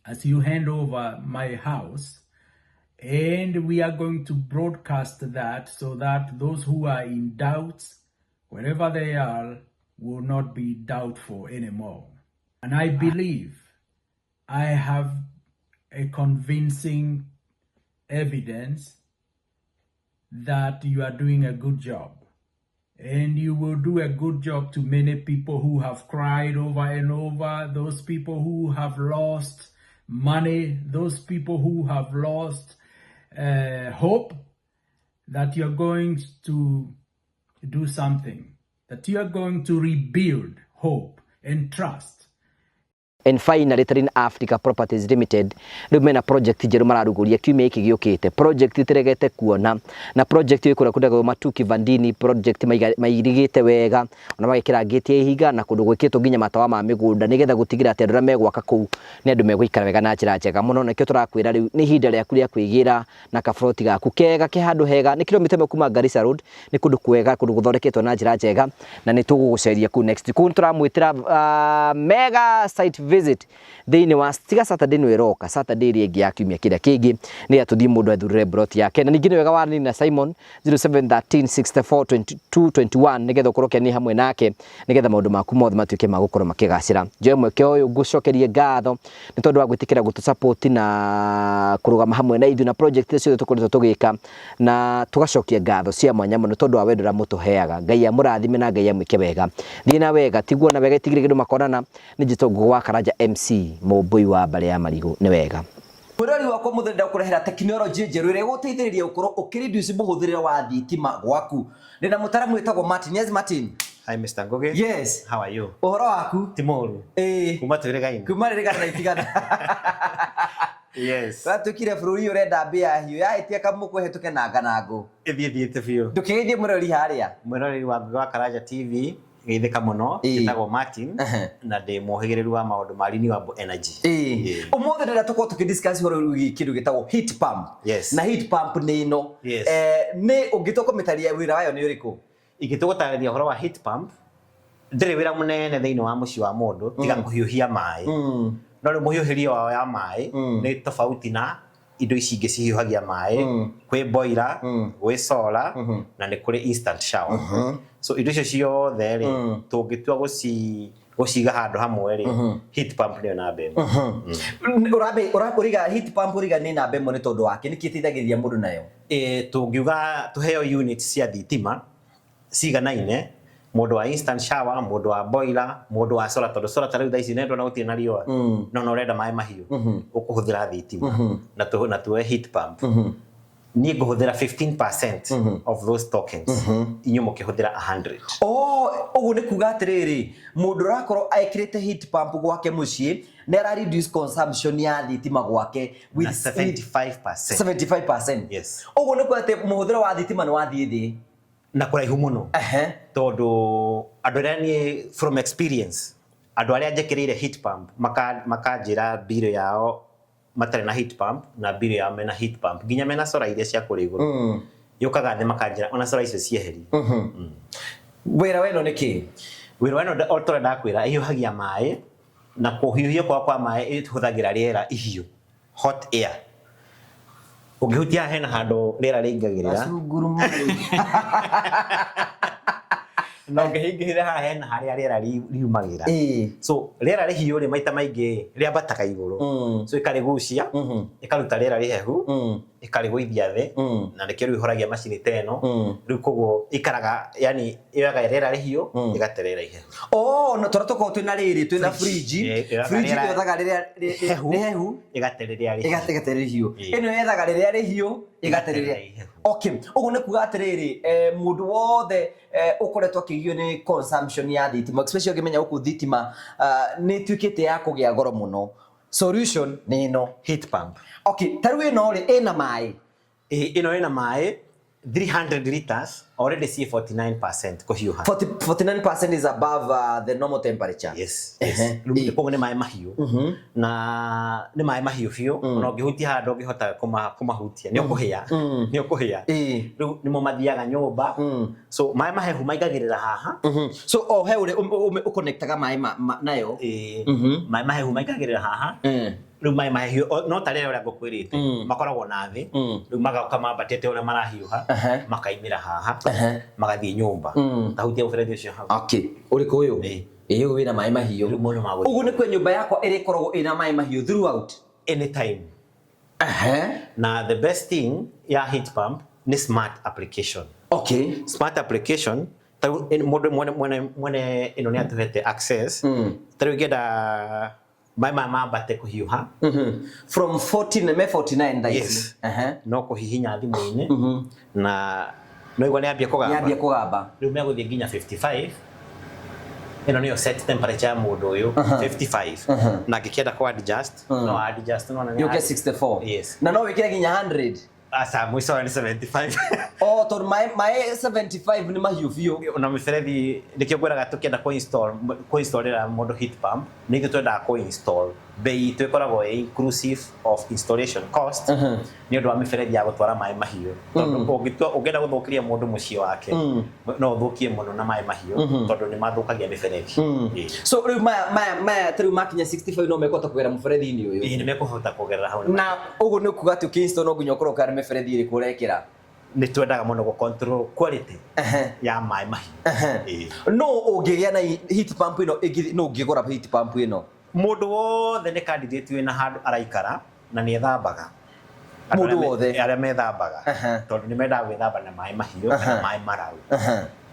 as you hand over my house. And we are going to broadcast that so that those who are in doubts, wherever they are, will not be doubtful anymore. And I believe I have a convincing evidence that you are doing a good job. And you will do a good job to many people who have cried over and over, those people who have lost money, those people who have lost hope, that you're going to do something, that you are going to rebuild hope and trust. And finally Train Africa Properties Limited rĩu mena project njerũ mararugũria kiumia gĩkĩ gĩũkĩte, project ĩtĩregete kuona na project ĩyo ĩkũrĩa kũndũ Matuki Vandini, project mairigĩte wega ona magekĩra ngĩti ya ihiga na kũndũ gwĩkĩtwo nginya matawa ma mĩgũnda nĩgetha gũtigĩrĩra atĩ andũ arĩa megwaka kũu nĩ andũ megũikara wega na njĩra njega mũno. Nĩkĩo tũrakwĩra rĩu nĩ ihinda rĩaku rĩa kwĩgĩra na kabroti gaku kega ke handũ hega, nĩ kilomita 1 kuma Garissa Road, nĩ kũndũ kwega, kũndũ gũthondeketwo na njĩra njega, na nĩ tũgũgũceria kũu next. Kũu nĩ tũramwĩtĩra mega site visit thĩinĩ wa tiga Saturday nĩ ĩroka, Saturday ĩrĩa ĩngĩ ya kiumia kĩrĩa kĩngĩ nĩ tũthiĩ mũndũ ethurĩre broti yake. Na ningĩ nĩ wega wa na Simon 0713 64 22 21 nĩgetha ũkorwo ũkĩania hamwe nake nĩgetha maũndũ maku mothe matuĩke ma gũkorwo makĩgacĩra. Njoe mweke ũyũ ngũcokerie ngatho nĩ tondũ wa gwĩtĩkĩra gũtũ support na kũrũgama hamwe na ithuĩ na project ciothe tũkoretwo tũgĩka, na tũgacokia ngatho cia mwanya mũno tondũ wa wendo ũrĩa mũtũheaga. Ngai amũrathime na Ngai amwĩke wega. Thiĩ na wega, tiguo na wega, itigire kĩndũ makonana. Nĩ njĩtwo Ngũgũ wa Karanja MC mũmbũi wa mbarĩ ya marigũ. Nĩ wega mwĩrori wakwa mũthĩ ndakũrehera tekinoronjĩ njerũ ĩrĩa ĩgũteithĩrĩria gũkorwo ũkĩreduce mũhũthĩrĩre wa thitima gwaku. Ndĩna mũtaramu wĩtagwo Martin. Yes, Martin. Hi, Mr. Ngugi. Yes. How are you? Ũhoro waku? Ti mũru. Ĩĩ. Kuma twĩrĩgaine. Kuma rĩrĩgana na itigana. Yes. Watuĩkire bũrũri ũrenda mbĩa hiũ yahĩtia kamũkũ ĩhĩtũke na nganangũ. Ĩthiĩ thiĩte biũ. Ndũkĩgeithie mwĩrori harĩa. Mwĩroreri wa Ngugi wa Karanja TV geithĩka mũno. Njĩtagwo Martin na ndĩ mũhĩgĩrĩru wa maũndũ ma renewable energy. Ũmũthĩ ndĩrenda tũkorwo tũkĩdiscuss ũhoro wĩgiĩ kĩndũ gĩtagwo heat pump. Yes. Na heat pump nĩ ĩno. Yes. Nĩ ũngĩtua kũmĩtarĩria wĩra wayo nĩ ũrĩkũ? Ingĩtua gũtarĩria ũhoro wa heat pump, ndĩrĩ wĩra mũnene thĩinĩ wa mũciĩ wa mũndũ tiga kũhiũhia maĩ. No rĩu mũhiũhĩrie wao ya maĩ nĩ tofauti na indo ici ingĩ cihiũhagia maĩ. Kwĩ boiler, gwĩ solar, na nĩ kũrĩ instant shower. So indo icio ciothe rĩ, tũngĩtua gũciga handũ hamwe rĩ, heat pump nĩyo namba ĩmwe. Ũriga heat pump ũriga nĩ namba ĩmwe nĩ tondũ wake, nĩkĩ ĩteithagĩrĩria mũndũ nayo? Tũngiuga tũheo units cia thitima ciganaine, mũndũ wa instant shower, mũndũ wa boiler, mũndũ wa solar, tondũ solar ta rĩu thaa ici nĩ ndona gũtirĩ na riũa, no no ũrenda maĩ mahiũ, ũkũhũthĩra thitima na tuoe heat pump. Niĩ ngũhũthĩra 15% of those tokens, inyuĩ mũkĩhũthĩra 100. Oh, ũguo nĩ kuga atĩrĩrĩ, mũndũ ũrakorwo ekĩrĩte heat pump gwake mũciĩ nĩ ara reduce consumption ya thitima gwake with 75%. 75%. Yes. Ũguo nĩ kuga atĩ mũhũthĩro wa thitima nĩ wathiĩ thĩ. Na kũraihu mũno. Tondũ andũ arĩa niĩ from experience, andũ arĩa njĩkĩrĩire heat pump makanjĩra bill yao matarĩ na heat pump na bill yao mena heat pump, nginya mena solar iria cia kũrĩa igũrũ, yũkaga thĩ makanjĩra ona solar icio cieherie. Wĩra wa ĩno nĩ kĩ? Wĩra wa ĩno o ta ũrĩa ndakwĩra, ĩhiũhagia maĩ, na kũhiũhia kwa maĩ ĩhũthagĩra rĩera ihiũ, hot air. Ũngĩhutia haha hena handũ rĩera rĩingagĩrĩra. Na ũngĩhingĩrĩra haha hena harĩa rĩera riumagĩra. So rĩera rĩhiũ rĩ maita maingĩ rĩambataga igũrũ. So ĩkarĩgucia, ĩkaruta rĩera rĩhehu, ĩkarĩgũithia thĩ, na nĩkĩo rĩu ĩhoragia macini ta ĩno. Rĩu koguo ikaraga, yani yoyaga rĩera rĩhiũ, ĩgate rĩera ihehu. Oh, no tũrĩa tũkoragwo twĩna rĩrĩ, twĩna fridge. Fridge yethaga rĩrĩa rĩhehu, ĩgate rĩrĩa rĩhiũ. Ĩgate rĩhiũ. Ĩno yethaga rĩrĩa rĩhiũ, ĩgate rĩrĩa ihehu. Okay, ũguo nĩ kuga atĩrĩrĩ, mũndũ wothe ũkoretwo akĩgio nĩ consumption ya thitima, especially ũngĩmenya gũkũ thitima nĩ ĩtuĩkĩte ya kũgĩa goro mũno. Solution nĩ ĩno. Heat pump. Okay, ta rĩu ĩno rĩ, ĩna maĩ. Ĩno ĩna maĩ 300 liters, already ciĩ 49% kũhiũha. 49% is above the normal temperature. Yes, yes. Rĩu koguo nĩ maĩ mahiũ. Na nĩ maĩ mahiũ biũ, ona ũngĩhutia handũ ũngĩhota kũmahutia, nĩ ũkũhĩa. Nĩ ũkũhĩa. Rĩu nĩmo mathiaga nyũmba. So maĩ mahehu maingagĩrĩra haha. So o he ũrĩa ũconnectaga maĩ nayo. Maĩ mahehu maingagĩrĩra haha. Rĩu maĩ mahehu no ta rĩrĩa ũrĩa ngũkwĩrĩte, makoragwo na thĩ. Rĩu magoka mambatĩte ũrĩa marahiũha, makaimĩra haha, magathiĩ nyũmba. Tahutia mũberethi ũcio hau. Okay, ũrĩkũ ũyũ? Ĩĩ, ũyũ wĩna maĩ mahiũ. Rĩu mũndũ magũthiĩ. Ũguo nĩ kuga nyũmba yakwa ĩrĩkoragwo ĩna maĩ mahiũ throughout. Anytime. Na the best thing ya heat pump nĩ smart application. Okay. Smart application, Tarĩu mũndũ mwene mwene mwene ĩno nĩ atũhete access. Tarĩu ingĩenda maĩ maya mambate kũhiũha. From 14 me 49 thaa ici. Yes. No kũhihinya thimũ-inĩ na no igua nĩ ambia kũgamba. Nĩ ambia kũgamba. Rĩu megũthiĩ nginya 55. Ĩno nĩyo set temperature ya mũndũ ũyũ, 55. Na angĩkĩenda kũ adjust, no adjust no Yũke 64. Yes. Na no wĩkĩre nginya 100. Aca, mũico wayo nĩ 75. Oh, tondũ maĩ 75 nĩ mahiũ biũ. Na mĩberethi nĩkĩo ngwĩraga tũkĩenda kũ installĩra mũndũ heat pump, nĩ ithuĩ twendaga kũ install. Bei itũ ĩkoragwo ĩ inclusive of installation cost nĩ ũndũ wa mĩberethi ya gũtwara maĩ mahiũ, tondũ ũngĩtua ũngĩenda gũthũkĩria mũndũ mũciĩ wake, no ũthũkie mũno na maĩ mahiũ, tondũ nĩ mathũkagia mĩberethi. Ĩĩ. So rĩu maya ta rĩu makinya 65 no mekũhota kũgera mũberethi-inĩ ũyũ? Ĩĩ, nĩ mekũhota kũgerera hau. Na ũguo nĩ kuga atĩ ũkĩ-install no nginya ũkorwo ũkarĩ mĩberethi ĩrĩkũ ũrekĩra? Nĩ twendaga mũno gũ control quality ya maĩ mahiũ. Ĩĩ. No ũngĩgĩa na heat pump ĩno no ũngĩgũra heat pump ĩno? Mũndũ wothe nĩ candidate wĩna handũ araikara na nĩ ethambaga. Andũ Mũndũ wothe? Arĩa methambaga, tondũ nĩ mendaga gwĩthamba na maĩ mahiũ kana maĩ mararu,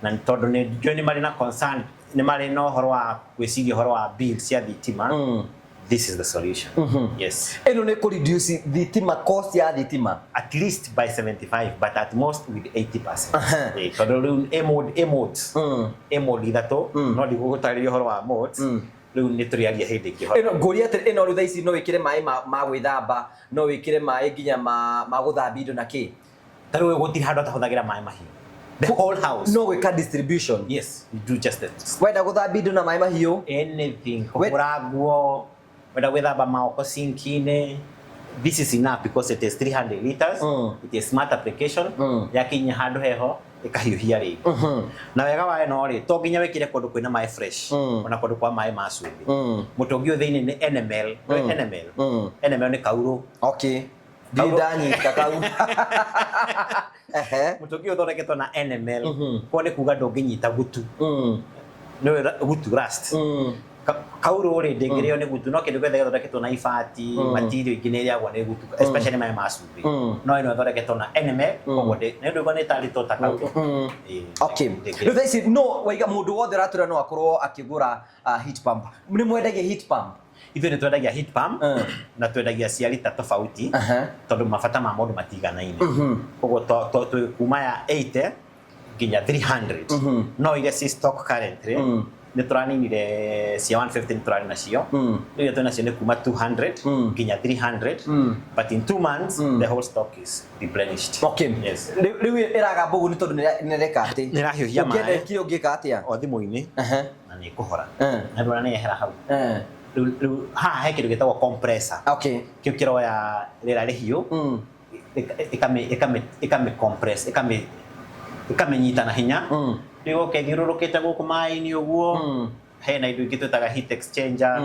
na tondũ nĩ njũĩ nĩ marĩ na concern, nĩ marĩ na ũhoro wa gwĩciria ũhoro wa bill cia thitima, this is the solution, yes. Ĩno nĩ kũ reduce thitima, cost ya thitima? At least by 75, but at most with 80%. Tondũ rĩu ĩ mode ithatũ, no ndigũgũtarĩria ũhoro wa modes rĩu, nĩ tũrĩaria hĩndĩ ĩngĩ ũhoro. Ĩno ngũria atĩrĩ, ĩno rĩu thaa ici no wĩkĩre maĩ ma gwĩthamba, no wĩkĩre maĩ nginya ma gũthambia indo na kĩ? Ta rĩu gũtirĩ handũ atahũthagĩra maĩ mahiũ, the whole house. No gwĩka distribution? Yes, you do just that. Wenda gũthambia indo na maĩ mahiũ? Anything, kũhũra nguo, wenda gwĩthamba maoko sinki-inĩ, this is enough because it is 300 liters. It is smart application. Yakinya handũ heho ĩkahiũhia rĩngĩ. Na wega wa ĩno rĩ, to nginya wĩkĩre kũndũ kwĩna maĩ fresh, ona kũndũ kwa maĩ ma cumbĩ. Mũtũngi ũyũ thĩinĩ nĩ enamel. Nĩ enamel. Enamel nĩ kaurũ. Okay, ndirĩ ndanyita kau. Ehe. Mũtũngi ũyũ ũthondeketwo na enamel, koguo nĩ kuga ndũngĩnyita gutu. Nĩ gutu, rust. Kaurũ rĩ, ndĩngĩrĩo nĩ gutu, no kĩndũ gĩothe gĩthondeketwo na ibati, material ingĩ nĩ ĩrĩagwo nĩ gutu, especially maĩ ma cumbĩ. No ĩno ĩthondeketwo na enamel, koguo nĩ ũndũ nĩ tarĩtwo ta kaurũ. Ĩĩ. Okay, rĩu thaa ici no waiga mũndũ wothe ũratũra no akorwo akĩgũra heat pump? Nĩ mwendagia heat pump? Ithuĩ nĩ twendagia heat pump, na twendagia cia rita tofauti, tondũ mabata ma mũndũ matiganaine. Koguo twĩ kuma ya 80 nginya 300, no iria ci stock currently nĩ tũraninire cia 150, nĩ tũrarĩ nacio. Rĩu iria twĩ nacio nĩ kuma 200 nginya 300, but in 2 months the whole stock is replenished. Yes. Rĩu ĩragamba ũguo nĩ tondũ nĩ ĩreka atĩ? Nĩ ĩrahiũhia maĩ. Ũngĩenda ĩkire ũngĩka atĩa? O thimũ-inĩ na nĩ ĩkũhora, na ndũra nĩ yehera hau. Rĩu haha he kĩndũ gĩtagwo compressor. Kĩu kĩroya rĩera rĩhiũ, ĩkamĩ compress, ĩkamĩnyita na hinya. Rĩu oke ĩthiũrũrũkĩte gũkũ maĩ-inĩ ũguo, hena indo ingĩ twĩtaga heat exchanger,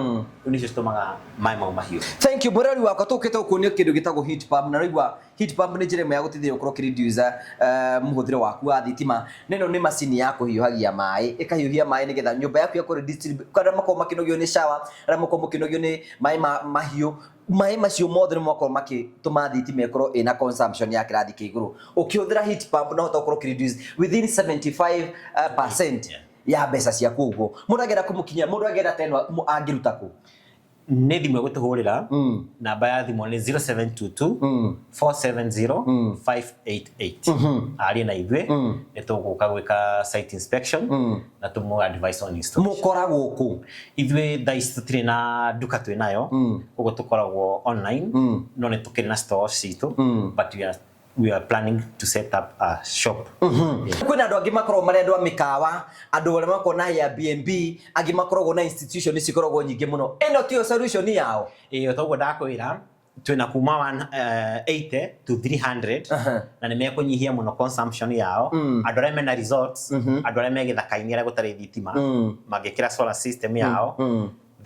rĩu nĩcio citũmaga maĩ mau mahiũ. Thank you, mũrori wakwa. Tũkĩte gũkuonia kĩndũ gĩtagwo heat pump, na raigua heat pump nĩ njĩra ĩmwe ya gũteithĩrĩria gũkorwo ũkĩreduce mũhũthĩro waku wa thitima. Na ĩno nĩ macini ya kũhiũhagia maĩ, ĩkahiũhia maĩ nĩgetha nyũmba yaku yakorwo arĩa makoragwo makĩnogio nĩ shower, arĩa makoragwo mũkĩnogio nĩ maĩ ma mahiũ, maĩ macio mothe nĩ makorwo makĩtũma thitima ĩkorwo ĩna consumption ya kĩrathi kĩa igũrũ. Ũkĩhũthĩra heat pump no ũhote gũkorwo ũkĩreduce within 75% ya mbeca ciaku. Ũguo mũndũ angĩenda kũmũkinyia, mũndũ angĩenda ta ĩno, angĩruta kũ? Nĩ thimũ ĩgũtũhũrĩra. Namba ya thimũ nĩ 0722 470 588. Arie na ithuĩ, nĩ tũgũka gwĩka site inspection na tũmũ advice on installation. Mũkoragwo kũ? Ithuĩ thaa ici tũtirĩ na nduka twĩ nayo, koguo tũkoragwo online, no nĩ tũkĩrĩ na stores citũ, but we are planning to set up a shop. Kwĩna andũ angĩ makoragwo marĩ andũ a mĩkawa, andũ arĩa makoragwo na Airbnb, angĩ makoragwo na institution cikoragwo nyingĩ mũno. Ĩno tiyo solution yao? Ĩĩ, toguo ndakwĩra, twĩna kuma 180 to 300, na nĩ mekũnyihia mũno consumption yao. Andũ arĩa mena resorts, andũ arĩa me gĩthaka-inĩ arĩa gũtarĩ thitima, mangĩkĩra solar system yao.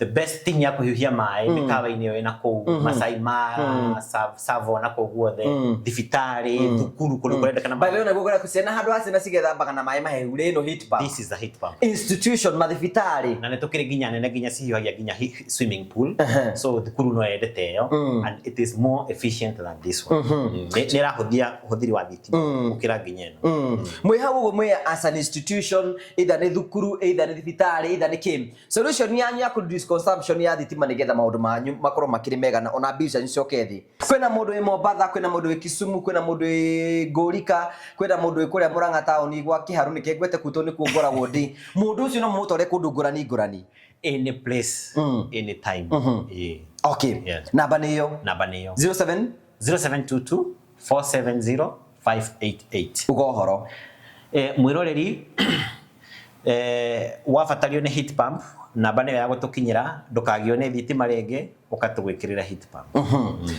The best thing ya kũhiũhia maĩ mĩkawa-inĩ ĩyo ĩna kũu Masai Mara, Tsavo na kũu guothe, thibitarĩ, thukuru, kũndũ kũrendekana By the way, naguo kũrĩa ciana handũ ha ciana cigethambaga na maĩ mahehu rĩ ĩno heat pump. This is a heat pump. Institution mathibitarĩ. Na nĩ tũkĩrĩ nginya nene nginya cihiũhagia nginya swimming pool. So thukuru no yendete ĩyo and it is more efficient than this one. Nĩ ĩrahũthia ũhũthĩri wa thitima gũkĩra nginya ĩno. Mwĩ hau ũguo mwĩ as an institution, either nĩ thukuru, either nĩ thibitarĩ, either nĩ kĩ, solution yanyu ya kũ reduce consumption ya thitima nĩgetha maũndũ manyu makorwo makĩrĩ mega na ona bill cianyu cicoke thĩ. Kwĩna mũndũ wĩ Mombatha, kwĩna mũndũ wĩ Kisumu, kwĩna mũndũ wĩ Ngũrika, kwĩna mũndũ wĩ kũrĩa Murang'a taũni gwa Kĩharũ nĩkĩo ngwete kuu tondũ nĩkuo ngoragwo ndĩ. Mũndũ ũcio no mũmũtware kũndũ ngũrani ngũrani. Any place, any time. Yeah. Okay. Yes. Namba nĩ ĩyo. Namba nĩ ĩyo. 07 0722 470 588. Uga ũhoro. Mwĩroreri, wabatario nĩ heat pump, namba nĩyo ya gũtũkinyĩra, ndũkagio nĩ thitima rĩngĩ, ũkatũgwĩkĩrĩra heat pump.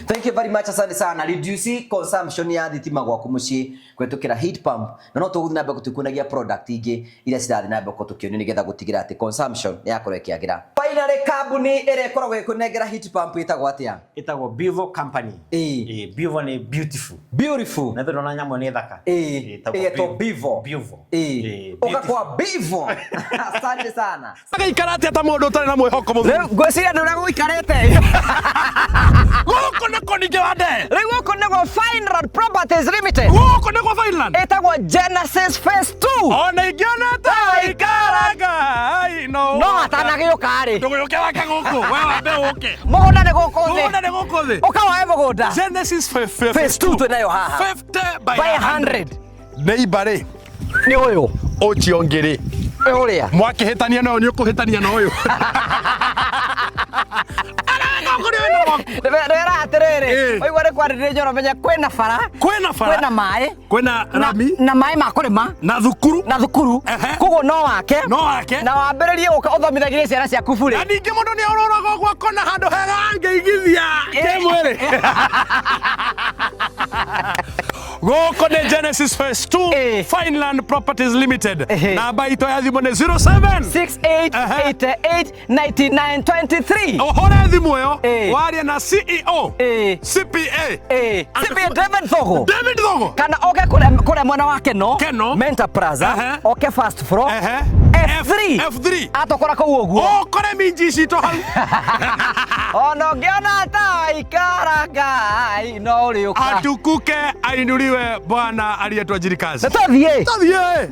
Thank you very much, asante sana. Reduce consumption ya thitima gwaku mũciĩ kũhetũkĩra heat pump, na no tũgũthiĩ na mbere tũkĩkuonagia product ingĩ iria cirathiĩ na mbere tũkĩonio nĩgetha gũtigĩrĩra atĩ consumption nĩ yakorwo ĩkĩagĩra. Finally, kambuni ĩrĩa ĩkoragwo ĩkũnengera heat pump ĩtagwo atĩa? Ĩtagwo Bivo Company. Bivo nĩ beautiful. Beautiful. Na ndona nyamũ nĩ thaka. Ĩtagwo Bivo. Bivo. Ũka kwa Bivo. Asante sana. Agaikara atĩa ta mũndũ ũtarĩ na mwĩhoko mũthuri? Rĩu ngwĩciria nĩ ũrĩa gũikarĩte. Gũkũ nĩkuo ningĩ wa ndee. Rĩu gũkũ nĩguo Fineland Properties Limited. Gũkũ nĩguo Fineland. Ĩtagwo Genesis Phase 2. Ona ingĩona ta waikara Ngai no. No atanagĩũka rĩ. Ndũgĩũke wake gũkũ. We wambe ũke. Mũgũnda nĩ gũkũ thĩ. Mũgũnda nĩ gũkũ thĩ. Ũka woe mũgũnda. Genesis Phase 2 twĩnayo haha. 50 by By 100. Neighbor rĩ. Nĩ ũyũ. Ũcio ũngĩ rĩ. Ũrĩa. Mwakĩhĩtania na ũyũ nĩ ũkũhĩtania na ũyũ. Ndĩrera atĩrĩrĩ, waigua nĩ kwarĩrĩria njoro menya kwĩna bara, kwĩna bara, kwĩna maĩ, kwĩna rami, na maĩ ma kũrĩma, na thukuru, na thukuru. Koguo no wake, no wake, na wambĩrĩrie gũka ũthomithagĩrie ciana ciaku burĩ. Na ningĩ mũndũ nĩ orũraga ũguo akona handũ hega angĩigithia kĩmwĩrĩ. Gũkũ nĩ Genesis Phase 2 Fineland Properties Limited. Namba itũ ya thimũ nĩ 07 6888 9923. Ũhũre thimũ ĩyo warie na CEO CPA CPA David Thogo. David Thogo. Kana oke kũrĩa mwena wa Keno. Keno. Mentor Plaza. Oke first floor. F3. F3. Atũkora kũu ũguo. Ũkore minji citũ hau. Ona ũngĩona ta waikara Ngai no ũrĩũka. Atukuke ainuliwe Bwana aliyetuajiri kazi. Nĩ tũthiĩ. Tũthiĩ.